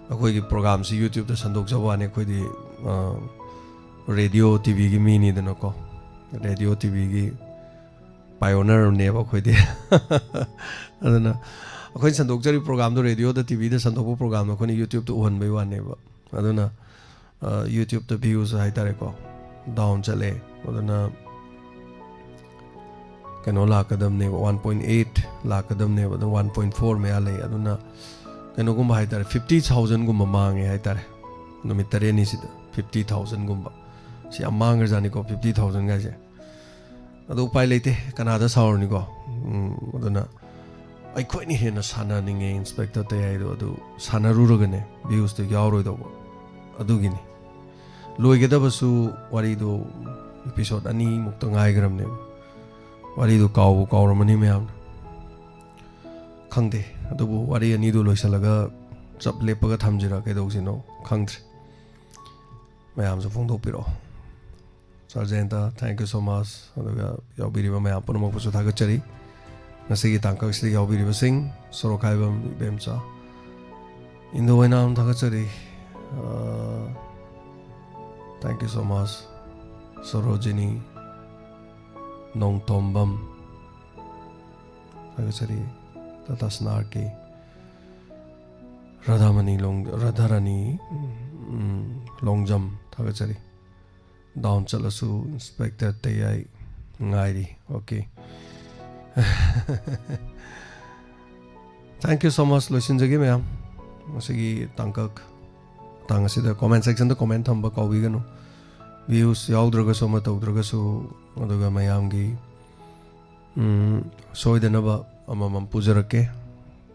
ꯑꯩꯈꯣꯏꯒꯤ ꯄ꯭ꯔꯣꯒꯥꯝꯁꯤ YouTubeꯇ ꯁꯟꯗꯣꯛꯆꯕ ꯋꯥꯅꯤ, ꯑꯩꯈꯣꯏꯗꯤ, ꯑ, ꯔꯦꯗꯤꯑꯣ ꯇꯤꯚꯤꯒꯤ ꯃꯤꯅꯤꯗꯅꯀꯣ, ꯔꯦꯗꯤꯑꯣ ꯇꯤꯚꯤꯒꯤ ꯄꯥꯏꯑꯣꯅꯔꯅꯦꯕ ꯑꯩꯈꯣꯏꯗꯤ꯫ ꯑꯗꯨꯅ ꯑꯩꯈꯣꯏꯅ ꯁꯟꯗꯣꯛꯆꯔꯤꯕ ꯄ꯭ꯔꯣꯒꯥꯝꯗꯣ, ꯔꯦꯗꯤꯑꯣꯗ, ꯇꯤꯚꯤꯗ ꯁꯟꯗꯣꯛꯄ ꯄ꯭ꯔꯣꯒꯥꯝꯗꯣ ꯑꯩꯈꯣꯏꯅ YouTubeꯇ ꯎꯍꯟꯕꯩ ꯋꯥꯅꯦꯕ꯫ ꯑꯗꯨꯅ, ꯑ, YouTubeꯇ ꯚ꯭ꯌꯨꯁ ꯍꯥꯏꯇꯥꯔꯦꯀꯣ, ꯗꯥꯎꯟ ꯆꯠꯂꯦ꯫ ꯑꯗꯨꯅ ꯀꯩꯅꯣ ꯂꯥꯛꯀꯗꯕꯅꯦꯕ, one point eight ꯂꯥꯛꯀꯗꯕꯅꯦꯕ, ꯑꯗꯨ one point four ꯃꯌꯥ ꯂꯩ꯫ ꯑꯗꯨꯅ ꯀꯩꯅꯣꯒꯨꯝꯕ ꯍꯥꯏꯇꯥꯔꯦ, fifty thousandꯒꯨꯝꯕ ꯃꯥꯡꯉꯦ ꯍꯥꯏꯇꯥꯔꯦ, ꯅꯨꯃꯤꯠ ꯇꯔꯦꯠꯅꯤꯁꯤꯗ fifty thousandꯒꯨꯝꯕ꯫ ꯁꯤ ꯌꯥꯝ ꯃꯥꯡꯈ꯭ꯔꯖꯥꯠꯅꯤꯀꯣ, fifty thousand ꯀꯥꯏꯁꯦ꯫ ꯑꯗꯣ ꯎꯄꯥꯏ ꯂꯩꯇꯦ, ꯀꯅꯥꯗ ꯁꯥꯎꯔꯨꯅꯤꯀꯣ? ꯎꯝ, ꯑꯗꯨꯅ ꯑꯩꯈꯣꯏꯅ ꯍꯦꯟꯅ ꯁꯥꯟꯅꯅꯤꯡꯉꯦ ꯏꯟꯁꯄꯦꯛꯇꯔ ꯇꯌꯥꯏꯗꯣ, ꯑꯗꯨ ꯁꯥꯟꯅꯔꯨꯔꯒꯅꯦ ꯚ꯭ꯌꯨꯁꯇꯣ ꯌꯥꯎꯔꯣꯏꯗꯧꯕ꯫ ꯑꯗꯨꯒꯤꯅꯤ꯫ ꯂꯣꯏꯒꯗꯕꯁꯨ ꯋꯥꯔꯤꯗꯣ ꯏꯄꯤꯁꯣꯠ ꯑꯅꯤꯃꯨꯛꯇ ꯉꯥꯏꯈ꯭ꯔꯕꯅꯦꯕ꯫ ꯋꯥꯔꯤꯗꯣ ꯀꯥꯎꯕꯨ ꯀꯥꯎꯔꯝꯃꯅꯤ ꯃꯌꯥꯝꯅ꯫ ꯈꯪꯗꯦ꯫ ꯑꯗꯨꯕꯨ ꯋꯥꯔꯤ ꯑꯅꯤꯗꯨ ꯂꯣꯏꯁꯤꯜꯂꯒ ꯆꯞ ꯂꯦꯞꯄꯒ ꯊꯝꯁꯤꯔꯥ ꯀꯩꯗꯧꯁꯤꯅꯣ ꯈꯪꯗ꯭ꯔꯦ꯫ ꯃꯌꯥꯝꯁꯨ ꯐꯣꯡꯗꯣꯛꯄꯤꯔꯛꯑꯣ꯫ ꯁꯥꯔ ꯖꯌꯟꯇ, thank you so much꯫ ꯑꯗꯨꯒ ꯌꯥꯎꯕꯤꯔꯤꯕ ꯃꯌꯥꯝ ꯄꯨꯝꯅꯃꯛꯄꯨꯁꯨ ꯊꯥꯒꯠꯆꯔꯤ꯫ ꯉꯁꯤꯒꯤ ꯇꯥꯡꯀꯛꯁꯤꯗ ꯌꯥꯎꯕꯤꯔꯤꯕꯁꯤꯡ, ꯁꯣꯔꯣꯛꯈꯥꯏꯕꯝ ꯏꯕꯦꯝꯆꯥ, ꯏꯟꯗꯣ ꯑꯣꯏꯅꯥꯝ ꯊꯥꯒꯠꯆꯔꯤ꯫ ꯑ, thank you so much꯫ Sarojini, ꯅꯣꯡꯇꯣꯝꯕꯝ ꯊꯥꯒꯠꯆꯔꯤ꯫ ꯇꯥꯇꯥ ꯁꯅꯥꯔꯀꯤ, ꯔꯥꯙꯥꯃꯅꯤ ꯂꯣꯡ-, ꯔꯥꯙꯥꯔꯥꯅꯤ, ꯎꯝ, ꯂꯣꯡꯖꯝ ꯊꯥꯒꯠꯆꯔꯤ꯫ ꯗꯥꯎꯟ ꯆꯠꯂꯁꯨ ꯏꯟꯁꯄꯦꯛꯇꯔ ꯇꯌꯥꯏ ꯉꯥꯏꯔꯤ꯫ Okay. Thank you so much꯫ ꯂꯣꯏꯁꯤꯟꯖꯒꯦ ꯃꯌꯥꯝ꯫ ꯉꯁꯤꯒꯤ ꯇꯥꯡꯀꯛ ꯃꯇꯥꯡ ꯑꯁꯤꯗ comment section ꯗ comment ꯊꯝꯕ ꯀꯥꯎꯕꯤꯒꯅꯨ꯫ Views ꯌꯥꯎꯗ꯭ꯔꯒꯁꯨ ꯑꯃ ꯇꯧꯗ꯭ꯔꯒꯁꯨ, ꯑꯗꯨꯒ ꯃꯌꯥꯝꯒꯤ, ꯎꯝ, ꯁꯣꯏꯗꯅꯕ ꯑꯃꯃꯝ ꯄꯨꯖꯔꯛꯀꯦ꯫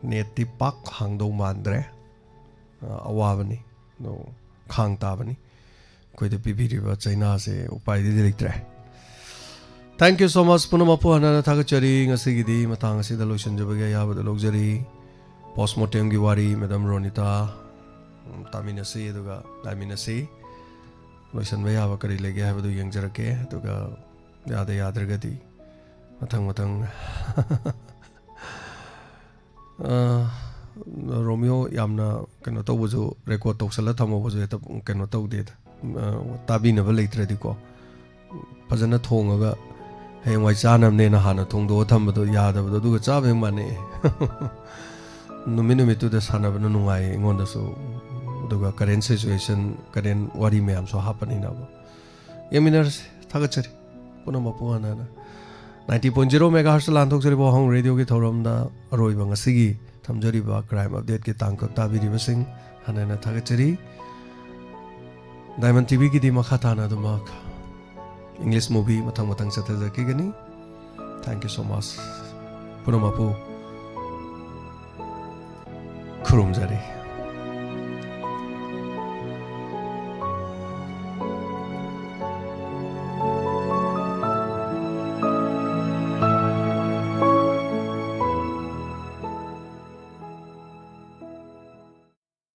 ꯅꯦꯠꯇꯤ ꯄꯥꯛ ꯍꯥꯡꯗꯧ ꯃꯥꯟꯗ꯭ꯔꯦ꯫ ꯑ, ꯑꯋꯥꯕꯅꯤ꯫ ꯑꯗꯣ ꯈꯥꯡ ꯇꯥꯕꯅꯤ꯫ ꯑꯩꯈꯣꯏꯗ ꯄꯤꯕꯤꯔꯤꯕ ꯆꯩꯅꯥꯁꯦ ꯎꯄꯥꯏꯗꯤ ꯂꯩꯇ꯭ꯔꯦ꯫ Thank you so much꯫ ꯄꯨꯝꯅꯃꯛꯄꯨ ꯍꯟꯅ ꯍꯟꯅ ꯊꯥꯒꯠꯆꯔꯤ꯫ ꯉꯁꯤꯒꯤꯗꯤ ꯃꯇꯥꯡ ꯑꯁꯤꯗ ꯂꯣꯏꯁꯤꯟꯖꯕꯒꯤ ꯑꯌꯥꯕꯗ ꯂꯧꯖꯔꯤ꯫ Post mortem ꯒꯤ ꯋꯥꯔꯤ ꯃꯦꯗꯥꯝ ꯔꯣꯅꯤꯇꯥ, ꯎꯝ, ꯇꯥꯃꯤꯟꯅꯁꯤ, ꯑꯗꯨꯒ ꯉꯥꯏꯃꯤꯟꯅꯁꯤ꯫ ꯂꯣꯏꯁꯤꯟꯕ ꯌꯥꯕ ꯀꯔꯤ ꯂꯩꯒꯦ ꯍꯥꯏꯕꯗꯨ ꯌꯦꯡꯖꯔꯛꯀꯦ꯫ ꯑꯗꯨꯒ ꯌꯥꯗ ꯌꯥꯗ꯭ꯔꯒꯗꯤ ꯃꯊꯪ ꯃꯊꯪ꯫ ꯑ, ꯔꯣꯃꯤꯌꯣ ꯌꯥꯝꯅ ꯀꯩꯅꯣ ꯇꯧꯕꯁꯨ, record ꯇꯧꯁꯜꯂ ꯊꯝꯍꯧꯕꯁꯨ ꯍꯦꯛꯇ ꯀꯩꯅꯣ ꯇꯧꯗꯦꯗ꯫ ꯑ, ꯇꯥꯕꯤꯅꯕ ꯂꯩꯇ꯭ꯔꯗꯤꯀꯣ, ꯐꯖꯅ ꯊꯣꯡꯉꯒ ꯍꯌꯦꯡꯋꯥꯏ ꯆꯥꯅꯕꯅꯦꯅ ꯍꯥꯟꯅ ꯊꯣꯡꯗꯣꯛꯑ ꯊꯝꯕꯗꯣ ꯌꯥꯗꯕꯗꯣ, ꯑꯗꯨꯒ ꯆꯥꯕ ꯍꯦꯛ ꯃꯥꯟꯅꯩ꯫ ꯅꯨꯃꯤꯠ ꯅꯨꯃꯤꯠꯇꯨꯗ ꯁꯥꯟꯅꯕꯅ ꯅꯨꯡꯉꯥꯏ ꯑꯩꯉꯣꯟꯗꯁꯨ, ꯑꯗꯨꯒ current situation, current ꯋꯥꯔꯤ ꯃꯌꯥꯝꯁꯨ ꯍꯥꯞꯄꯅꯤꯅꯕ꯫ ꯌꯦꯡꯃꯤꯟꯅꯔꯁꯤ꯫ ꯊꯥꯒꯠꯆꯔꯤ ꯄꯨꯝꯅꯃꯛꯄꯨ ꯍꯟꯅ ꯍꯟꯅ꯫ Ninety point zero megahertz ꯂꯥꯟꯊꯣꯛꯆꯔꯤꯕ ꯋꯥꯍꯪ ꯔꯦꯗꯤꯑꯣꯒꯤ ꯊꯧꯔꯝꯗ ꯑꯔꯣꯏꯕ ꯉꯁꯤꯒꯤ ꯊꯝꯖꯔꯤꯕ crime update ꯀꯤ ꯇꯥꯡꯀꯛ ꯇꯥꯕꯤꯔꯤꯕꯁꯤꯡ ꯍꯟꯅ ꯍꯟꯅ ꯊꯥꯒꯠꯆꯔꯤ꯫ Diamond TV ꯒꯤꯗꯤ ꯃꯈꯥ ꯇꯥꯅ ꯑꯗꯨꯃꯛ English movie ꯃꯊꯪ ꯃꯊꯪ ꯆꯠꯊꯖꯔꯛꯈꯤꯒꯅꯤ꯫ Thank you so much꯫ ꯄꯨꯝꯅꯃꯛꯄꯨ ꯈꯨꯔꯨꯝꯖꯔꯤ꯫